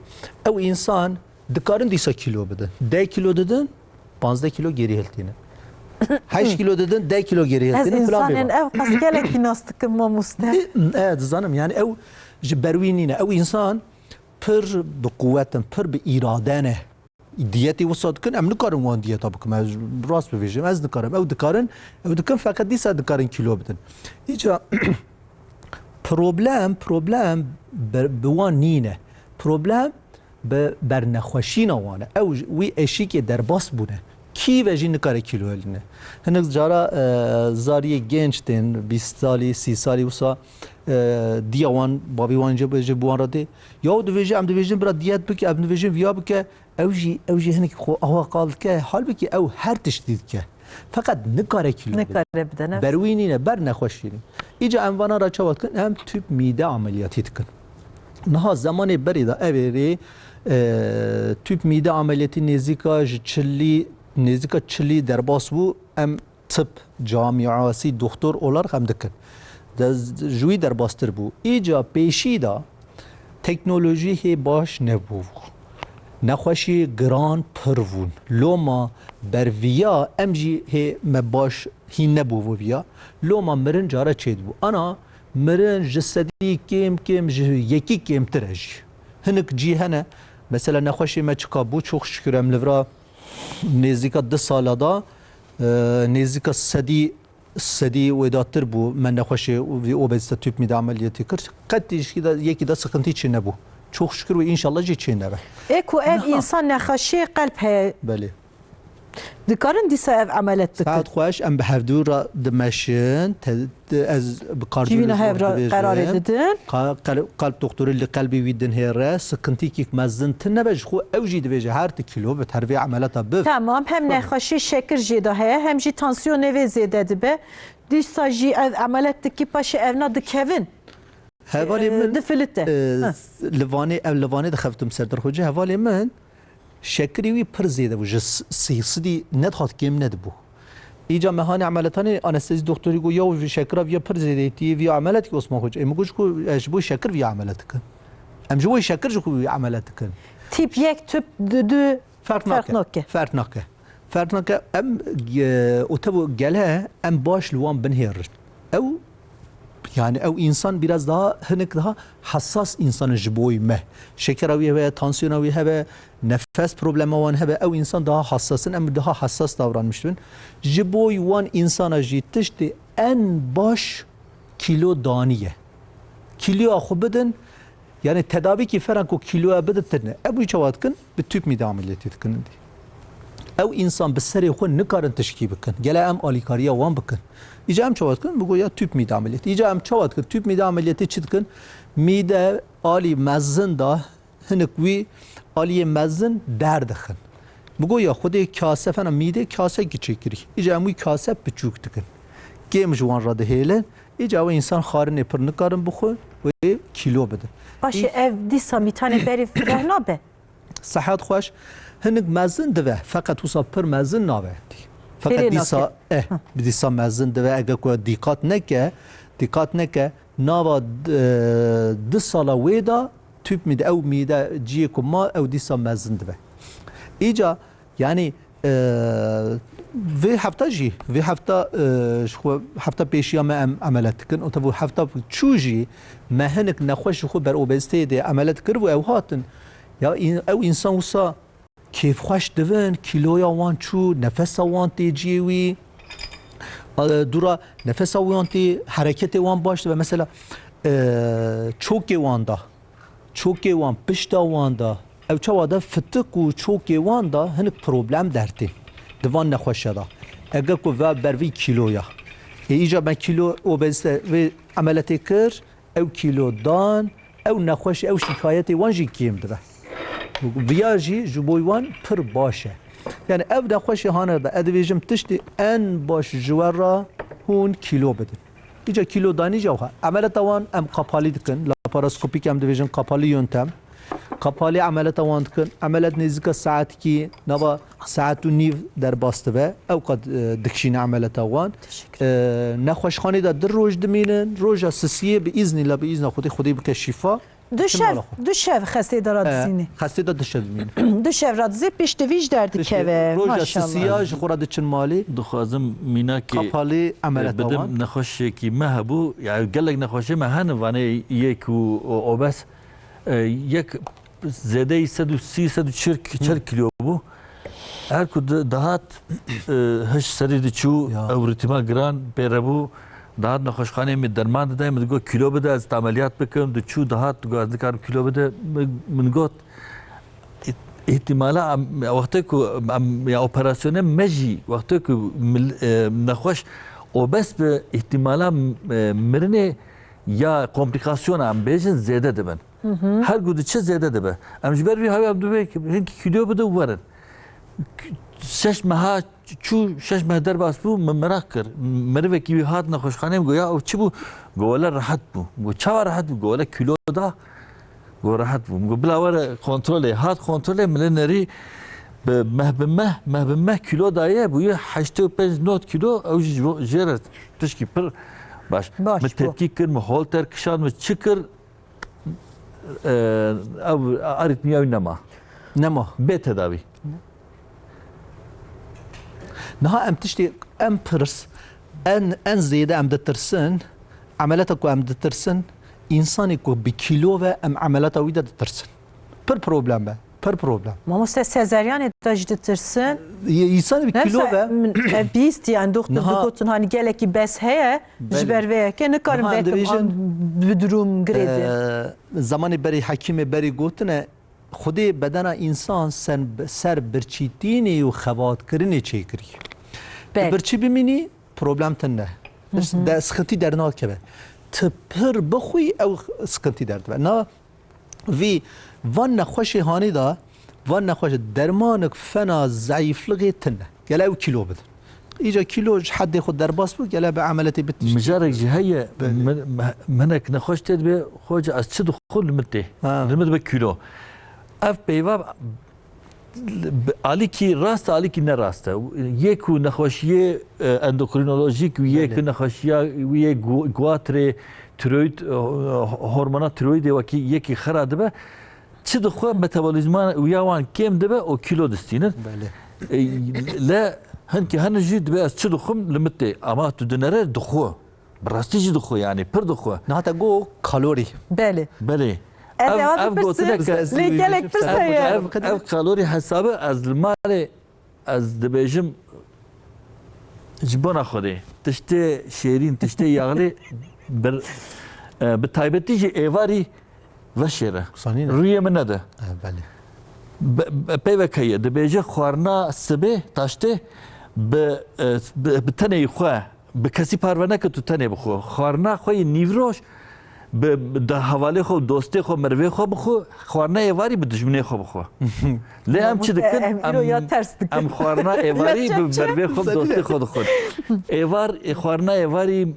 Ew însan dikarin dîsa kîlo bidin. Deh kîlo didin, panzdeh kîlo gêrî hiltîne. Heşt kîlo didin, deh kîlo gêrî Ez hiltîne, filan bêvan. Însanên ev qas gelekî nas dikim, mamoste. Di-, e, dizanim, yani ew ji ber wî nîne. Ew însan pir bi quwet in, pir bi îrade ne. Diyetê wisa dikin, em nikarin wan diyeta bikim. Ez rast bivêjim, ez nikarim. Ew dikarin, ew dikin, feqet dîsa dikarin kîlo bidin. Îca problem, problem ber-, bi wan nîne. Problem bi bernexweşîna wan e. Ew j-, wî eşîkê derbas bûne. Kî ve jî nikare kîlo hilîne. Hinek cara, e, zariyê genç tên, bîst salî, sî salî wisa, e, diya wan, bavî wan ji, ji bi wan re tê. Yaw dibêje, em dibêjin bira diyet bike, em dibêjin viya bike, ew jî, ew jî hinek xwe awa qal dike, halbikî ew her tiştî dike. Feqet nikare kîlo bide. Nikare bide, ne? Ber wî nîne, ber nexweşî nîne. Îca em vana re çawa dikin? Em tüp mide ameliyatî dikin. Niha zemanê berê de ev êrê, e, tüp mide ameliyatî nêzîka ji çilî, nêzîka çilî derbas bû. Em tip, camiasî, doktor olarak em dikin. De, ji wî derbastir bû. Îca pêşî de teknolojî hê baş nebû. Nexweşî giran pir bûn. Loma berviya em jî hê me baş hîn nebû viya. Loma mirin cara çêdibû. Ana mirin ji sedî kêm kêm ji yekî kêmtir e jî. Hinik cî hene. Mesela nexweşê me çika bû, çok şükür em li vira nêzîka du sala da, e, nêzîka sedî, sedî wêdatir bû, me nexweşê vî obezîte tüp mide ameliyatê kir. Qet tişkî de, yekî de sıkıntı çi nebû. Çok şükür ve inşallah jî çênebe. Ê ku ev Niha. însan nexweşiyê qelb heye, Belê. dikarin dîsa ev emelet bikin? Saet xweş, em bi hevdû re dimeşin, te-, te-, ez bi Cîvîna kardiyolojî hev re dibêjim. qerarê didin. Ka-, qel-, qelb doktorî li qelbê wî dinhêre, sıkıntıyêk mezin tune be, ji xwe ew jî dibêje, her ti kilo bit, her vê emeleta bif. Tamam, hem Tamam. nexweşî şekir jê de heye, hem jî tansiyonê vê zêde dibe. Dîsa jî ev emelet dikî, paşê evna dikevin. Hevalê Ee, min, difilite. e, Heh. li Vanê, ev li Vanê dixebitim ser dirxocê. Hevalê min şekirê wî pir zêde bû. Ji s-, sê sedî nedihat kêm nedibû. Îca me hanê emeletanê anestezî doktorî got, "Ya vî şekira viya pir zêde yê, tu yê viya emelet kî Osman Hoca?" Ê min got, "Ji ku ez ji bo şekir viya emelet dikim. Em ji bo şekir ji xwe viya emelet dikin." Tîp yek, tîp du, du Ferq ferq nake. nake. Ferq nake. Ferq nake. Em, e, û tev û gele em baş li wan binhêrin. Ew, yani ew însan biraz daha, hinek daha hassas însan in ji boyî me. Şekera wî hebe, tansiyona wî hebe, nefes problema wan hebe, ew însan daha hassas in, em daha hassas davranmiş bin. Ji boyî wan însana jî tiştê en baş kîlo danî ye. Kîloya xwe bidin, yani tedavîkî feren ku kîloya bidin tune. Ew wî çawa dikin? Bi tüp mide ameliyatê dikin. Ew însan bi serê xwe nikarin tişkî bikin. Gele em alîkariya wan bikin. Îca em çawa dikin? Bigo ya tüp mide ameliyatê. Îca em çawa dikin? Tüp mide ameliyatê çi dikin? Mide alî mezin da hinik wî aliyê mezin derdixin. Bigo ya xwedê kase fena mîdê kase kiçikirî. Îca em wî kase piçûk dikin. Kêm ji wan re dihêlin. Îca ew însan xwarinê pir nikarin bixwin, wê kîlo bidin. Paşê Î- ev dîsa mîtanê berî fireh nabe? Sehet xweş, hinik mezin dibe, feqet wisa pir mezin nabe. Feqet Fêrê dîsa, nake. eh, Hı. bi dîsa mezin dibe, eger ku dîqat neke, dîqat neke, nava, e, du sala wê de tüp mide, ew mide ciyê ku ma, ew dîsa mezin dibe. Îca, yani, e, vê hefta jî, vê hefta, e, ji xwe hefta pêşiya me em emelet dikin. Û tev û hefta çû jî me hinek nexweş ji xwe ber obeziteyê de emelet kir û ew hatin. Ya, în-, ew însan wisa kêfxweş dibin, kîloya wan çû, nefesa wan tê ciyê wî. E, dûra nefesa wan tê, hereketê wan baş dibe. Mesela, e, çokê wan da, çokê wan, pişta wan da, ew çawa de fitik û çokê wan da hinik problem dertê. Di van nexweşe de. Eger ku ve ber vî kîloya. Ê, îca me kîlo obezite vê emeletê kir, ew kîlo dan, ew nexweş, ew şikayetê wan jî kêm dibe. Viya jî ji bo wan pir baş e. Yani ev nexweşê hane de, ez dibêjim tiştê en baş ji we re hûn kîlo bidin. Îca kîlo danî jî ew ha. Emeleta wan em kapalî dikin, laparoskopîk em dibêjin kapalî yöntem. Kapalî emeleta wan dikin. Emelet nêzîka saetkî, nava saet û nîv derbas dibe. Ew qad, e, dikişîne emeleta wan. Teşekkür. E, nexweşxanê de du roj dimînin. Roja sisiyê bi îznî la bi îzna Xwedê, Xwedê bike şîfa. Du şev, Mala xwe. du şev xestê de E, radizînî. Xestê de du şev dimînin. Du şev radizê piştî vî ji derdikeve. Piştî roja Maşallah. sisiya ji xwe re diçin malê. Dixwazim mînakê, Kapalî e, emeleta bidim wan. Nexweşekî me hebû. Yani gelek nexweşê me hene vanê yek û o-, obez. E, yek zêdeyî sed û sî, sed û çil, çil kîlo bû. Her ku di-, dihat, e, hiş serî diçû, Ya. ew rîtima giran pê re bû. Dihat nexweşxaneyê min derman didayê, min digot, "Kîlo bide, ez te emeliyat bikim." Diçû, dihat, digot, "Ez nikarim kîlo bide." Min, min got, "Îh-, îhtimala em, wextê ku em, ya operasyonê me jî, wextê ku mil-, e, nexweş obez bi, îhtimala, e, mirinê ya komplîkasyona em bêjin zêde dibin." Her ku diçe zêde dibe. Em ji ber vî hawî em dibê hinkî kîlo bide û werin. Şeş meha çû, şeş meh derbas bû, min meraq kir. Merivekî wî hat nexweşxaneyê, min got, "Ya ew çi bû?" Got, "Wele rehet bû." Min got, "Çawa rehet bû?" Got, "Wele rehet bû." Min got, "Bila were kontrolê." Hat kontrolê, min lê nerî bi meh bi meh, meh bi meh kîlo daye, bûye heştê û pênc nod kîlo, ew jî ji bo-, jê re tişkî pir baş. Baş Min bû. tepkî kir, min holter kişand, min çi kir, e, ev arîtmiya wî nema. Nema. Bê tedawî. Niha em tiştê, em pirs, en, en zêde em ditirsin, emeleta ku em ditirsin, însanê ku bi kîlo ve em emeleta wî de ditirsin. Pir problem be. Pir problem. Mamoste, sezeryanê de jî ditirsin. Yê însanê bi kîlo Nefse be. min, e, bîst yan doxtur Niha- digotin, hani gelekî bez heye, ji Belê. ber vê yekê nikarim Niha em vekim dibêjin, an bi durum girêdin. Ee, Zamanê berî hekîmê berî gotine, Xwedê bedena însan sen, ser birçîtînê û xebatkirinê çêkirî. Tu Belê. birçî bimînî, problem tune. De sıkıntı dernakeve. Tu pir bixwî, ew sıkıntı derdibe. Na vî van nexweşê hanê de, van nexweş dermanik fena zayıflığı tune. Gele ew kilo bidin. Îca kilo ji heddê xwe derbas bû, gele bi emeletê bitişt. Mijarek jî heye, min- minek nexweş tê dibe, xoca ez çi dixwim li min tê. Ha. Li min dibe kilo. Ev peyva bi alîkî rast e, alîkî ne rast e. Yê ku nexweşiyê, e, endokrinolojîk û yê Belê. ku nexweşiya wî yê gu- guatrê tiroîd, e, hormona tiroîdê wekî yekî xira dibe, çi dixwe metabolîzma wî ya wan kêm dibe û kîlo distînin. Belê. E, le hinkî hene jî dibe ez çi dixwim li min tê. Ama tu dinere dixwe. Bi rastî jî dixwe, yanî pir dixwe. Niha te got kalorî. Belê. Belê. Ez Ev- eva ev bipirsim, gotinek e. Ez lê gelek dibêjim, pirs sen heye. hocam. Ev, ev kalorî hesabı ez li malê, ez dibêjim ji bona Xwedê. Tiştê şêrîn, tiştê yağlı bir, e, bi taybetî jî êvarî veşêre. Sanî ne? Rûyê min nede. Ha, belê. Be- be- Peyvek heye, dibêje xwarina sibê taştê bi, e, bi, bi tenê xwe, bi kesî parve neke, tu tenê bixwe. Xwarina xwe yê nîvroj bi, bi da hevalê xwe, dostê xwe, mervê xwe bixwe. Xwarina êvarî bi dijminê xwe bixwe. Lê em çi dikin? Em îro ya ters dikin. Em xwarina êvarî Ya bi çi- mervê xwe, bi dostê xwe dixwin. Êvar, ê xwarina êvarî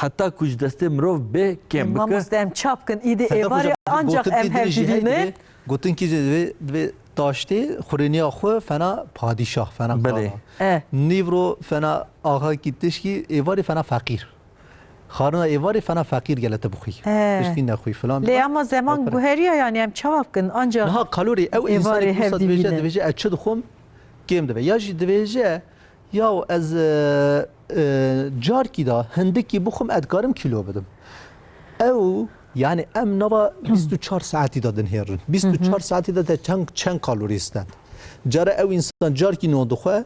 heta ku ji destê mirov bê kêm bike. Mamoste, em çap kin, îdî Sedef êvarê hocam, ancak gotin em kî din jî hevdî heyî ne. Divê, gotin kî jî divê, divê taştê xurêniya xwe fena padîşah, fena Belê. kala. E. Nîvro fena axa kî tişkî êvarê fena feqîr. Xarina êvarê fena feqîr gele te bixwî. He. Tişkî nexwî filan. Lê ama zeman Ew pir- guheriya, yani em çawa bikin? Ancak Niha kalorî ew êvarê însanê wisa hevdî dibêje, bîne. Dibêje ez çi dixwim kêm dibe. Ya jî dibêje ya ez, e, e, carkî da hindikî bixwim ez dikarim kîlo bidim. Ew yani em nava bîst û çar saetî da dinhêrin. Bîst û çar saetî da te çend, çend kalorî stend. Cara ew însan carkî no dixwe,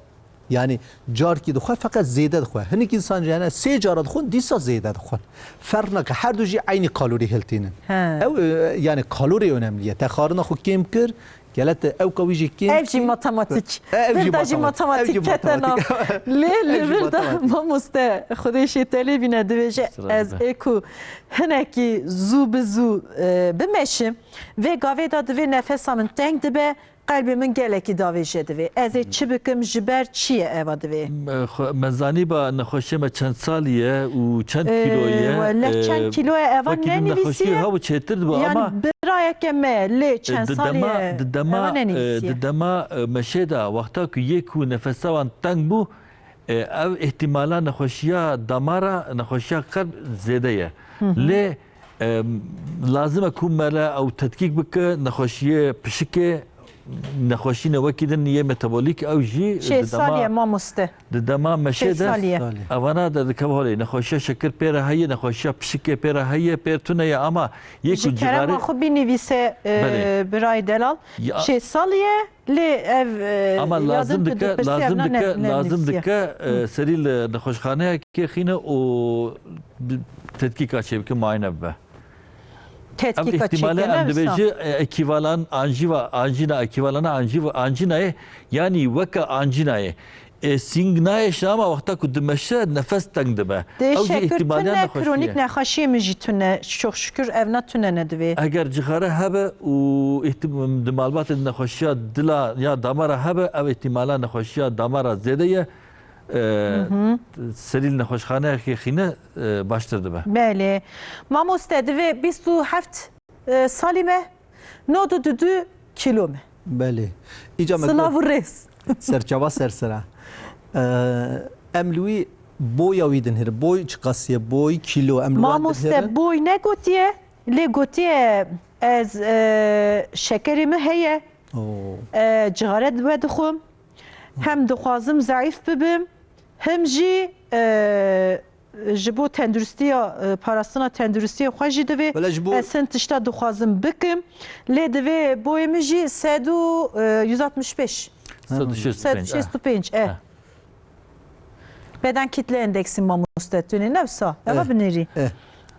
yani carkî dixwe feqet zêde dixwe. Hinek însan jî yani sê cara dixwin, dîsa zêde dixwin. Ferq nake. Her du jî eynî kalorî hiltînin. He. Ew, e, yani kalorî önemli ye. Te xarina xwe kêm kir, gele te ew ka wî jî kêm Ev jî kir. matematik. Ev jî Bir de jî matematik. Ev jî matematik ketena. matematik. Lê Ev jî li vir de matematik. mamoste, Xwedê şê te lê bîne, dibêje Sıra ez dibe. ê ku hinek zû bi zû, e, bimeşim. Vê gavê de divê nefesa min teng dibe, qelbê min gelekî davêje divê. Ez ê çi bikim, ji ber çi ye eva divê? Me xwe-, me zanîba nexweşê me çend salî ye û çend kîlo ye? Ee, wele çend kîlo ye, eva Wekî din nexweşî nenivîsiye. ha bû çêtir dibe Yani ama, birayeke me lê e, çend di salî dema, ye, di dema, eva e, nenivîsiye. Di dema, e, meşê de wexta ku yê ku nefesa wan teng bû, e, ev îhtimala nexweşiya damara, nexweşiya qelb zêde ye. Lê, e, lazim e ku me re ew tetkîk bike, nexweşiyê pişikê, nexweşîne wekî din yê metabolîk, ew jî Şê di salî ye dema, mamoste. di dema meşê Şê salî ye. de evana de dikeve holê. Nexweşiya şekir pê re heye, nexweşiya pişikê pê re heye, pê tune ye ama yê Ji ku kerema cixarê xwe binivîse, e, Belê. birayê delal. Ya- Şê salî ye, lê ev, e, Ama ya lazim din tu dike, dipirse lazim evna ne- dike, ne lazim nivîsiye. dike, e, serî li nexweşxaneyekê xîne û bi-, tetkîka çêbike, muayene bibe. Ev Tetkîka îhtimale çêkirine em wisa. dibêje, e, ekîvalan anjîva, anjîna, ekîvalana anjîva, anjînayê, yanî weke anjînayê. E, sîng nayê şe ama wexta ku dimeşe nefes teng dibe. Dê Ew jî şekir îhtimaliya tune, nexweşiyê. kronîk nexweşiyê min jî tune. Çok şükür evna tune ne divê. Eger cixare hebe û îhtim-, di malbatê de nexweşiya dila ya damara hebe, ev îhtimala nexweşiya damara zêde ye. E, serî li nexweşxaneyekê xîne, e, baştir dibe. Belê. Mamoste, divê bîst û heft, e, salî me, nod û du kîlo me. Belê. Îca me Silav got, û rêz. Serçava sersera. Ee, em li wî boya wî dinhirin. Boy çiqas ye? Boy, kîlo, em li wan Mamoste, dinhirin. Boy negotiye, lê gotiye ez, e, şekerê min heye, Oo. e, cixare we dixwim, hem dixwazim zeîf bibim, hem jî, e, e, ji bo tenduristiya, e, parastina tenduristiya xwe jî divê Wele ji bo ez hin tişta dixwazim bikim. Lê divê boyê min jî sed û, e, yüz altmış beş. Sed û şêst û pênc. Sed û şêst û pênc, e. He. Beden kitle endeksî mamoste, tu ne wisa? Eva Eh, binêrî. eh.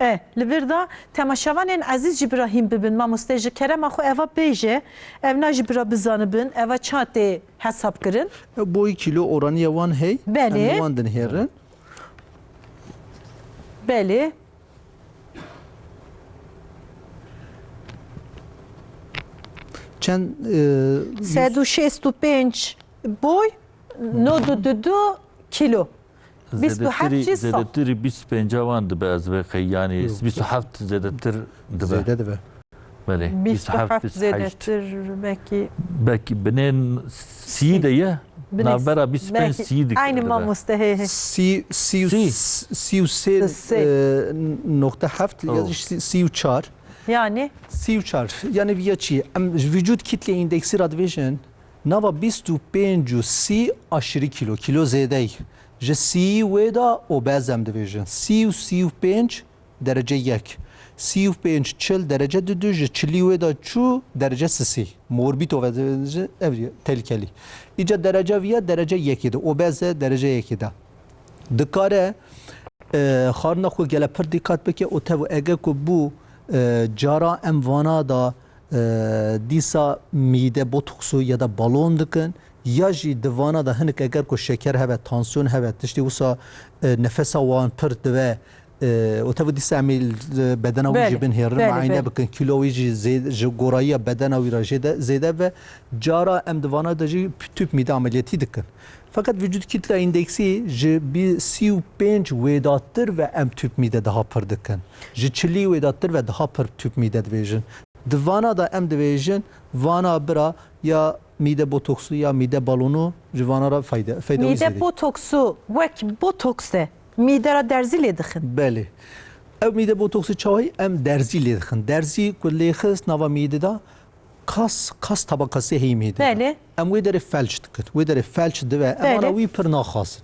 E, li vir de temaşevanên ezîz jî bira hîn bibin, mamoste ji kerema xwe eva bêje, evna jî bira bizanibin, eva çawa tê hesab kirin? E, boy kilo oraniya wan hey, Belê. em li wan dinhêrin. Belê. Çend, e, Sed û şêst û pênc boy, nod û du kilo. Bîst û heft Zêdetirî, jî sal. Zêdetirî bîst û pênc wan dibe, ez vê qey, yanî Yok. bîst û heft zêdetir dibe. Zêde dibe. Belê, bîst û heft, bîst û heft bîst û heşt. Zêdetir belkî. Belkî binên sî de ye. Binên Navbera bîst û pênc belkî sî dike Aynı dibe. mamoste, he, he. Sî, sî û Sî. s-, sî û sê, Sê. e, nokta heft ya Oh. sî, sî û çar. Yani? Sî û çar. Yani viya çi? Em ji vücut kitle indeksi ra dibêjin. Nava bîst û pênc û sî aşırı kilo. Kilo zêdey. Ji sî wê de obez em dibêjin. Sî û sî û pênc derece yek. Sî û pênc çil derece didu, ji çilî wê de çû derece sisî. Morbîd obez ev tehlikelî. Îca derece viya derece yekê de. Obez e derece yekê de. Dikare, e, xwarina xwe gele pir dîqat bike û tev eger ku bû, e, cara em vana da, e, dîsa mîde botoksu ya da balon dikin, ya jî di vana da hinik eger ku şeker heve, tansiyon heve, tiştê wisa, e, nefesa wan pir dibe, e, û tev dîsa em ê li bedena wî Belê, jî binhêrin, belê, muayene belê. bikin, kilo wî jî zê-, ji gorayiya bedena wî re jêde, zêde ve, cara em di vana de jî tüp mîde ameliyatî dikin. Fakat vücut kitle indeksi ji bi-, sî û pênc wêdattir ve em tüp mîde daha pir dikin. Ji çilî wêdattir ve daha pir tüp mîde dibêjin. Di vana da em dibêjin, vana bira ya mîde botoksu ya mîde balonu ji vana re fayde, fayda wî Mîde zêde. botoksu wek botoks e. Mîde re derzî lê dixin. Belê. Ev mîde botoksu çawayî em derzî lê dixin. Derzî ku lê xist nava mîde da kas, kas tabakası heyî mîde. Belê. Em wê derê felç dikin. Wê derê felç dibe. Em Belê. ana wî pir naxasin.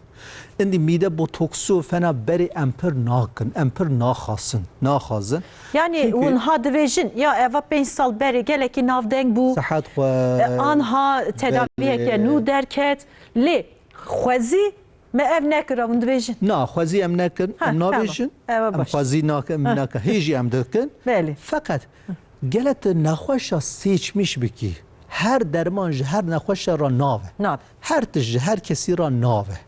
Îndî mîde botoksu fena berê em pir nakin. Em pir naxasin. Naxazin. Yani Çünkü hûn ha dibêjin, ya eva pênc sal berê gelekî navdeng bû. Sehet xwe. E, anha tedaviyeke Belê. nû derket. Lê xwezî me ev nekira, hûn dibêjin. Na, xwezî em nekin, Ha, em tamam. nabêjin. Eva Em baş. xwezî nakin, em Ha. nakin. Hê jî em dikin. Belê. Feqet gele tu nexweşa seçmiş bikî, her derman ji her nexweşa re nave. Nave. Her tişt ji her kesî re nave.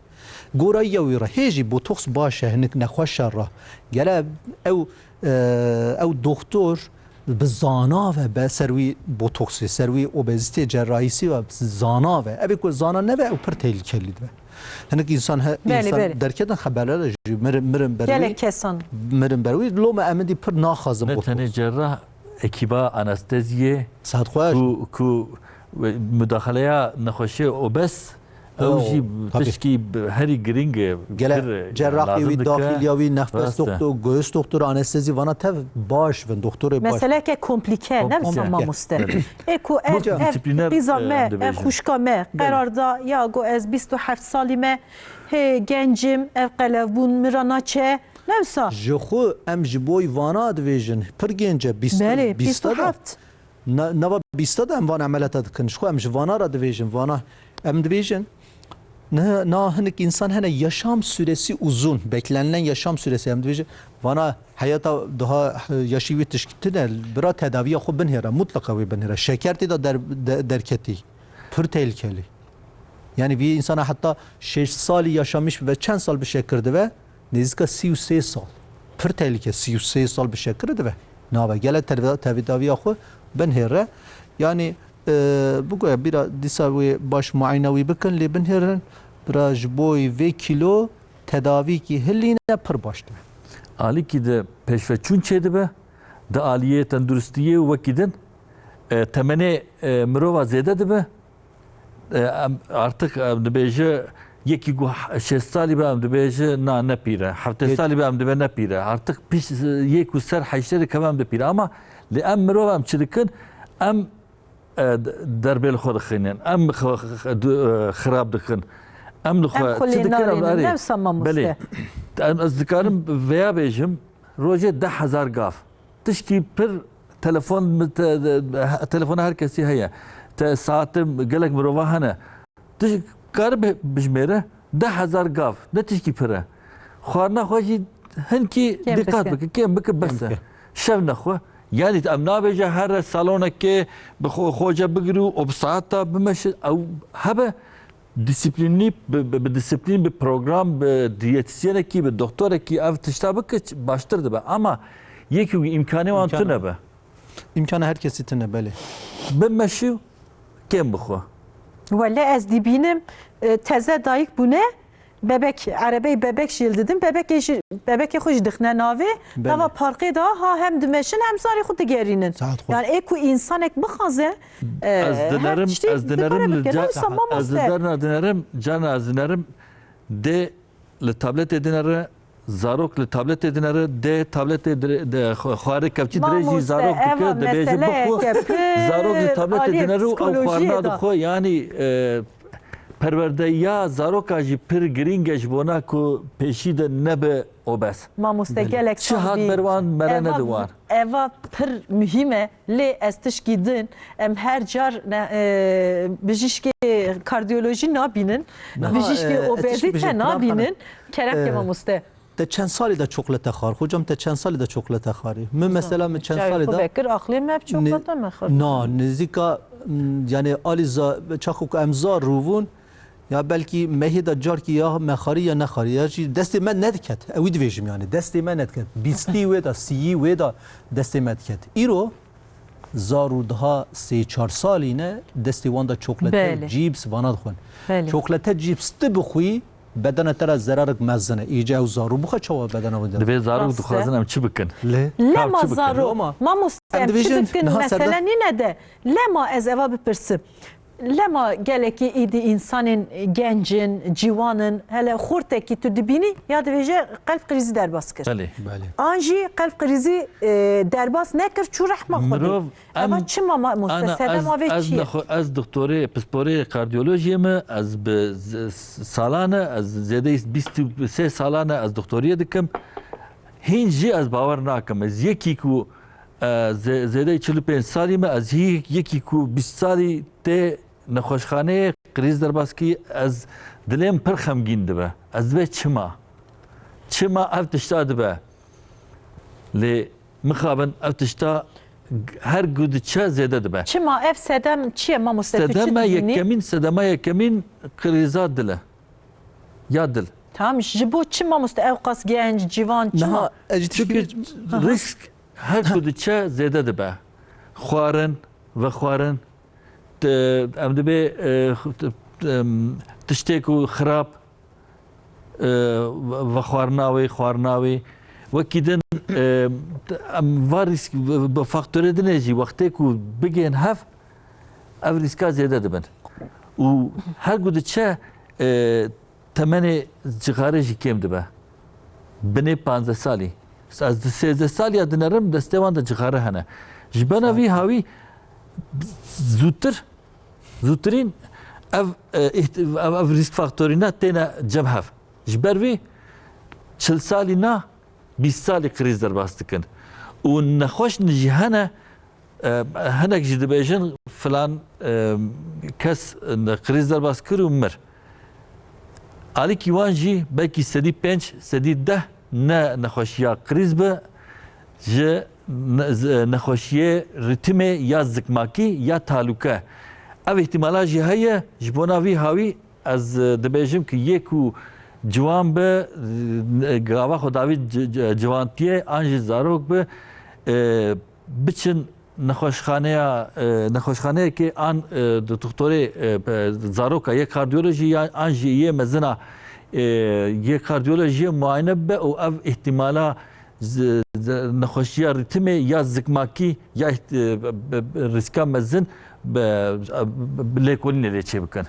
Gorayiya wî re. Hê jî botoks baş e, hinik nexweşa re. Gele ew, e, ew doktor bi zana ve be ser wî botoksê, ser wî obezîtê cerrahîsî ve zana ve. Ev ê ku zana neve ew pir tehlikelî dibe. Hinek însan he, Belê, însan belê. derketin xeberlere jî mirin, mirin ber Gelek wî. kesan. Mirin ber wî. Loma em dî pir naxazin Ne botoks. tenê cerrah, ekîba anesteziyê Saet xweş. ku, ku mudaxaleya nexweşê obez, ew Yo, jî tabii. tişkî herî giring e, Gele pir, e, cerrahî lazim wî, dike. daxiliya wî, nefes Rast e. doktor, göğüs doktor, anestezi vana tev baş bin, doktorê baş. Meseleke komplike, ne Komplike. wisa mamoste. Ê ku ev, ev Multidisipliner, qîza e, me, em ev dibêjin. xuşka me, Belê. qerar da, ya go ez bîst û heft salî me, hê gencim, ev qelewbûn min ra naçe, ne wisa? Ji xwe em ji boy vana dibêjin, pir genc e, bîst, Belê, bîst bîst û heft. Na-, nava bîsta de em van emeliyata dikin. Ji xwe em ji vana re dibêjin. Vana em dibêjin, ne, na hinek insan hene yaşam süresi uzun, beklenilen yaşam süresi em dibêjin. Vana heyata daha, e, yaşî wî tişkî tune, bira tedaviya xwe binhêre, mutlaka wê binhêre. Şeker tê de der-, de-, derketî. Pir tehlikelî. Yani vî insana heta şeş salî yaşamiş bibe, çend sal bi şekir dibe? Nêzîka sî û sê sal. Pir tehlike, sî û sê sal bi şekir dibe. Nabe. Gele terve-, tedaviya xwe binhêre. Yani, e, bigoye bira dîsa wê baş muayene wî bikin, lê binhêrin. Bira ji boy vê kilo tedavîkî hilîne pir baş dibe. Alîkî de pêşveçûn çêdibe, di aliyê tenduristiyê û wekî din, e, temenê, e, mirova zêde dibe. E, em, artık em dibêje, yekî ku h-, şêst salî be em dibêje, na, ne pîr e. Heftê Yek- salî be em dibe ne pîr e. Artık pişt, e, yê ku ser heyşterê keve em de pîr e. Ama lê em mirov em çi dikin? Em, e, d-, derbê li xwe dixînin. Em x-, x-, x-, du-, e, xirab dikin. Em li xwe Em xwe çi lê dikin, em narênin, erê. Ne wisa mamoste? Belê. Em, ez dikarim veya bêjim, rojê deh hezar gav. Tişkî pir telefon, te-, telefona her kesî heye. Te saetim gelek mirova hene. Tu kar bi-, bijmêre deh hezar gav. Ne tişkî pir e. Xwarina xwe jî hinkî Kêm dîqat bike. bike, kêm bike, bes e. Kêm bike. Şev nexwe. Yani em nabêje here salonekê bi xwe, xoce bigir û o bi saeta bimeşe. Ew hebe disiplînî, bi, bi, bi disiplîn, bi program, bi diyetîsyenekî, bi doktorekî ev tişta bike, ç-, baştir dibe. Ama yekî îmkanê wan Îmkanê tune be. Îmkana her kesî tune, belê. Bimeşî û kêm bixwe. Wele ez dibînim, e, teze dayik bûne, bebek, erebeyê bebek jî li didin, bebekê jî, bebekê xwe jî dixine navê. Belê. Nava parkê de ha hem dimeşin hem zarê xwe digerînin. Saet xwe. Yani ê ku însanek bixwaze, e, Ez her dinerim, tiştî ez dikare dinerim li bike. ca-, Ne wisa ez mamoste? dinerna dinerim, cana ez dinerim, dê li tabletê dinere, zarok li tabletê dinere, dê tabletê dire-, de xwe-, xwarê kevçî dirê jî Mamoste, zarok eva dike, dibêje meseleyeke bixwe. pir Zarok li tabletê aliyê dinere û ew psikolojiyê xwarina de. dixwe. Yani, e, perwerdeya zaroka jî pir girîng e ji bona ku pêşî de nebe obez. Mamoste, Belê. gelek Çi sax hat bî. ber wan, mere Eva nedi wan. Eva pir muhîm e, lê ez tişkî din, em her car ne, e, bijîşkê kardiyolojî nabînin, Niha, bijîşkê e, ez tişkî obezîte bijî, Pınar nabînin. Hanım. Kerem ke E, mamoste. Te çend salî de çokolate xwar? Hocam, te çend salî de çokolate xwarî? Min mesela min çend Çavê salî xwe de vekir, aqlê me bi çokolate me xwar. Na, nizîka, m, yani alî za-, çaxo ku em zar rûvûn, ya belkî mehê de carkî ya me xwarî ya nexwarî, ya jî destê me nediket. Ewî dibêjim yani, destê me nediket. Bîstî wê de, sîyî wê de destê me diket. Îro zar û diha sê çar salî ne, destê wan de çoklete, Belê. cîps, vana dixwin. Belê. Çoklete, cîps tu bixwî, bedena te re zerarek mezin e. Îca ew zarû bixwe çawa bedena wê de? Dibê zarok Rast e. dixwazin em çi bikin? Lê? Lema Ka çi bikin? zarok. Loma. Mamoste, Em em çi dibêjin, bikin? niha Mesele serde- nîne de. Lema ez eva bipirsim. Lema gelekî îdî însanên genc in, ciwan in, hele xortekî tu dibînî, ya dibêje qelb krîzî derbas kir. Belê. Belê. An jî qelb krîzî, e, derbas nekir, çû rehma Xwedê. Mirov, Eva em, çima ma-, ana, Mustesede ez, ma vê ez çi ye? nexwe-, ez doktorê, pisporê kardiyolojiyê me, ez bi z-, s-, salan e, ez zêdeyî bîst û sê salan e ez doktoriyê dikim. Hîn jî ez bawer nakim. Ez yekî ku, e, zê-, zêdeyî çil û pênc salî me, ez hî yekî ku bîst salî tê nexweşxaneyê, krîz derbas kî, ez dilê min pir xemgîn dibe. Ez dibê çima? Çima ev tişta dibe? Lê mixabin ev tişta her ku diçe zêde dibe. Çima ev sedem çi ye mamoste, tu çi Sedema dibînî? yekemîn, sedema yekemîn krîza dil e. Ya dil. Tamam, ji bo çi mamoste ew qas genc, ciwan, çima? Niha ez jî Çünkü tişkî- risk her ku diçe zêde dibe. Xwarin, vexwarin, Te-, em dibê, e, t-, em, tiştê ku xirab, e, vexwarina wê, xwarina wê. Wekî din, e, em va rîsk, bi, bi faktorê dinê jî wextê ku bigên hev, ev rîska zêde dibin. Û her ku diçe, e, temenê cixarê jî kêm dibe. Binê panzdeh salî. Ez di sêzdeh salî ya dinerim, destê wan de cixare hene. Ji bena vî hawî zûtir, zûtirîn ev, e, îht-, ev, ev rîsk faktorîna têne cem hev. Ji ber vî çil salî na, bîst salî krîz derbas dikin. Û nexweş jî hene, E, hinek jî dibêjin, filan, e, kes krîz derbas kir û mir. Alîkî wan jî belkî sedî pênc, sedî deh ne nexweşiya krîz bi, ji ne-, z-, nexweşiyê rîtimê ya zikmakî ya talûke. Ev îhtîmala jî heye, ji bona vî hawî ez, e, dibêjim ku yê ku ciwan bi, e, gava xwe davî ci-, ci-, ciwantiyê an jî zarok bi, e, biçin nexweşxaneya, e, nexweşxaneyekê an, e, di doktorê, e, pe-, zaroka yê kardiyolojî ya an jî yê mezina, e, yê kardiyolojiyê muayene bibe û ev îhtîmala z-, z-, nexweşiya rîtimê ya zikmakî ya îht-, e, be-, be-, rîska mezin be-, be-, lêkolînê lê çêbikin.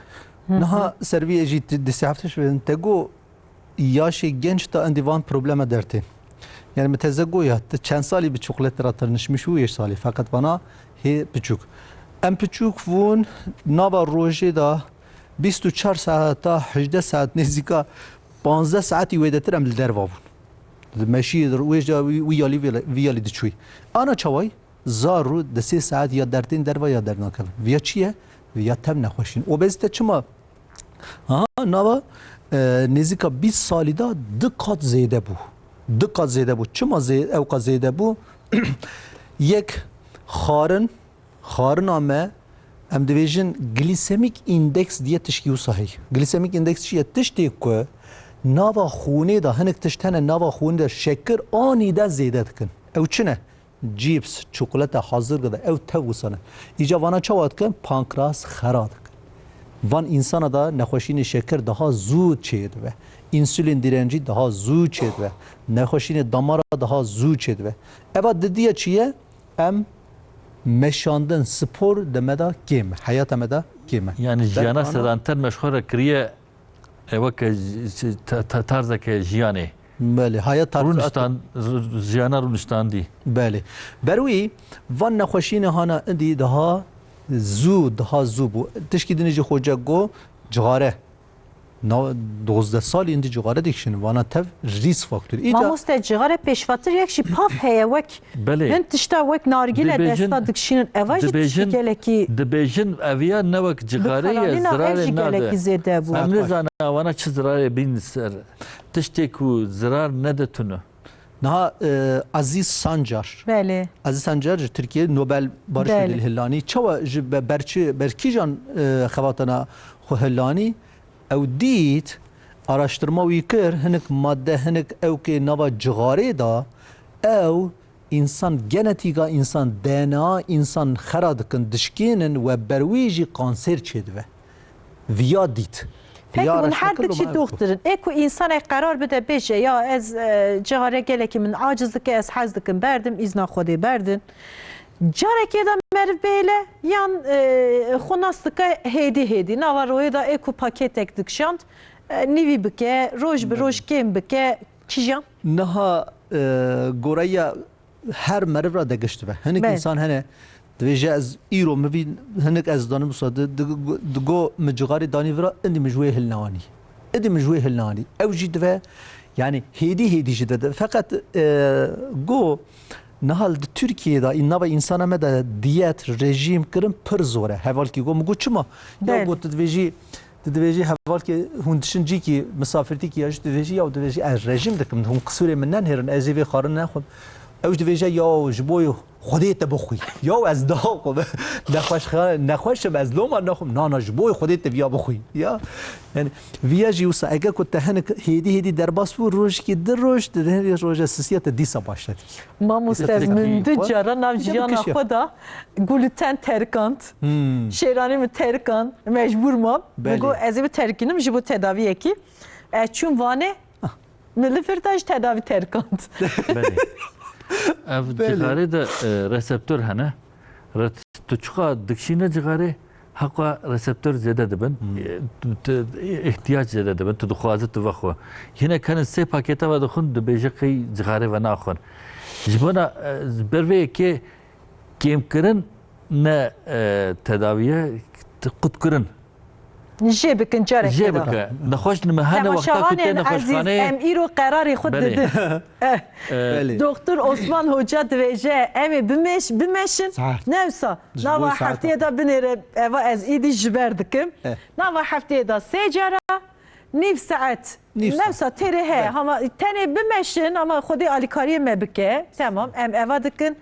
Niha ser vî jî di sê heftê şibên te got, yaşê genç da endî van probleme dertê. Yani min teze goya, tu çend salî bi çikolatê re tanişmiş û yê salî, feqet vana hê piçûk. Em piçûk vûn nava rojê da Bîst û çar saeta, hejdeh saet, nêzîka panzdeh saetî wêdetir em li derva bûn. Li meşî wê ja wî, wî yalî vê, vî yalî diçûyî. Ana çawayî? Zar rû di sê saet ya dertên derva ya dernakevin. Viya çi ye? Viya tev nexweşîn. Obezîte çima? Aha, nava, e, nêzîka bîst salî de du qat zêde bû. Du qat zêde bû. Çima zê-, ew qat zêde bû? Yek, xarin, xarina me, em dibêjin glycemic index diye tişkî wisa heye. Glycemic index çi ye? Tiştê ku nava xûnê de, hinek tişt hene nava xûnê de şekir anî de zêde dikin. Ew çi ne? Cîps, çikolata hazir dide, ew tev wisa ne. Îca vana çawa dikin? Pankreas xera dikin. Van însana de nexweşînê şekir daha zû çêdibe. Însûlîn direncî daha zû çêdibe. Nexweşînê damara daha zû çêdibe. Eva didiye çi ye? Em meşandin, spor di me de kêm e. Heyata me de kêm e. Yani jiyana Dermana sedanter me ji xwe re kiriye, e, weke j-, j-, ta-, ta-, tarzeke jiyanê. Belê, haya tarz Rûniştan, r-, jiyana rûniştandî. Belê. Berwî, van nexweşînê hana indî daha zû, daha zû bû. Tişkî dinê jî xoce go, cixare. Na, dozdeh salî indî cixare dikişin. Vana tev risk faktörî. Îca Mamoste, cixare pêşvatir yek jî pav heye wek Belê. Hin tişta wek nargîle Dibêjin, desta dikişînin. Eva jî tiştê dibêjin, gelekî dibêjin eviya ne wek cixarê ye, bi karanîna ev zirarê jî nade. Gelekî zêde bû. Em nizane wana çi zirarê bîn ser. Tiştê ku zirar nede tune. Niha, e, Aziz Sancar. Belê. Aziz Sancar ji Tirkiye Nobel Barış Belê. Ödülü hillanî. Çawa ji be-, berçi, berkîjan, e, xebatana xwe hillanî? Ew dît, araştirma wî kir, hinek madde, hinek ewkê nava cixarê de, ew însan, genetîka însan, D N A însan xera dikin, dişkênin we ber wî jî kanser çêdibe. Viya dît. Peki, Viya hûn her araştirma dikişî kir, doxtirin. Ê ku însanek qerar bide bêje, ya ez, e, cixare gelekî min aciz dike, ez hez dikim berdim, îzna Xwedê berdin. Carekê de meriv bêle yan, e, xwe nas dike hêdî hêdî. Nava royê de ê ku pakêtek dikişand, e, nîvî bike, roj bi roj kêm bike, kîjan? Niha, e, goreya her meriv re de giş dibe. Hinek Belê. Însan hene, dibêje ez îro min vî, hinek ez danim wisa di, di, digo min cixarê danî vira, indî min ji wê hilneanî. Îdî min ji wê hilneanî. Ew jî dibe, yani hêdî hêdî jî dibe. Feqet, e, go, niha li Tirkiyê de, nava însana me de diyet, rejîm kirin pir zor e. Hevalkî got, min got, çima? Ya Belê. Got, tu dibêjî, tu dibêjî hevalkê hûn diçin cîkî, misafirtîkî ya jî tu dibêjî, ya tu dibêjî ez rejîm dikim, hûn qisûrê min nenihêrin, ez ê vê xwarin nexwim. Ew jî dibêje, ya ji bo Xwedê te bixwî. Ya ez daha xwe be-, nexweş xe-, nexweş im, ez loma nexwim. Na, na, ji bo Xwedê te viya bixwî. Ya, yani, viya jî wisa, eger ku te hinek hêdî hêdî derbas bû, rojekî di roj, di hin roja sisiya te dîsa başle dikî. Mamoste, Tek min du cara nav jiyana xwe da gluten terkand. Hmm. Şêranî min terkand. Mecbûr mam. Min Belê. Got, ez ê biterkînim ji bo tedaviyekî. Ez çûm Vanê. Ah. Min li vir da ji tedavî terkand. Belê. Ev Belê. Cixarê de, e, reseptor hene. Re-, tu çiqa dikişîne cixarê, heqa reseptor zêde dibin. Hmm. E, tu, tu, ihtiyac zêde dibin. Tu dixwaze tu vexwe. Hinek hene sê pakete ve dixwin, dibêje qey cixarê ve naxwin. Ji bona, e, ber vê yekê kêmkirin ne, e, tedaviye, qutkirin. Jê bikin carekê Jê de. Bike. Nexweş nime hene wexta ku tê Temaşevanên ezîz, nexweşxaneyê. Em îro qerarê xwe Belê. Didin. Eh. Eh. Belê. Doktor Osman Hoca dibêje, em ê bimeş-, bimeşin. Saet. Newsa, Ji nava bo saet heftiyê de binêre, eva ez îdî ji ber dikim. Eh. Nava heftiyê de sê cara, nîv saet. Nîv saet. Newsa têrê heye, Belê. Hama tenê bimeşin, ama Xwedê alîkariyê me bike. Temam, em eva dikin.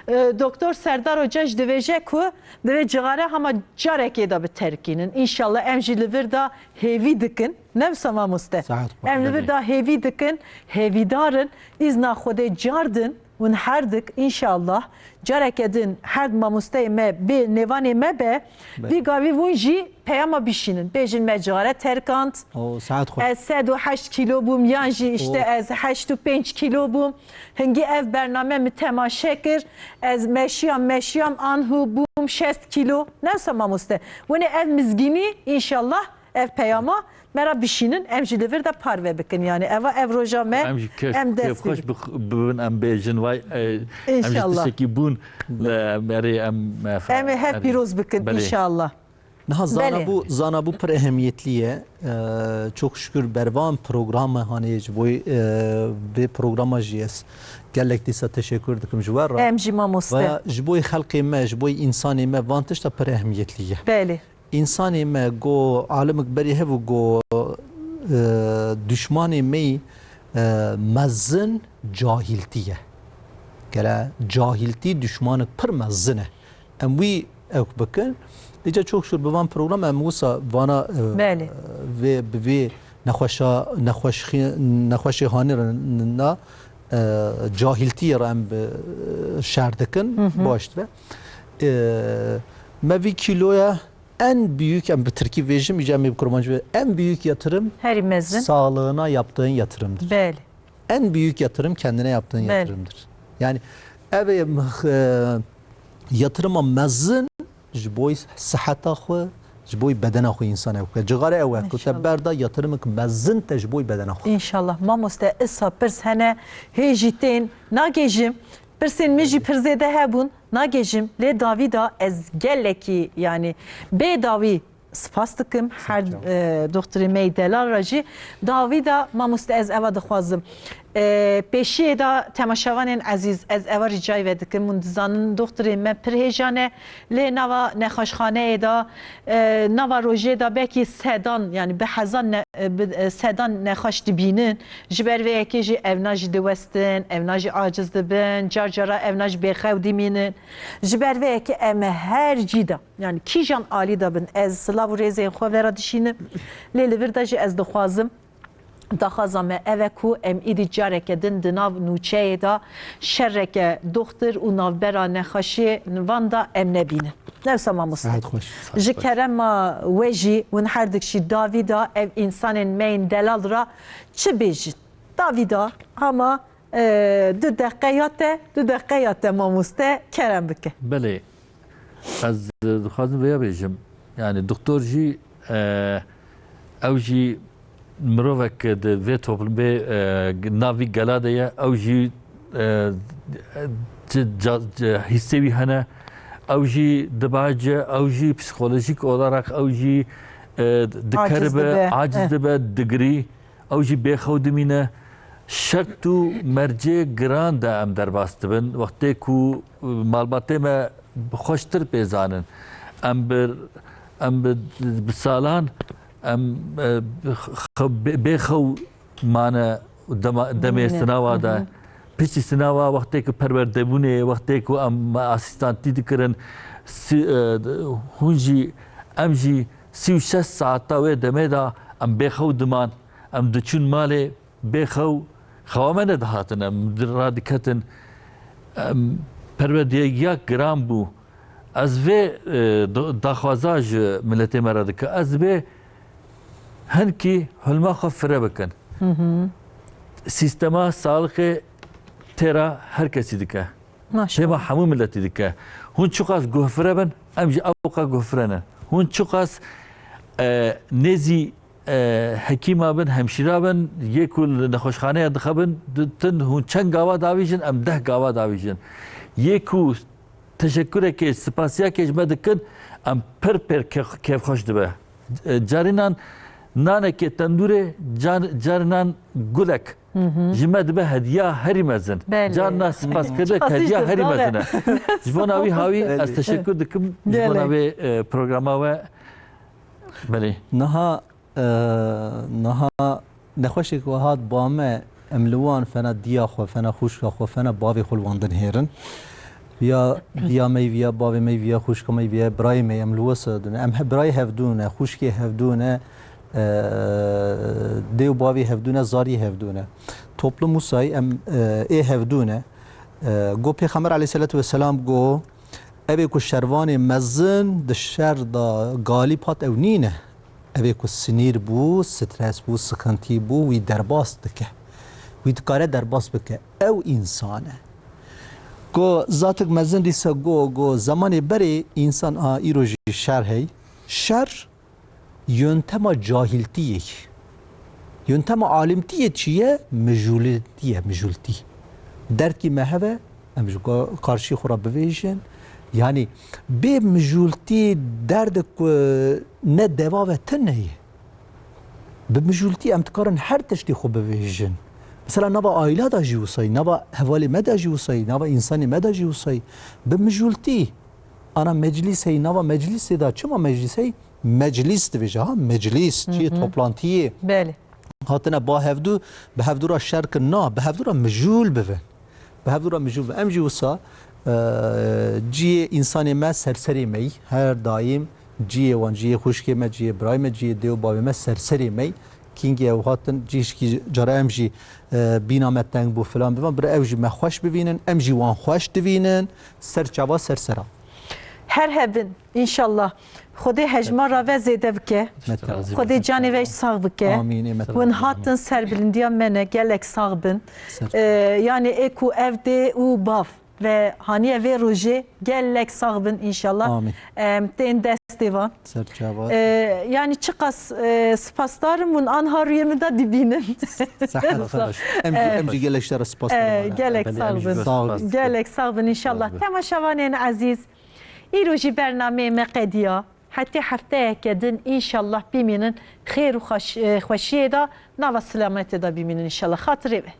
E, Doktor Serdar Hoca jî dibêje ku divê cixare hema carekê de biterkînin. Înşallah em jî li vir de hêvî dikin. Ne wisa mamoste? Saet xwe, Em li vir belê. De hêvî dikin, hêvîdar in. Îzna Xwedê cardin hûn her dik, înşallah. Careke din her mamosteyê me bê nêvanê me be. Belê. Vî gavî hûn jî peyama bişînin. Bêjin me cixare terkand. O, saet xwe. Ez sed û heşt kîlo bûm, yan jî işte O. Ez heşt û pênc kîlo bûm. Hingî ev bername min temaşe kir. Ez meşiyam, meşiyam anhu bûm şêst kîlo. Ne wisa mamoste? Wene ev mizgînî, înşallah, ev peyama me ra bişînin, em jî li vir de parve bikin. Yani eva ev roja me, Em jî kêf-, em dest kêfxweş bix-, bibin, em bêjin, vay, e, em jî Înşallah. Tiştekî bûn, e, em erê, em, e, Em ê hev erê. Pîroz bikin, Belê. Înşallah. Niha Belê. Zanabû, zanabû pir ehemiyetli ye. Ee, çok şükür bervan programa hanê ji bo, e, vê programa jî ez gelek dîsa teşekkür dikim ji we re. Em jî mamoste. Ve ji bo xelkê me, ji bo însanê me van tişta pir ehemiyetli ye. Belê. Însanê me go alimik berî hev û go, e, düşmanê me, e, mezin cahiltî ye. Gele cahiltî düşmanik pir mezin e. Em wî ewk bikin. Dîca çok şûr bi van program em wisa vana, e, Belê. Vê, bi vê nexweşa, nexweşxi-, nexweşê hanê re na, e, cahiltiyê re em bi, e, şer dikin. Hı hı. Baş dibe. E, me vî kîloya en büyük, em bi tirkî vêjim, îca em ê bi kurmancî ve, en büyük yatırım Herî mezin. Sağlığına yaptığın yatırımdır. Belê. En büyük yatırım kendine yaptığın Belê. Yatırımdır. Yani ev ê, e, yatırıma mezin ji bo siheta xwe, ji bo bedena xwe însan ew ke. Cixare ew e ku te Înşallah. Berda yatırımik mezin te ji bo bedena xwe. Înşallah. Mamoste, isa pirs hene, hê jî tên nagêjim. Pirsên min jî pir zêde hebûn, nagêjim. Lê dawî da ez gelekî, yanî bê dawî spas dikim her, e, doktorê me yî delal re jî. Dawî da mamoste ez eva dixwazim. E, pêşiyê de temaşevanên ezîz, ez eva rîcayî ve dikim. Hûn dizanin doktorê me pir hêja ne. Lê nava nexweşxaneyê de, e, nava rojê de belkî sedan, yanî bi hezan ne-, e, bi, e, sedan nexweş dibînin. Ji ber vê yekê jî evna jî diwestin, evna jî aciz dibin, car cara evna jî bêxew dimînin. Ji ber vê yekê em her cî de, yanî kîjan alî de bin, ez silav û rêzên xwe vera dişînim. Lê li vir de jî ez dixwazim, daxwaza me ev e ku em îdî careke din di nav nûçeyê de şereke doxtir û navbera nexweşiyê van de em nebînin. Ne wisa mamoste? Sihet xweş. Ji kerema we jî hûn her dik jî dawî da ev însanên me yên delal ra çi bêjin? Dawî da hema, e, du deqe ya te, du deqe ya te mamoste kerem bike. Belê. Ez, e, dixwazim vêya bêjim. Yani doktor jî, e, ew jî mirovek di vê toplumê, e, nav vî gela de ye. Ew jî, e, ci-, ca-, ci-, hîsê wî hene. Ew jî dibace, ew jî psîkolojîk olarak ew jî, e, Aciz dikeribe, dibe. Aciz Eh. dibe, digirî. Ew jî bêxew dimîne. Şert û mercê giran de em derbas dibin. Wextê ku, e, malbatê me xweştir pê zanin. Em bi, em bi, bi salan em, e, xew-, bê-, bêxew mane dema-, demê Mîne. sinawa de. Hı hı. Piştî sinawa wextê ku perwerdebûnê, wextê ku em asîstantî dikirin, si-, e, hûn jî, em jî sî û şeş saeta wê demê de em bêxew diman. Em diçûn malê bêxew, xewa me nedihatin, em di-, radiketin. Em, perwerdeyek giran bû. Ez vê, e, do-, daxwaza ji miletê me re dike. Ez vê hinkî hilma xwe fire bikin. Hı hı. Sîstema saxlixê têra her kesî dike. Maşallah. Têma hemû miletî dike. Hûn çiqas guhfire bin, em jî ewqa guhfire ne. Hûn çiqas, e, nêzî, e, hekîma bin, hemşîra bin, yê ku li nexweşxaneya dixebin, di-, tin hûn çend gava davîjin, em deh gava davîjin. Yê ku teşekkurekê, spasiyakê ji me dikin, em pir pir kêf-, kêfxweş dibe. E, carinan nanekê tendûrê, car-, carinan gulek. Hı hı. Ji me dibe hediya herî mezin. Belê. Carna spas Belê. Çiqas hediya jî herî zor e. mezin e. Ji bona wî hawî Belê. ez teşekkür dikim. Ji bona Gelek. vê, e, programa we. Belê. Niha, e, niha nexweşek we hat ba me, em li wan fena diya xwe, fena xwişka xwe, fena bavê xwe li wan dinihêrin. Viya diya me, viya bavê me, viya xwişka me, viya birayê me, em li wisa din. Em he-, birayê hevdû ne, xwişkê hevdû ne, e, dê û bavê hevdû ne, zarî hevdû ne. Toplum wisa ye, em, e, ê hevdû ne. E, go Pêxember aleyhisselatu vesselam go, ev ê ku şervanê mezin di şer da galîb hat, ew nîne. Ev ê ku sinîr bû, stres bû, sıkıntı bû, wî derbas dike. Wî dikare derbas bike. Ew însan e. Go zatik mezin dîsa go, go zemanê berê însan a îro jî şer hey. Şer yöntema cahiltiyê. Yöntema alimtiyê çi ye? Mijûltî ye, mijûltî. Derdkî me heve, em ji go-, karşî xwe re bivêjin. Yanî bê mijûltî derdek ku ne deva ve tune ye. Bi mijûltî em dikarin her tiştî xwe bivêjin. Mesela nava aîla da jî wisayî, nava hevalê me da jî wisayî, nava însanê me da jî wisayî. Bi mijûltî ana meclîs heyî, nava meclîsê da çima meclîs heyî? Meclîs divêje ha, meclîs, çiyê toplantiyê. Belê. Hatine ba hevdû, bi hevdû re şer kin na, bi hevdû re mijûl bivin. Bi hevdû re mijûl bivin. Em jî wisa, e, ciyê însanê me serserê me yî. Her daîm ciyê wan, ciyê xwişkê me, ciyê birayê me, ciyê dê û bavê me serserê me yî. Kîngê ew hatin, cihişkî cara em jî, e, bîna me teng bû filan bivan, bira ew jî me xweş bivînin, em jî wan xweş divînin, ser çava ser sera. Her hebin, înşallah. Xwedê hejmara ve zêde bike. Xwedê canê ve sax bike. Amîn, ê me Hûn hatin serbilindiya me ne, gelek sax bin. Ser. Ee, yani ê ku ev dê û bav ve haniye vê rojê gelek sax bin înşallah. Amîn. Em, tên destê van. Ser çava. Ee, yani çiqas, e, spasdarim hûn anha rûyê min de dibînin. Sehet xweş. Em jî, Evet. em jî gelek ji te re spas Ee, dikin. gelek Belê, sax em jî bin. wê Sağ ol. spas dikin. Gelek sax bin înşallah. Spas bin. Temaşevanên ezîz, îro jî bernameyê me qediya. Hetê hefteyeke din înşallah bimînin xêr û xweş-, e, xweşiyê de, nava silametê de bimînin înşallah. Xatirê we.